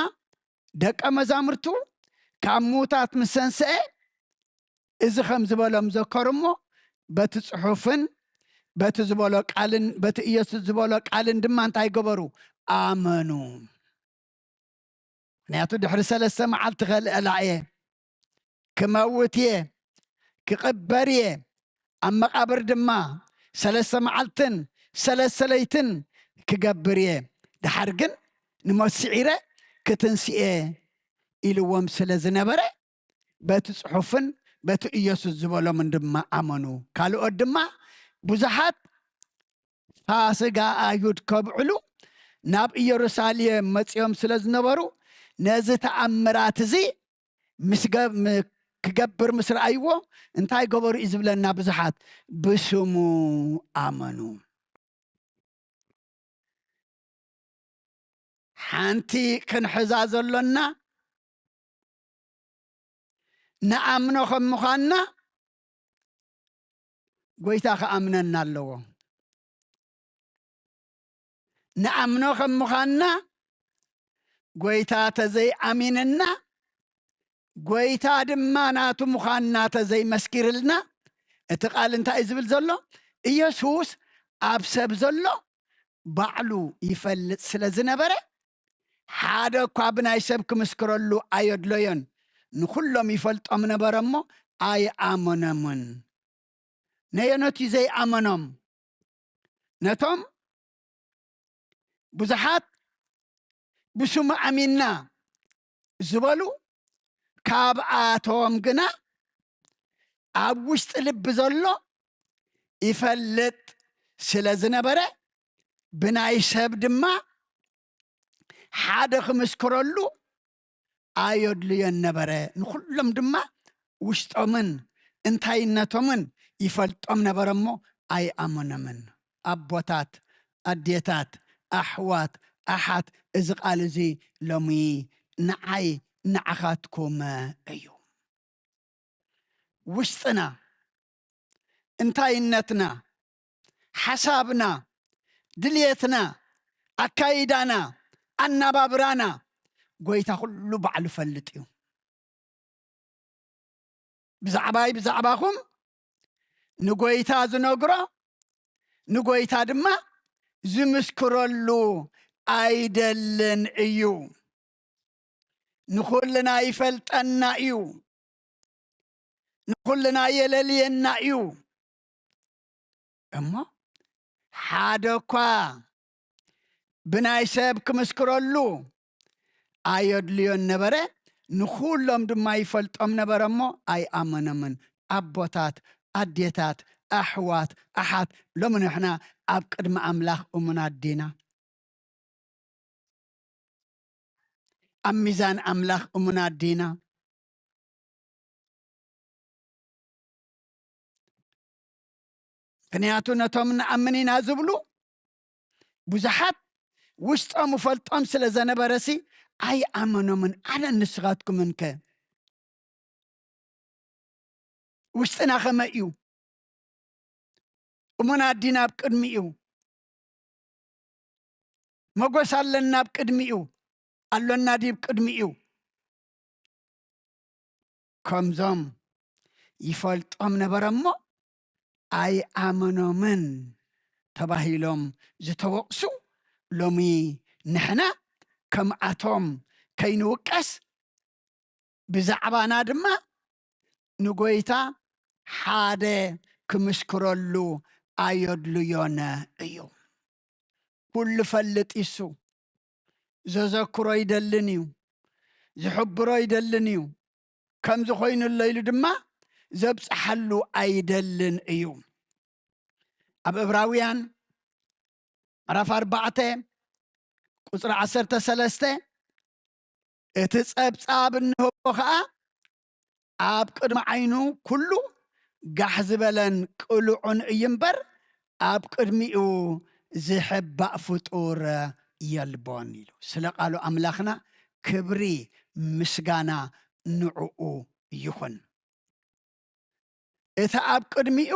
ደቀ መዛሙርቱ ካብ ምዉታት ምስ ተንስኤ፣ እዚ ከም ዝበሎም ዘከሩ እሞ፣ በቲ ጽሑፍን በቲ ዝበሎ ቃልን፣ በቲ ኢየሱስ ዝበሎ ቃልን ድማ እንታይ ገበሩ? ኣመኑ። ምኽንያቱ ድሕሪ ሰለስተ መዓልቲ ከልዕላ እየ፣ ክመውት እየ፣ ክቕበር እየ፣ ኣብ መቓብር ድማ ሰለስተ መዓልትን ሰለስተ ለይትን ክገብር እየ፣ ደሓር ግን ንሞት ስዒረ ክትንስእ እየ ኢልዎም ስለ ዝነበረ፣ በቲ ጽሑፍን በቲ ኢየሱስ ዝበሎምን ድማ ኣመኑ። ካልኦት ድማ ብዙሓት ፋስጋ ኣይሁድ ከብዕሉ ናብ ኢየሩሳሌም መጺኦም ስለ ዝነበሩ፣ ነዚ ተኣምራት እዚ ምስ ገ-፣ ም-፣ ክገብር ምስ ረኣይዎ፣ እንታይ ገበሩ እዩ ዝብለና? ብዙሓት ብስሙ ኣመኑ። ሓንቲ ክንሕዛ ዘሎና፣ ንኣምኖ ከም ምዃንና፣ ጎይታ ክኣምነና ኣለዎ። ንኣምኖ ከም ምዃንና፣ ጎይታ ተዘይኣሚንና፣ ጎይታ ድማ ናቱ ምዃንና ተዘይመስኪርልና፣ እቲ ቃል እንታይ እዩ ዝብል ዘሎ? ኢየሱስ ኣብ ሰብ ዘሎ ባዕሉ ይፈልጥ ስለ ዝነበረ፣ ሓደ እኳ ብናይ ሰብ ክምስክረሉ ኣየድለዮን። ንኹሎም ይፈልጦም ነበረ እሞ ኣይኣመኖምን። ነየኖት እዩ ዘይኣመኖም? ነቶም ብዙሓት ብስሙ ኣሚንና ዝበሉ፣ ካብኣቶም ግና ኣብ ውሽጢ ልቢ ዘሎ ይፈልጥ ስለ ዝነበረ፣ ብናይ ሰብ ድማ ሓደ ክምስክረሉ ኣየድልዮን ነበረ። ንኹሎም ድማ ውሽጦምን እንታይነቶምን ይፈልጦም ነበረ እሞ ኣይኣመኖምን። ኣቦታት፣ ኣዴታት፣ ኣሕዋት፣ ኣሓት፣ እዚ ቃል እዚ ሎሚ ንዓይ ንዓኻትኩም እዩ። ውሽጥና፣ እንታይነትና፣ ሓሳብና፣ ድልየትና፣ ኣካይዳና፣ ኣናባብራና፣ ጎይታ ኩሉ ባዕሉ ፈልጥ እዩ። ብዛዕባይ ብዛዕባኹም ንጎይታ ዝነግሮ፣ ንጎይታ ድማ ዝምስክረሉ ኣይደልን እዩ። ንኹልና ይፈልጠና እዩ። ንኹልና የለልየና እዩ። እሞ ሓደ እኳ ብናይ ሰብ ክምስክረሉ ኣየድልዮን ነበረ፣ ንኹሎም ድማ ይፈልጦም ነበረ እሞ ኣይኣመኖምን። ኣቦታት፣ ኣዴታት፣ ኣሕዋት፣ ኣሓት፣ ሎሚ ንሕና ኣብ ቅድሚ ኣምላኽ እሙናት ዲና? ኣብ ሚዛን ኣምላኽ እሙናት ዲና? ምኽንያቱ ነቶም ንኣምን ኢና ዝብሉ ብዙሓት ውሽጦም እፈልጦም ስለ ዘነበረሲ ኣይኣመኖምን። ኣነን ንስኻትኩምንከ? ውሽጥና ከመይ እዩ? እሙናት ዲና ኣብ ቅድሚኡ? ሞጎስ ኣለና ኣብ ቅድሚኡ? ኣሎና ድዩ ኣብ ቅድሚኡ? ከምዞም ይፈልጦም ነበረ እሞ ኣይኣመኖምን ተባሂሎም ዝተወቕሱ፣ ሎሚ ንሕና ከምኣቶም ከይንውቀስ፣ ብዛዕባና ድማ ንጎይታ ሓደ ክምስክረሉ ኣየድልዮን እዩ። ኩሉ ፈልጥ እሱ። ዘዘክሮ ኣይደልን እዩ። ዝሕብሮ ኣይደልን እዩ። ከምዚ ኮይኑ ኣሎ ኢሉ ድማ ዘብጽሓሉ ኣይደልን እዩ። ኣብ ዕብራውያን ምዕራፍ ኣርባዕተ ቁጽሪ ዓሰርተ ሰለስተ፣ እቲ ጸብጻብ እንህቦ ኸኣ ኣብ ቅድሚ ዓይኑ ኩሉ ጋሕ ዝበለን ቅሉዕን እዩ እምበር፣ ኣብ ቅድሚኡ ዝሕባእ ፍጡር የልቦን ኢሉ። ስለ ቃሉ ኣምላኽና ክብሪ ምስጋና ንዕኡ ይኹን። እቲ ኣብ ቅድሚኡ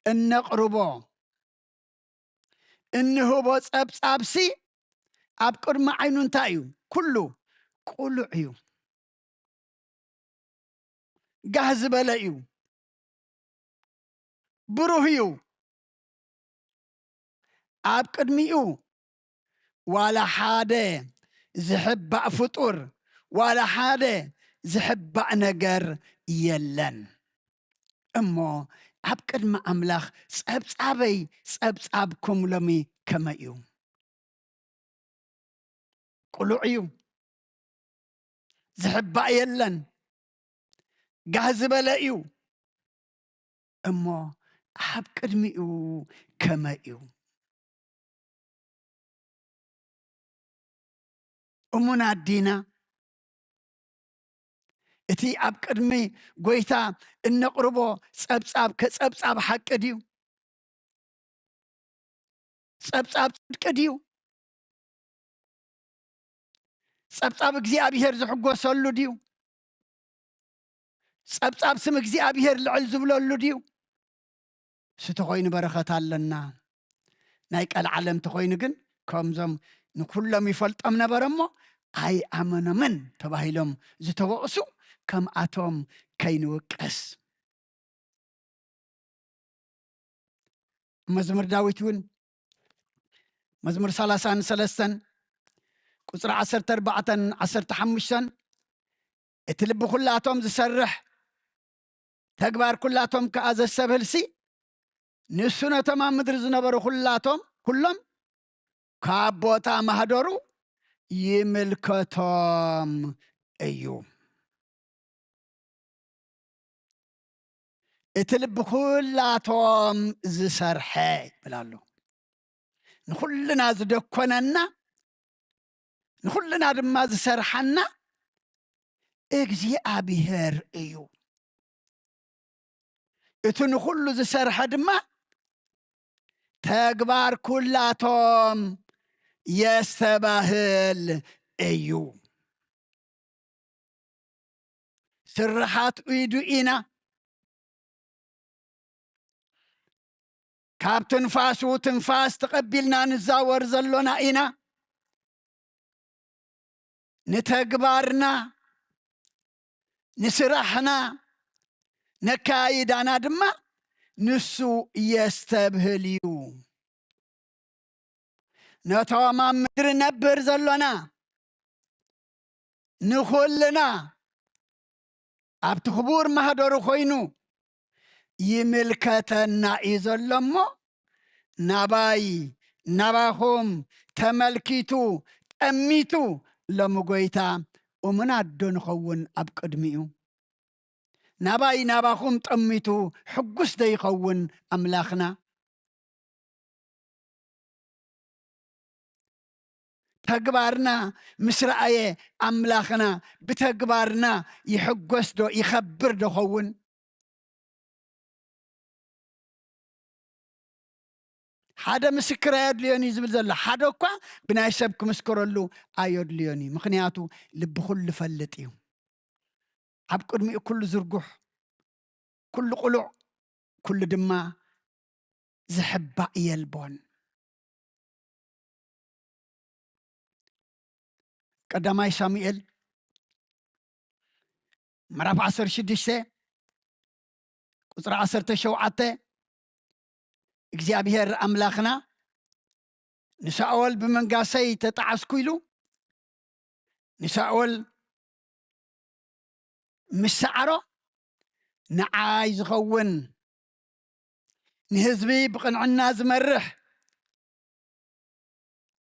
እነቕርቦ፣ እንህቦ ጸብጻብሲ ኣብ ቅድሚ ዓይኑ እንታይ እዩ? ኩሉ ቅሉዕ እዩ። ጋህ ዝበለ እዩ። ብሩህ እዩ። ኣብ ቅድሚኡ ዋላ ሓደ ዝሕባእ ፍጡር፣ ዋላ ሓደ ዝሕባእ ነገር የለን። እሞ ኣብ ቅድሚ ኣምላኽ ጸብጻበይ ጸብጻብኩም ሎሚ ከመይ እዩ? ቅሉዕ እዩ። ዝሕባእ የለን። ጋህ ዝበለ እዩ። እሞ ኣብ ቅድሚኡ ከመይ እዩ? እሙናት ዲና? እቲ ኣብ ቅድሚ ጎይታ እነቕርቦ ጸብጻብ ከ ጸብጻብ ሓቂ ድዩ? ጸብጻብ ጽድቂ ድዩ? ጸብጻብ እግዚኣብሄር ዝሕጎሰሉ ድዩ? ጸብጻብ ስም እግዚኣብሄር ልዕል ዝብለሉ ድዩ? እሱ ተኾይኑ በረኸት ኣለና። ናይ ቀልዓለም ተኾይኑ ግን፣ ከምዞም ንኹሎም ይፈልጦም ነበረ እሞ ኣይኣመኖምን ተባሂሎም ዝተወቕሱ፣ ከምኣቶም ከይንውቀስ። መዝሙር ዳዊት እውን፣ መዝሙር ሰላሳን ሰለስተን ቁጽሪ ዓሰርተ ኣርባዕተን ዓሰርተ ሓሙሽተን፣ እቲ ልቢ ኩላቶም ዝሰርሕ፣ ተግባር ኩላቶም ከኣ ዘስተብህልሲ፣ ንሱ ነቶም ኣብ ምድሪ ዝነበሩ ኩላቶም፣ ኩሎም ካብ ቦታ ማህደሩ ይምልከቶም እዩ። እቲ ልቢ ኩላቶም ዝሰርሐ ይብል ኣሎ። ንኹልና ዝደኮነና፣ ንኹልና ድማ ዝሰርሓና እግዚኣብሄር እዩ። እቲ ንኹሉ ዝሰርሐ ድማ ተግባር ኩላቶም የስተባህል እዩ። ስርሓት ኢዱ ኢና። ካብ ትንፋሱ ትንፋስ ተቐቢልና ንዛወር ዘሎና ኢና። ንተግባርና፣ ንስራሕና፣ ነካይዳና ድማ ንሱ የስተብህል እዩ። ነቶም ኣብ ምድሪ ነብር ዘሎና፣ ንኹልና ኣብቲ ክቡር ማህደሩ ኮይኑ ይምልከተና እዩ ዘሎ እሞ፣ ናባይ፣ ናባኹም ተመልኪቱ፣ ጠሚቱ፣ ሎሚ ጎይታ እሙናት ዶ ንኸውን ኣብ ቅድሚኡ? ናባይ ናባኹም ጠሚቱ ሕጉስ ዶ ይኸውን ኣምላኽና? ተግባርና ምስ ረኣየ ኣምላኽና ብተግባርና ይሕጎስ ዶ ይኸብር ዶ ኸውን? ሓደ ምስክር ኣየድልዮን እዩ ዝብል ዘሎ። ሓደ እኳ ብናይ ሰብ ክምስክረሉ ኣየድልዮን እዩ። ምኽንያቱ ልቢ ኩሉ ይፈልጥ እዩ። ኣብ ቅድሚኡ ኩሉ ዝርጉሕ፣ ኩሉ ቅሉዕ፣ ኩሉ ድማ ዝሕባእ የልቦን። ቀዳማይ ሳሙኤል ምዕራፍ ዓሰርተ ሽዱሽተ ቁጽሪ ዓሰርተ ሸውዓተ፣ እግዚኣብሔር ኣምላኽና ንሳኦል ብመንጋሰይ ተጣዓስኩ ኢሉ ንሳኦል ምስ ሰዓሮ፣ ንዓይ ዝኸውን፣ ንህዝቢ ብቕንዕና ዝመርሕ፣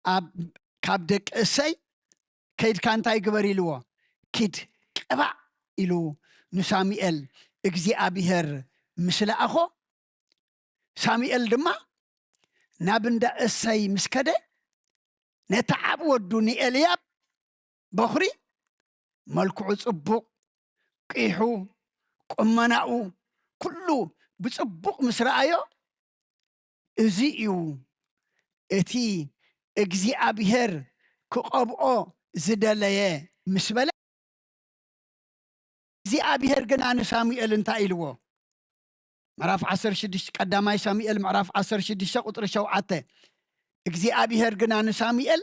ኣብ፣ ካብ ደቂ እሰይ ከይድካ እንታይ ግበር ኢልዎ? ኪድ ቅባእ ኢሉ ንሳሙኤል እግዚኣብሔር ምስ ለኣኾ፣ ሳሙኤል ድማ ናብ እንዳ እሰይ ምስ ከደ፣ ነቲ ዓቢ ወዱ ንኤልያብ በኹሪ፣ መልክዑ ጽቡቕ፣ ቂሑ፣ ቁመናኡ፣ ኩሉ ብጽቡቕ ምስ ረኣዮ፣ እዚ እዩ እቲ እግዚኣብሔር ክቐብኦ ዝደለየ ምስ በለ፣ እግዚኣብሔር ግና ንሳሙኤል እንታይ ኢልዎ? ምዕራፍ ዓሰርተ ሽዱሽተ፣ ቀዳማይ ሳሙኤል ምዕራፍ ዓሰርተ ሽዱሽተ ቁጽሪ ሸውዓተ፣ እግዚኣብሔር ግና ንሳሙኤል፣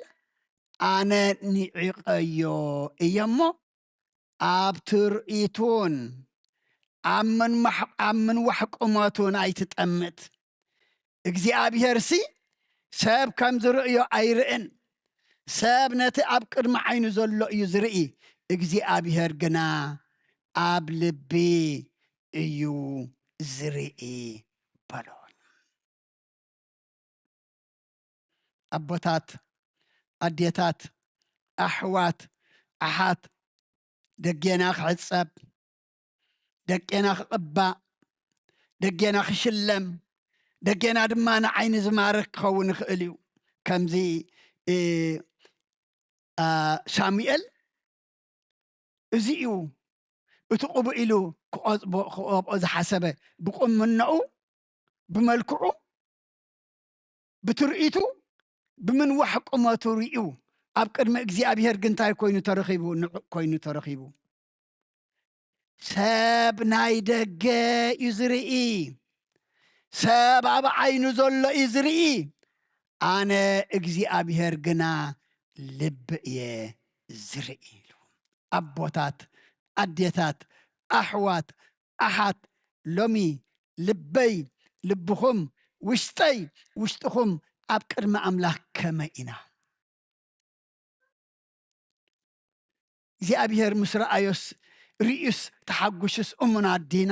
ኣነ ንዒቐዮ እየ እሞ፣ ኣብ ትርኢቱን ኣብ ምንዋሕ-፣ ኣብ ምንዋሕ ቁመቱን ኣይትጠምት። እግዚኣብሔርሲ ሰብ ከም ዝርእዮ ኣይርእን። ሰብ ነቲ ኣብ ቅድሚ ዓይኑ ዘሎ እዩ ዝርኢ፣ እግዚኣብሔር ግና ኣብ ልቢ እዩ ዝርኢ በሎ። ኣቦታት፣ ኣዴታት፣ ኣሕዋት፣ ኣሓት፣ ደጌና ክዕጸብ፣ ደጌና ክቕባእ፣ ደጌና ክሽለም፣ ደጌና ድማ ንዓይኒ ዝማርክ ክኸውን ይኽእል እዩ። ከምዚ፣ እ፣ ኣ፣ ሳሙኤል እዚ እዩ እቲ ቅቡእ ኢሉ ክቐጽቦ፣ ክቐብኦ ዝሓሰበ። ብቁምናኡ፣ ብመልክዑ፣ ብትርኢቱ፣ ብምንዋሕ ቁመቱ ርእዩ፣ ኣብ ቅድሚ እግዚኣብሔር ግን እንታይ ኮይኑ ተረኺቡ? ንዑቕ ኮይኑ ተረኺቡ። ሰብ ናይ ደገ እዩ ዝርኢ፣ ሰብ ኣብ ዓይኑ ዘሎ እዩ ዝርኢ፣ ኣነ እግዚኣብሔር ግና ልቢ እየ ዝርኢ ኢሉ። ኣቦታት፣ ኣዴታት፣ ኣሕዋት፣ ኣሓት፣ ሎሚ ልበይ፣ ልብኹም፣ ውሽጠይ፣ ውሽጥኹም ኣብ ቅድሚ ኣምላኽ ከመይ ኢና? እግዚኣብሔር ምስ ረኣዮስ፣ ርእዩስ፣ ተሓጉሱስ እሙናት ዲና?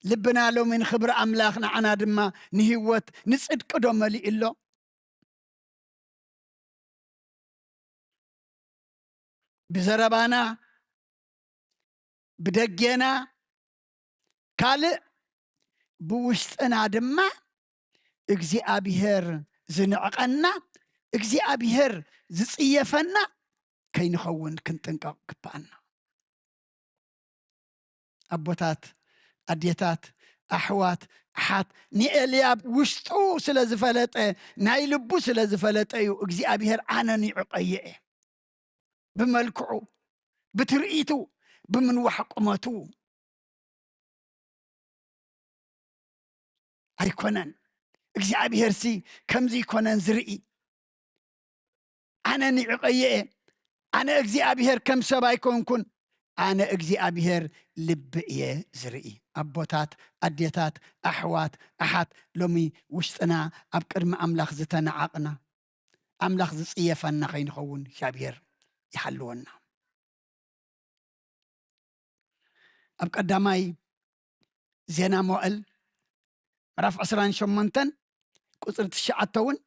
ልብና ሎሚ ንኽብሪ ኣምላኽ፣ ንዓና ድማ ንህይወት፣ ንጽድቂ ዶ መሊኡ ኣሎ? ብዘረባና፣ ብደጌና፣ ካልእ ብውሽጥና ድማ እግዚኣብሔር ዝንዕቐና፣ እግዚኣብሔር ዝጽየፈና ከይንኸውን ክንጥንቀቕ ይግብኣና። ኣቦታት፣ ኣዴታት፣ ኣሕዋት፣ ኣሓት፣ ንኤልያብ ውሽጡ ስለ ዝፈለጠ፣ ናይ ልቡ ስለ ዝፈለጠ እዩ እግዚኣብሔር ኣነ ንዕቐዮ እየ። ብመልክዑ፣ ብትርኢቱ፣ ብምንዋሕ ቁመቱ ኣይኮነን። እግዚኣብሔርሲ ከምዚ ኣይኮነን ዝርኢ። ኣነ ንዕቐዮ እየ። ኣነ እግዚኣብሔር ከም ሰብ ኣይኮንኩን። ኣነ እግዚኣብሔር ልቢ እየ ዝርኢ። ኣቦታት፣ ኣዴታት፣ ኣሕዋት፣ ኣሓት፣ ሎሚ ውሽጥና ኣብ ቅድሚ ኣምላኽ ዝተናዓቕና፣ ኣምላኽ ዝጽየፈና ከይንኸውን እግዚኣብሔር ይሓልወና። ኣብ ቀዳማይ ዜና መዋእል ምዕራፍ ዕስራን ሸሞንተን ቁጽሪ ትሽዓተ እውን፣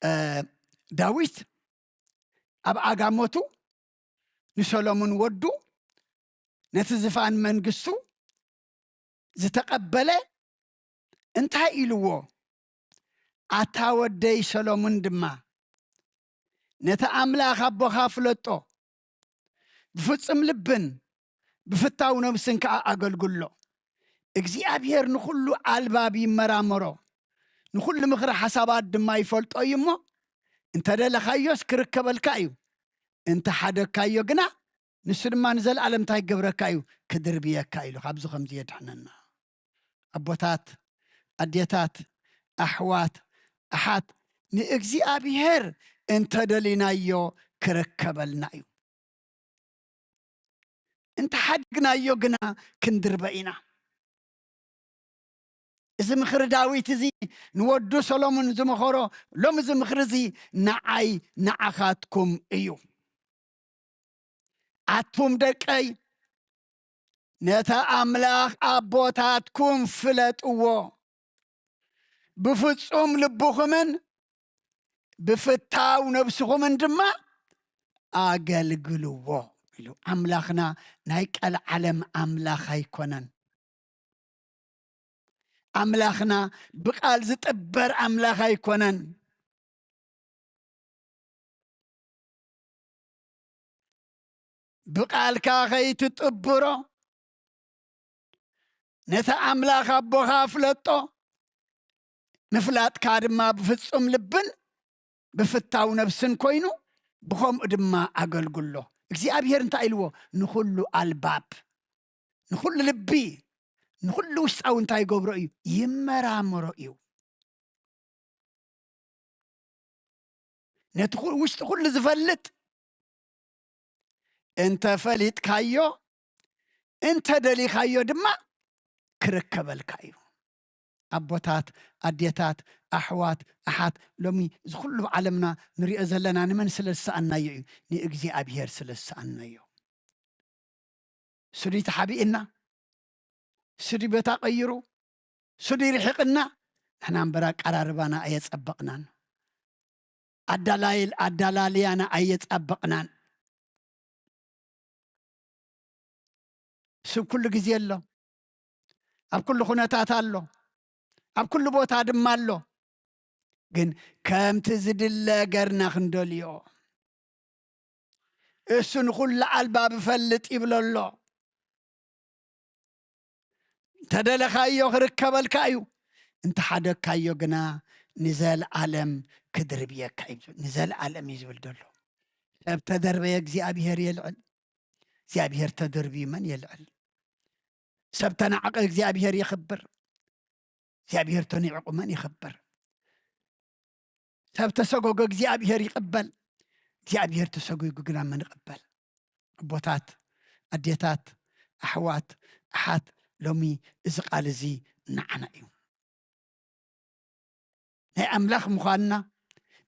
እ፣ ዳዊት ኣብ ኣጋሞቱ ንሰሎሙን ወዱ ነቲ ዝፋን መንግስቱ ዝተቀበለ እንታይ ኢልዎ? ኣታ ወደይ ሰሎሙን ድማ፣ ነቲ ኣምላኽ ኣቦኻ ፍለጦ፣ ብፍጹም ልብን ብፍታው ነብስን ከኣ ኣገልግሎ። እግዚኣብሔር ንኹሉ ኣልባብ ይመራመሮ፣ ንኹሉ ምኽሪ ሓሳባት ድማ ይፈልጦ እዩ እሞ፣ እንተ ደለኻዮስ ክርከበልካ እዩ፣ እንተ ሓደግካዮ ግና፣ ንሱ ድማ ንዘለኣለም እንታይ ክገብረካ እዩ? ክድርብየካ ኢሉ። ካብዚ ከምዚ የድሕነና። ኣቦታት፣ ኣዴታት፣ ኣሕዋት፣ ኣሓት፣ ንእግዚኣብሔር እንተ ደሊናዮ ክርከበልና እዩ። እንተ ሓዲግናዮ ግና ክንድርበ ኢና። እዚ ምኽሪ ዳዊት እዚ ንወዱ ሰሎሙን ዝመኸሮ፣ ሎሚ እዚ ምኽሪ እዚ ንዓይ ንዓኻትኩም እዩ። ኣቱም ደቀይ፣ ነቲ ኣምላኽ ኣቦታትኩም ፍለጥዎ፣ ብፍጹም ልብኹምን ብፍታው ነብስኹምን ድማ ኣገልግልዎ ኢሉ። ኣምላኽና ናይ ቀልዓለም ኣምላኽ ኣይኮነን። ኣምላኽና ብቃል ዝጥበር ኣምላኽ ኣይኮነን። ብቃልካ ከይትጥብሮ፣ ነቲ ኣምላኽ ኣቦኻ ፍለጦ፣ ምፍላጥካ ድማ ብፍጹም ልብን ብፍታው ነብስን ኮይኑ፣ ብኸምኡ ድማ ኣገልግሎ። እግዚኣብሔር እንታይ ኢልዎ? ንኹሉ ኣልባብ፣ ንኹሉ ልቢ፣ ንኹሉ ውሽጣዊ እንታይ ይገብሮ እዩ? ይመራመሮ እዩ። ነቲ ኩ-፣ ውሽጢ ኩሉ ዝፈልጥ እንተ ፈሊጥካዮ፣ እንተ ደሊኻዮ ድማ ክርከበልካ እዩ። ኣቦታት፣ ኣዴታት፣ ኣሕዋት፣ ኣሓት፣ ሎሚ እዚ ኩሉ ኣብ ዓለምና ንሪኦ ዘለና ንመን ስለ ዝሰኣንናዮ እዩ? ንእግዚኣብሔር ስለ ዝሰኣንናዮ። ሱዲ ተሓቢእና፣ ሱዲ ቦታ ቀይሩ፣ ሱዲ ርሒቅና፣ ንሕና እምበር ኣቀራርባና ኣየጸበቅናን። ኣዳላይል-፣ ኣዳላልያና ኣየጻበቅናን። እሱ ኣብ ኩሉ ግዜ ኣሎ፣ ኣብ ኩሉ ኩነታት ኣሎ፣ ኣብ ኩሉ ቦታ ድማ ኣሎ። ግን ከምቲ ዝድለ ገርና ክንደልዮ፣ እሱ ንኹሉ ኣልባብ እፈልጥ ይብሎ ኣሎ። እንተ ደለኻዮ ክርከበልካ እዩ፣ እንተ ሓደግካዮ ግና ንዘለኣለም ክድርብየካ እዩ። ንዘለኣለም እዩ ዝብል ዘሎ። ሰብ ተደርበየ እግዚኣብሔር የልዕል፣ እግዚኣብሔር ተደርብዩ መን የልዕል? ሰብ ተናዕቀ እግዚኣብሔር የኽብር፣ እግዚኣብሔር ተኒዕቁ መን ይኸብር? ሰብ ተሰጎጎ እግዚኣብሔር ይቅበል፣ እግዚኣብሔር ተሰጉጉ ግና መን ይቅበል? ኣቦታት፣ ኣዴታት፣ ኣሕዋት፣ ኣሓት፣ ሎሚ እዚ ቃል እዚ ንዓና እዩ። ናይ ኣምላኽ ምዃንና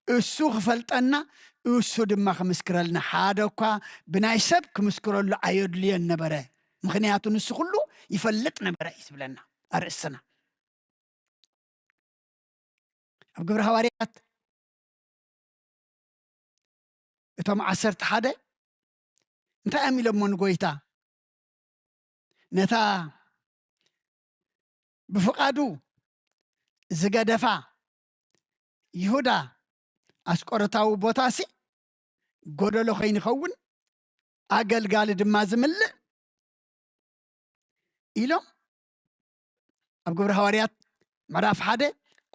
እሱ ክፈልጠና፣ እሱ ድማ ክምስክረልና። ሓደ እኳ ብናይ ሰብ ክምስክረሉ ኣየድልዮን ነበረ፣ ምኽንያቱ ንሱ ኩሉ ይፈልጥ ነበረ እዩ ዝብለና ኣርእስትና። ኣብ ግብረ ሃዋርያት እቶም ዓሰርተ ሓደ እንታይ እዮም ኢሎሞ ንጎይታ? ነታ ብፍቃዱ ዝገደፋ ይሁዳ ኣስቆሮታዊ ቦታሲ ጎደሎ ከይንኸውን፣ ኣገልጋሊ ድማ ዝምልእ ኢሎም ኣብ ግብረ ሃዋርያት ምዕራፍ ሓደ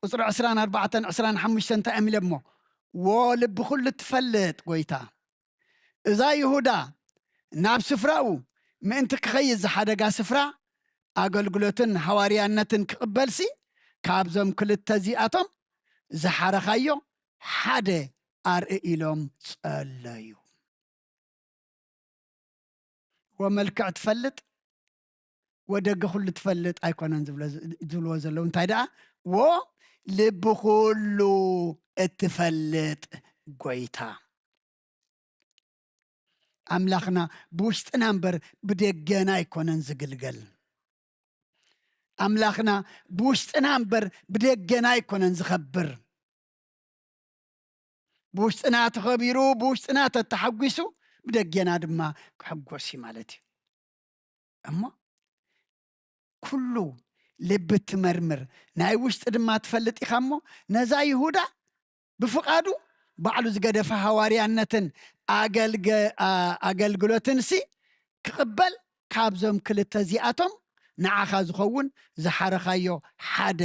ቁጽሪ ዕስራን ኣርባዕተን ዕስራን ሓሙሽተን እንታይ እዮም ኢሎሞ? ዎ ልቢ ኩሉ እትፈልጥ ጎይታ፣ እዛ ይሁዳ ናብ ስፍራኡ ምእንቲ ክኸይድ ዝሓደጋ ስፍራ ኣገልግሎትን ሃዋርያነትን ክቕበልሲ፣ ካብዞም ክልተ እዚኣቶም ዝሓረኻዮ ሓደ ኣርኢ ኢሎም ጸለዩ። ወመልክዕ ትፈልጥ፣ ወደገ ኩሉ ትፈልጥ ኣይኮነን ዝብሎ፣ ዝብልዎ ዘለዉ። እንታይ ደኣ? ወ ልቢ ኩሉ እትፈልጥ ጎይታ። ኣምላኽና ብውሽጥና እምበር ብደገና ኣይኮነን ዝግልገል። ኣምላኽና ብውሽጥና እምበር ብደገና ኣይኮነን ዝኸብር። ብውሽጥና ተኸቢሩ፣ ብውሽጥና ተተሓጒሱ፣ ብደጌና ድማ ክሕጎስ እዩ ማለት እዩ። እሞ ኩሉ ልቢ ትመርምር፣ ናይ ውሽጢ ድማ ትፈልጥ ኢኻ። እሞ ነዛ ይሁዳ ብፍቓዱ ባዕሉ ዝገደፈ ሃዋርያነትን ኣገልገ-፣ ኣ-፣ ኣገልግሎትንሲ ክቕበል፣ ካብዞም ክልተ እዚኣቶም ንዓኻ ዝኸውን ዝሓረኻዮ ሓደ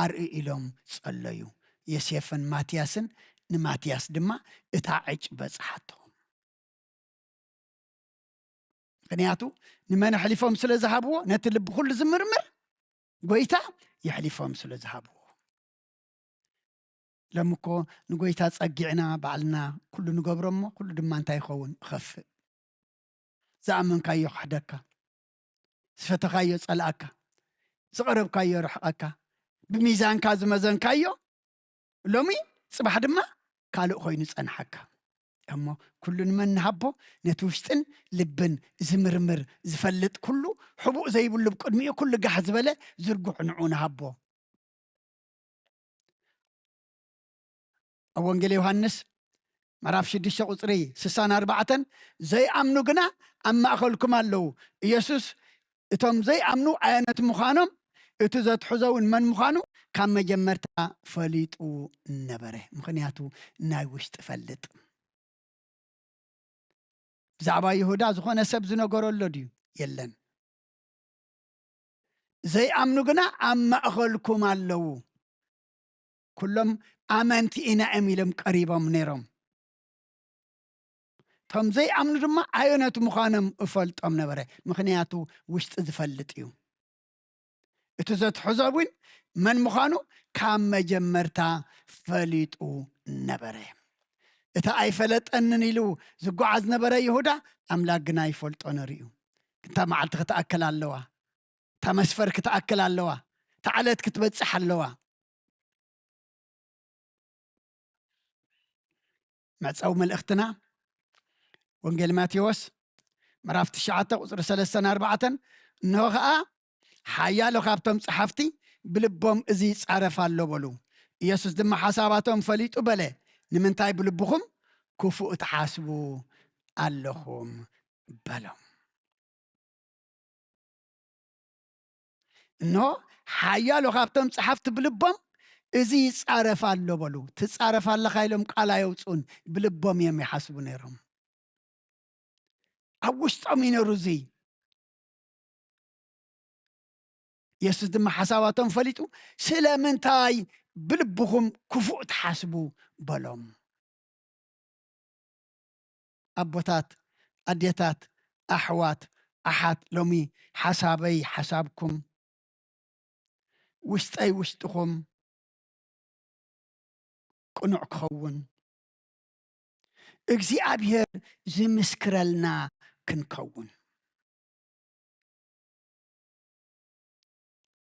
ኣርኢ ኢሎም ጸለዩ። ዮሴፍን ማትያስን፣ ንማትያስ ድማ እታ ዕጭ በጽሓቶም። ምኽንያቱ ንመን ኣሕሊፎም ስለ ዝሃብዎ፣ ነቲ ልቢ ኩሉ ዝምርምር ጎይታ የሕሊፎም ስለ ዝሃብዎ። ሎሚ እኮ ንጎይታ ጸጊዕና ባዕልና ኩሉ ንገብሮ እሞ፣ ኩሉ ድማ እንታይ ይኸውን? ይኸፍእ። ዝኣመንካዮ ክሕደካ፣ ዝፈተኻዮ ጸልኣካ፣ ዝቐረብካዮ ርሕቐካ፣ ብሚዛንካ ዝመዘንካዮ ሎሚ ጽባሕ ድማ ካልእ ኮይኑ ጸንሓካ። እሞ ኩሉ ንመን ንሃቦ? ነቲ ውሽጥን ልብን ዝምርምር ዝፈልጥ፣ ኩሉ ሕቡእ ዘይብሉ፣ ብቅድሚኡ ኩሉ ጋሕ ዝበለ ዝርጉሕ ንዑ ንሃቦ። ኣብ ወንጌል ዮሃንስ ምዕራፍ ሽዱሽተ ቁጽሪ ስሳን ኣርባዕተን፣ ዘይኣምኑ ግና ኣብ ማእከልኩም ኣለዉ። ኢየሱስ እቶም ዘይኣምኑ ኣየኖት ምዃኖም፣ እቲ ዘትሕዞ እውን መን ምዃኑ ካብ መጀመርታ ፈሊጡ ነበረ። ምኽንያቱ ናይ ውሽጢ ፈልጥ። ብዛዕባ ይሁዳ ዝኾነ ሰብ ዝነገሮ ኣሎ ድዩ? የለን። ዘይኣምኑ ግና ኣብ ማእከልኩም ኣለዉ። ኩሎም ኣመንቲ ኢና እዮም ኢሎም ቀሪቦም ነይሮም። እቶም ዘይኣምኑ ድማ ኣየኖት ምዃኖም እፈልጦም ነበረ፣ ምኽንያቱ ውሽጢ ዝፈልጥ እዩ። እቲ ዘትሕዞ እውን መን ምዃኑ ካብ መጀመርታ ፈሊጡ ነበረ። እቲ ኣይፈለጠንን ኢሉ ዝጓዓዝ ነበረ ይሁዳ፣ ኣምላክ ግና ይፈልጦ ነሩ እዩ። እታ መዓልቲ ክትኣክል ኣለዋ፣ እታ መስፈር ክትኣክል ኣለዋ፣ እታ ዕለት ክትበጽሕ ኣለዋ። መዕጸዊ መልእኽትና ወንጌል ማቴዎስ ምዕራፍ ትሽዓተ ቁጽሪ ሰለስተን ኣርባዕተን፣ እንሆ ኸኣ ሓያሎ ካብቶም ጸሓፍቲ ብልቦም እዚ ይጻረፍ ኣሎ በሉ። ኢየሱስ ድማ ሓሳባቶም ፈሊጡ በለ፣ ንምንታይ ብልብኹም ክፉእ ትሓስቡ ኣለኹም በሎም። እንሆ ሓያሎ ካብቶም ጸሓፍቲ ብልቦም እዚ ይጻረፍ ኣሎ በሉ። ትጻረፍ ኣለኻ ኢሎም ቃል ኣየውጽኡን፣ ብልቦም እዮም ይሓስቡ ነይሮም። ኣብ ውሽጦም እዩ ነይሩ እዚ። የሱስ ድማ ሓሳባቶም ፈሊጡ፣ ስለምንታይ ብልብኹም ክፉእ ትሓስቡ በሎም። ኣቦታት፣ ኣዴታት፣ ኣሕዋት፣ ኣሓት፣ ሎሚ ሓሳበይ ሓሳብኩም፣ ውሽጠይ ውሽጥኹም ቅኑዕ ክኸውን፣ እግዚኣብሔር ዝምስክረልና ክንከውን።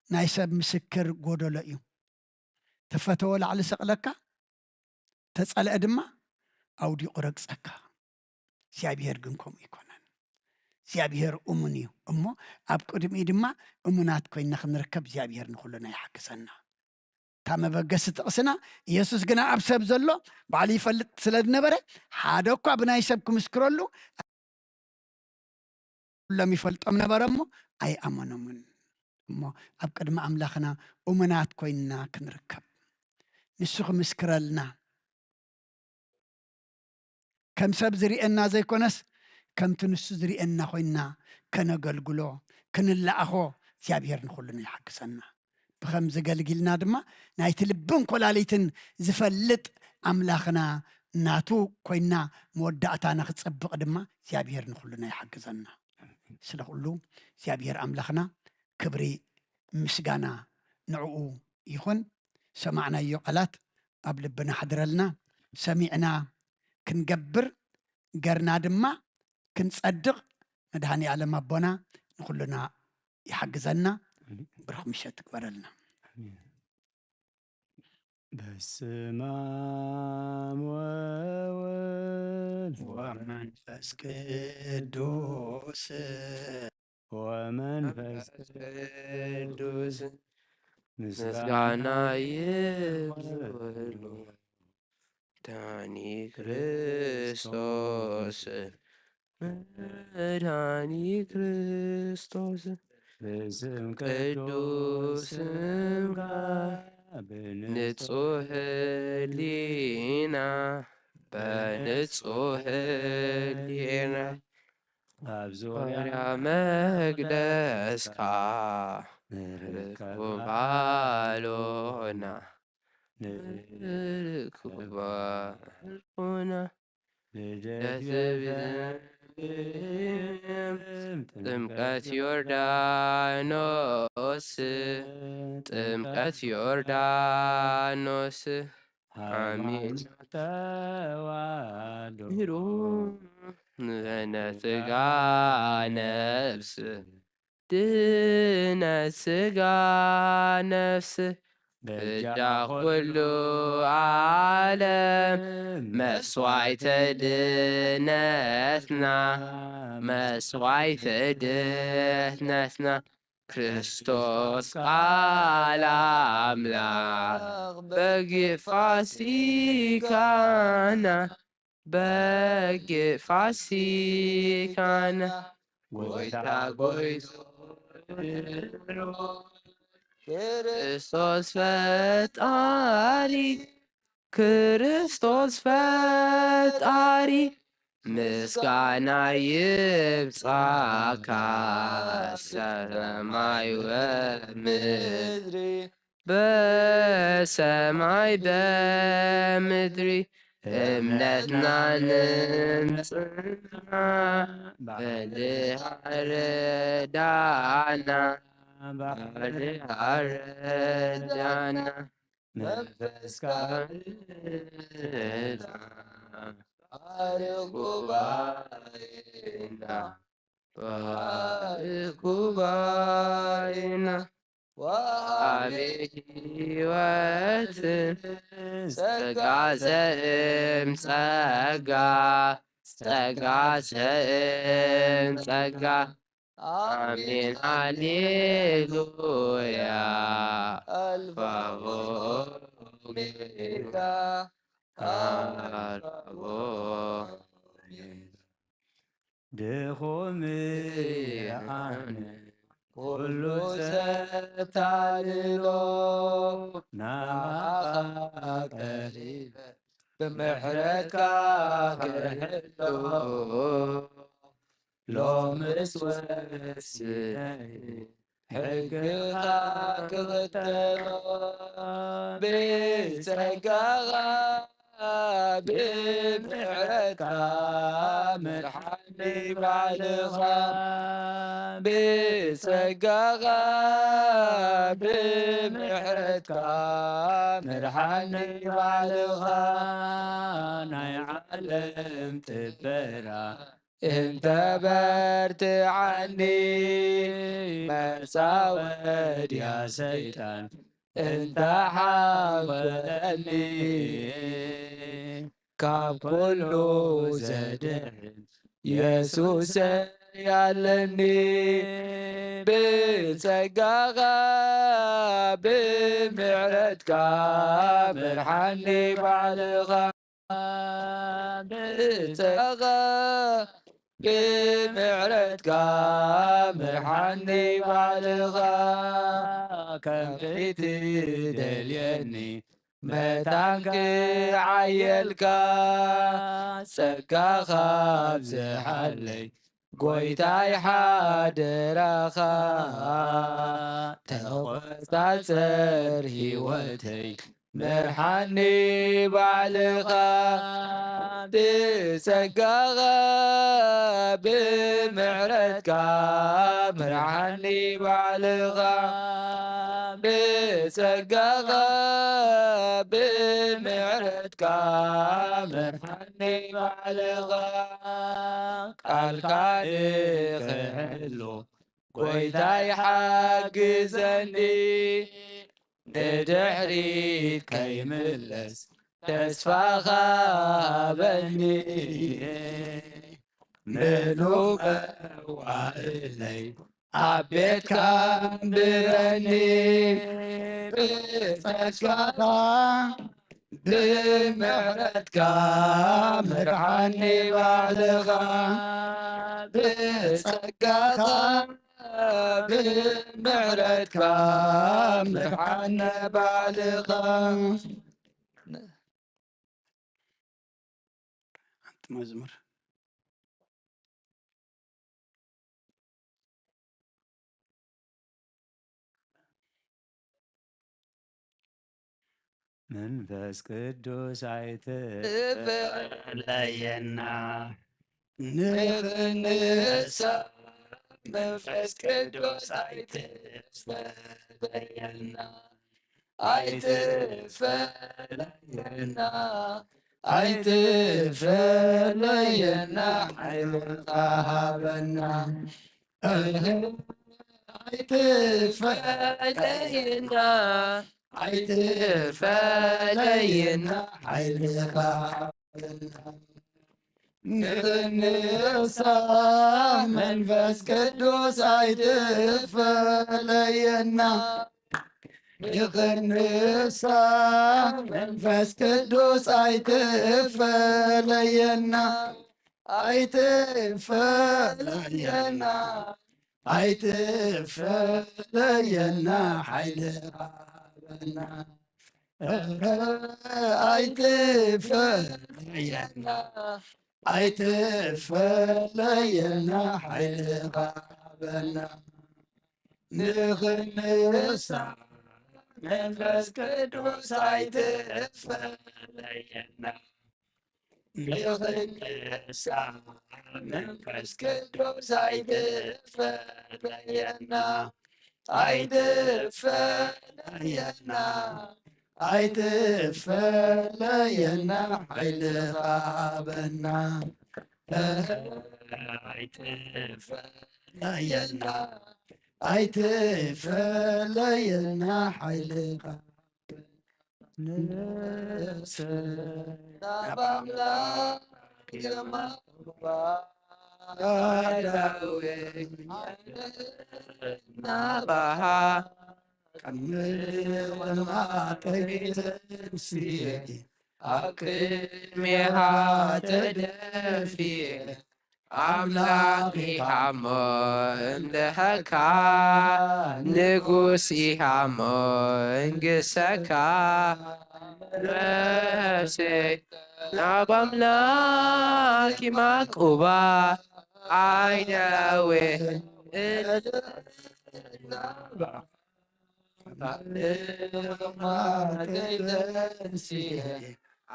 ናይ ሰብ ምስክር ጎደሎ እዩ። ተፈተወ ላዕሊ ሰቕለካ፣ ተጸልአ ድማ ኣውዲቑ ረግጸካ። እግዚኣብሔር ግን ከምኡ ኣይኮነን። እግዚኣብሔር እሙን እዩ። እሞ ኣብ ቅድሚኡ ድማ እሙናት ኮይንና ክንርከብ እግዚኣብሔር ንኹልና ይሓግዘና። እታ መበገሲ ጥቕስና፣ ኢየሱስ ግና ኣብ ሰብ ዘሎ ባዕሉ ይፈልጥ ስለ ዝነበረ፣ ሓደ እኳ ብናይ ሰብ ክምስክረሉ ኩሎም ይፈልጦም ነበረ እሞ ኣይኣመኖምን። እሞ ኣብ ቅድሚ ኣምላኽና እሙናት ኮይንና ክንርከብ፣ ንሱ ክምስክረልና፣ ከም ሰብ ዝርእየና ዘይኮነስ፣ ከምቲ ንሱ ዝርእየና ኮይንና ከነገልግሎ፣ ክንለኣኾ፣ እግዚኣብሔር ንኹልና ይሓግዘና። ብኸምዚ ኣገልጊልና ድማ ናይቲ ልብን ኮላሊትን ዝፈልጥ ኣምላኽና ናቱ ኮይንና መወዳእታና ክጸብቕ ድማ እግዚኣብሔር ንኹልና ይሓግዘና። ስለ ኩሉ እግዚኣብሔር ኣምላኽና ክብሪ ምስጋና ንዕኡ ይኹን። ሰማዕናዮ ቃላት ኣብ ልብና ኣሕድረልና። ሰሚዕና ክንገብር፣ ገርና ድማ ክንጸድቕ መድኃኔ ዓለም ኣቦና ንኹልና ይሓግዘና። ኣሜን። ብሩኽ ምሸት ትግበረልና። ኣሜን። በስመ አብ ወወልድ ወመንፈስ ቅዱስ ወመንፈስ ቅዱስ ምስጋና ይብሉ። ዳኒ ክርስቶስ መድኃኒ ክርስቶስ ብስም ቅዱስ ስምካ ብንጹህ ህሊና፣ በንጹህ ህሊና ኣብ ዙርያ መቅደስካ ርኩባሎና፣ ርኩባሎና። ልደት ጥምቀት ዮርዳኖስ፣ ጥምቀት ዮርዳኖስ። አሜን። ተዋሕዶ ድህነት ሥጋ ነፍስ፣ ድህነት ሥጋ ነፍስ፣ በጃ ኩሉ ዓለም መስዋዕተ ድህነትና፣ መስዋዕተ ድህነትና። ክርስቶስ ቃል አምላክ በግ ፋሲካና፣ በግ ፋሲካና፣ ጎይታ ጎይቶች ክርስቶስ ፈጣሪ፣ ክርስቶስ ፈጣሪ፣ ምስጋና ይብጻካ ሰማይ ወምድሪ፣ በሰማይ በምድሪ። እምነትና ንጽና ባልሃ ረዳና፣ ባልሃ ረዳና። መንፈስ ቅዱስ ባርክ ጉባኤና፣ ባርክ ጉባኤና። ወሃቤ ሕይወት ጸጋ ዘእም ጸጋ፣ ጸጋ ዘእም ጸጋ። አሜን ሃሌሉያ። አልፋ ወኦሜጋ፣ አልፋ ወኦሜጋ። ድኹም አነ ኩሉ ሰብ ታልሎ፣ ናባኻ ቀሪበ ብምሕረትካ ክሕሎ። ሎምስ ወስነይ ሕግኻ ክኽተሎ፣ ብጸጋኻ ብምሕረትካ ምርሓኒ ባዕልኻ። ብጸጋኻ ብምሕረትካ ምርሓኒ ባዕልኻ። ናይ ዓለም ጥበራ እንተ በርትዓኒ፣ መጻወድያ ሰይጣን እንተ ሓንጎለኒ፣ ካብ ኩሉ ዘድሕን የሱሰይ ኣለኒ። ብጸጋኻ ብምሕረትካ ምርሓኒ ባዕልኻ። ብጸጋኻ ብምሕረትካ ምርሓኒ ባዕልኻ። ከም ፊት ደልየኒ መታን ክዓየልካ፣ ጸጋኻ ኣብዝሓለይ ጎይታይ ሓደራኻ። ተቖጻጸር ሕይወተይ ምርሓኒ ባዕልኻ። ብጸጋኻ ብምሕረትካ ምርሓኒ ባዕልኻ። ብጸጋኻ ብምሕረትካ ምርሓኒ ባዕልኻ። ቃልካ ንኽሕሉ ጎይታይ ሓግዘኒ። ንድሕሪት ከይምለስ ተስፋኻ ሃበኒ። ምሉእ መዋእለይ ኣብ ቤትካ ኣንብረኒ። ብጸጋኻ ብምሕረትካ ምርሓኒ ባዕልኻ፣ ብጸጋኻ ብምሕረትካ ምርሓኒ ባዕልኻ። ሓንቲ መዝሙር። መንፈስ ቅዱስ ኣይትፈለየና። ንኽንሳ መንፈስ ቅዱስ ኣይትፈለየና። ኣይትፈለየና። ኣይትፈለየና። ሓይልኻ ሃበና። ኣይትፈለየና። ኣይትፈለየና። ሓይልኻ ሃበና። ንኽንሳ መንፈስ ቅዱስ ኣይትፈለየና። ንኽንሳ መንፈስ ቅዱስ ኣይትፈለየና። ኣይትፈለየና። ኣይትፈለየና። ሓይልኻ ሃበና። ኣይትፈለየና። ኣይትፈለየና። ሓይልኻ ሃበና። ንኽንሳ መንፈስ ቅዱስ ኣይትፈለየና። ንኽንሳ መንፈስ ቅዱስ ኣይትፈለየና። ኣይትፈለየና። ኣይትፈለየና። ሓይልኻ ሃበና። ኣይትፈለየና። ኣይትፈለየና። ሓይልኻ ንነፍስ ናብ ኣምላኽ የማቕርባ። ኣዳዌ ናባኻ ቀምር ወማጠይተን ስየ ኣብ ቅድሜኻ ተደፍየ። ኣምላኽ ኢኻ እሞ እምልኸካ፣ ንጉስ ኢኻ እሞ እንግሰካ። ነፍሰይ ናብ ኣምላኽ ይማቅባ፣ ኣይ ደዌ እልል ናባኻ።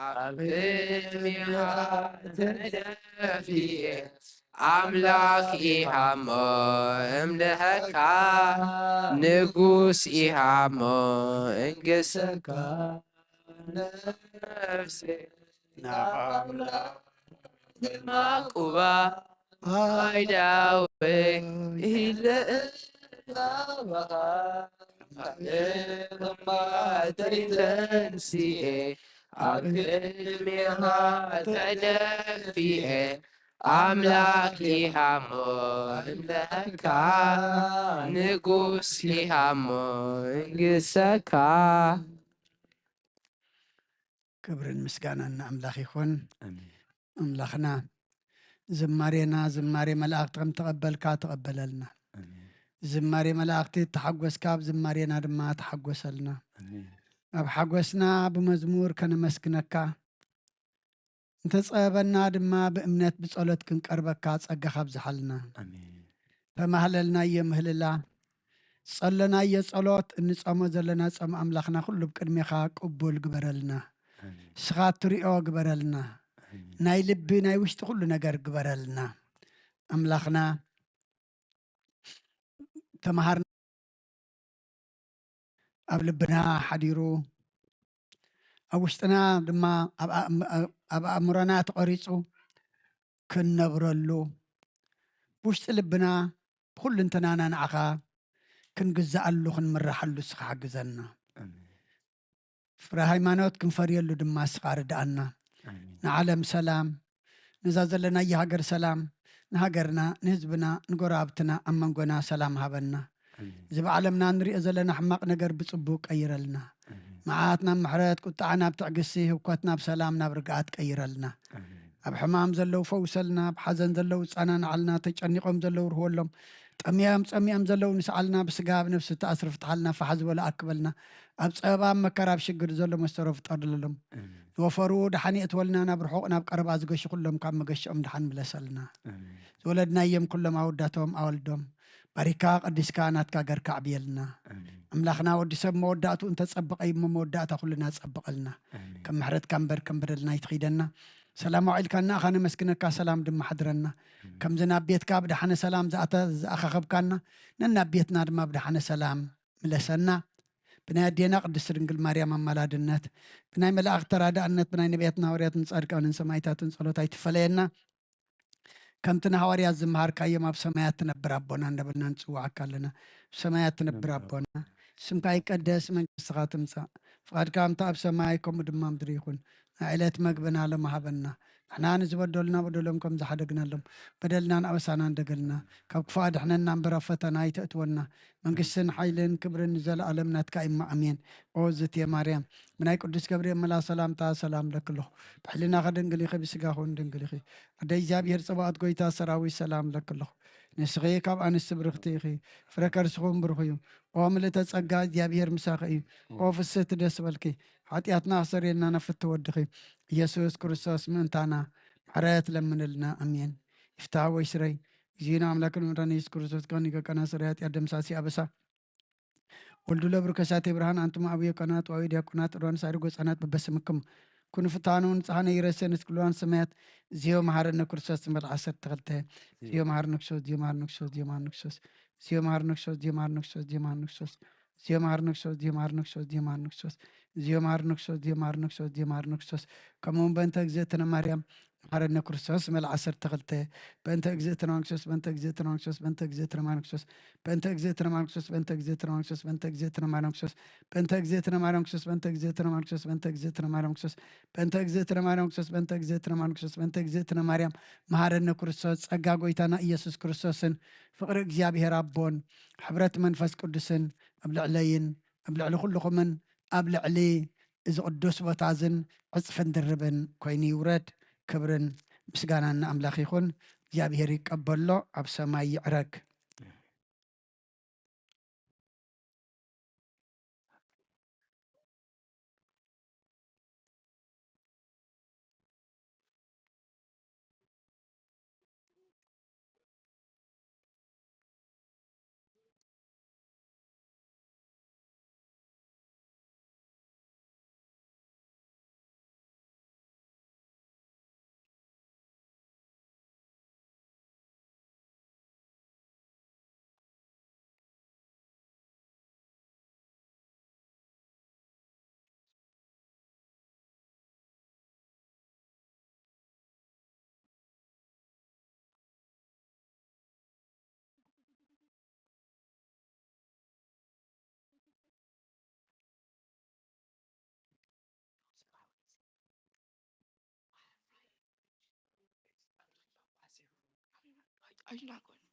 ኣብ ቅድሜኻ ተደፍየ፣ ኣምላኽ ኢኻ እሞ እምልኸካ፣ ንጉስ ኢኻ እሞ እንግሰካ። ነፍሰይ ናብ ኣምላኽ ይማቅባ፣ ኣይ ደዌ እልል ናባኻ። ኣብ ቅድሜኻ ተደፍየ፣ ኣብ ቅድሜኻ ተደፍየ፣ ኣምላኽ ኢኻ እሞ እምልኸካ፣ ንጉስ ኢኻ እሞ እንግሰካ። ክብርን ምስጋናን ንኣምላኽ ይኹን። ኣሜን። ኣምላኽና፣ ዝማሬና ዝማሬ መላእኽቲ ከም ተቐበልካ ተቐበለልና። ኣሜን። ዝማሬ መላእኽቲ ተሓጎስካ፣ ኣብ ዝማሬና ድማ ተሓጎሰልና። ኣሜን። ኣብ ሓጎስና ብመዝሙር ከነመስግነካ፣ እንተጸበበና ድማ ብእምነት ብጸሎት ክንቀርበካ ጸጋኻ ኣብዝሓልና። ኣሜን። ተማህለልናዮ ምህልላ፣ ጸለናዮ ጸሎት፣ እንጸሞ ዘለና ጾም ኣምላኽና ኩሉ ብቅድሜኻ ቅቡል ግበረልና። ኣሜን። ንስኻ ትሪኦ ግበረልና። ኣሜን። ናይ ልቢ ናይ ውሽጢ ኩሉ ነገር ግበረልና። ኣምላኽና ተማሃርና ኣብ ልብና ሓዲሩ፣ ኣብ ውሽጥና ድማ ኣብ ኣእም-፣ ኣብ ኣእምሮና ተቐሪጹ ክንነብረሉ፣ ብውሽጢ ልብና ብኹልንተናና ንዓኻ ክንግዛኣሉ ክንምራሓሉ ንስኻ ሓግዘና። ኣሜን። ፍረ ሃይማኖት ክንፈርየሉ ድማ ንስኻ ርድኣና። ኣሜን። ንዓለም ሰላም፣ ነዛ ዘለናያ ሃገር ሰላም፣ ንሃገርና፣ ንህዝብና፣ ንጎረባብትና፣ ኣብ መንጎና ሰላም ሃበና። ኣሜን። እዚ ብዓለምና ንሪኦ ዘለና ሕማቕ ነገር ብጽቡቕ ቀይረልና። ኣሜን። መዓት ናብ ምሕረት፣ ቁጣዐ ናብ ትዕግስቲ፣ ህውከት ናብ ሰላም፣ ናብ ርግኣት ቀይረልና። ኣሜን። ኣብ ሕማም ዘለዉ ፈውሰልና፣ ኣብ ሓዘን ዘለዉ ጸናንዓልና፣ ተጨኒቖም ዘለዉ ርህወሎም፣ ጠምዮም ጸሚኦም ዘለዉ ንስዓልና፣ ብስጋ ኣብ ነፍሲ ተኣስር ፍትሓልና፣ ፋሕ ዝበለ ኣክበልና፣ ኣብ ጸበባ ኣብ መከራ ኣብ ሽግር ዘሎ መስተሮ ፍጠርለሎም። ኣሜን። ዝወፈሩ ደሓን የእትወልና፣ ናብ ርሑቕ ናብ ቀረባ ዝገሹ ኩሎም ካብ መገሽኦም ደሓን ምለሰልና። ኣሜን። ዝወለድናዮም ኩሎም ኣወዳቶም ኣወልዶም፣ ባሪካ ቀዲስካ ናትካ ገርካ ኣዕብየልና። ኣሜን። ኣምላኽና ወዲ ሰብ መወዳእትኡ እንተጸበቐ እዩ እሞ መወዳእታ ኩልና ጸብቐልና። ኣሜን። ከም ምሕረትካ እምበር ከም በደልና ኣይትኺደና። ሰላም ኣውዒልካና ኣኻ ነመስግነካ፣ ሰላም ድማ ሓድረና። ኣሜን። ከምዚ ናብ ቤትካ ብደሓነ ሰላም ዝኣተ-፣ ዝኣኻኸብካና፣ ነናብ ቤትና ድማ ብደሓነ ሰላም ምለሰና። ብናይ ኣዴና ቅድስቲ ድንግል ማርያም ኣማላድነት፣ ብናይ መላእኽት ተራዳእነት፣ ብናይ ነቢያትን ሃዋርያትን ጻድቃንን ሰማይታትን ጸሎት ኣይትፈለየና። ከምቲ ንሃዋርያት ዝመሃርካዮም፣ ኣብ ሰማያት ትነብር ኣቦና እንዳበልና ንጽውዓካ ኣለና። ኣብ ሰማያት ትነብር ኣቦና፣ ስምካ ይቀደስ፣ መንግስትኻ ትምጻእ፣ ፍቓድካ ከምቲ ኣብ ሰማይ ከምኡ ድማ ኣብ ምድሪ ይኹን። ናይ ዕለት መግብና ሎሚ ሃበና። ንሕና ንዝበደሉና በደሎም ከም ዝሓደግናሎም፣ በደልናን ኣበሳናን ደገልና፣ ካብ ክፉእ ኣድሕነና እምበር ኣብ ፈተና ኣይተእትወና። መንግስትን ሓይልን ክብርን ንዘለኣለም ናትካ እማ፣ ኣሜን። ኦ ዝትየ ማርያም፣ ብናይ ቅዱስ ገብርኤል መልኣኽ ሰላምታ ሰላም እለኪ ኣለኹ። ብሕሊናኺ ድንግል ኢኺ፣ ብስጋኺ እውን ድንግል ኢኺ። ኣደ እግዚኣብሔር ጸባኦት፣ ጎይታ ሰራዊት፣ ሰላም እለኪ ኣለኹ። ንስኺ ካብ ኣንስቲ ብርኽቲ ኢኺ፣ ፍረ ከርስኺ እውን ብሩኽ እዩ። ኦ ምልእተ ጸጋ፣ እግዚኣብሔር ምሳኺ እዩ። ኦ ፍስህቲ፣ ደስ በልኪ፣ ሓጢኣትና ኣስተሰርየልና፣ ናብ ፍትው ወድኺ ኢየሱስ ክርስቶስ ምእንታና ምሕረት ለምንልና። ኣሜን። ይፍታህ ወይስረይ። እግዚእነ አምላክነ መድኃኒነ ኢየሱስ ክርስቶስ ካህን ሊቀ ካህናት ሠራየ ኃጢአት ደምሳሲ አበሳ ወልዱ ለብሩ ከሳቴ ብርሃን አንቱም አብዮ ካህናት ወአዊ ዲያቆናት ዕርባን ሳሪ ጎጻናት በበስምክሙ ኩኑ ፍታኑ ንጽሐነ ይረሰ ንስክልዋን ሰማያት ዚዮ መሐረነ ክርስቶስ ትንበል ዐሰርተ ክልተ። ዚዮ መሐረነ ክርስቶስ፣ ዚዮ መሐረነ ክርስቶስ፣ ዚዮ መሐረነ ክርስቶስ፣ ዚዮ መሐረነ ክርስቶስ፣ ዚዮ መሐረነ ክርስቶስ፣ ዚዮ መሐረነ ክርስቶስ፣ ዚዮ መሐረነ ክርስቶስ፣ ዚዮ መሐረነ ክርስቶስ፣ ዚዮ መሐረነ ክርስቶስ፣ ዚዮ መሐረነ ክርስቶስ፣ ዚዮ መሐረነ ክርስቶስ፣ ዚዮ መሐረነ ክርስቶስ። ከምኡውን በእንተ እግዝእትነ ማርያም መሐረነ ክርስቶስ ትንበል ዐሰርተ ክልተ። በእንተ እግዝእትነ ማርያም ክርስቶስ፣ በእንተ እግዝእትነ ማርያም ክርስቶስ፣ በእንተ እግዝእትነ ማርያም ክርስቶስ፣ በእንተ እግዝእትነ ማርያም ክርስቶስ፣ በእንተ እግዝእትነ ማርያም ክርስቶስ፣ በእንተ እግዝእትነ ማርያም ክርስቶስ፣ በእንተ እግዝእትነ ማርያም ክርስቶስ፣ በእንተ እግዝእትነ ማርያም ክርስቶስ፣ በእንተ እግዝእትነ ማርያም ክርስቶስ፣ በእንተ እግዝእትነ ማርያም ክርስቶስ፣ በእንተ እግዝእትነ ማርያም መሐረነ ክርስቶስ። ጸጋ ጎይታና ኢየሱስ ክርስቶስን ፍቕሪ እግዚኣብሔር ኣቦን ሕብረት መንፈስ ቅዱስን ኣብ ልዕለይን ኣብ ልዕሊ ኩልኹምን ኣብ ልዕሊ እዚ ቅዱስ ቦታ እዝን ዕጽፍን ድርብን ኮይኑ ይውረድ። ክብርን ምስጋናን ንኣምላኽ ይኹን። እግዚኣብሔር ይቀበሎ፣ ኣብ ሰማይ ይዕረግ። Are you not going?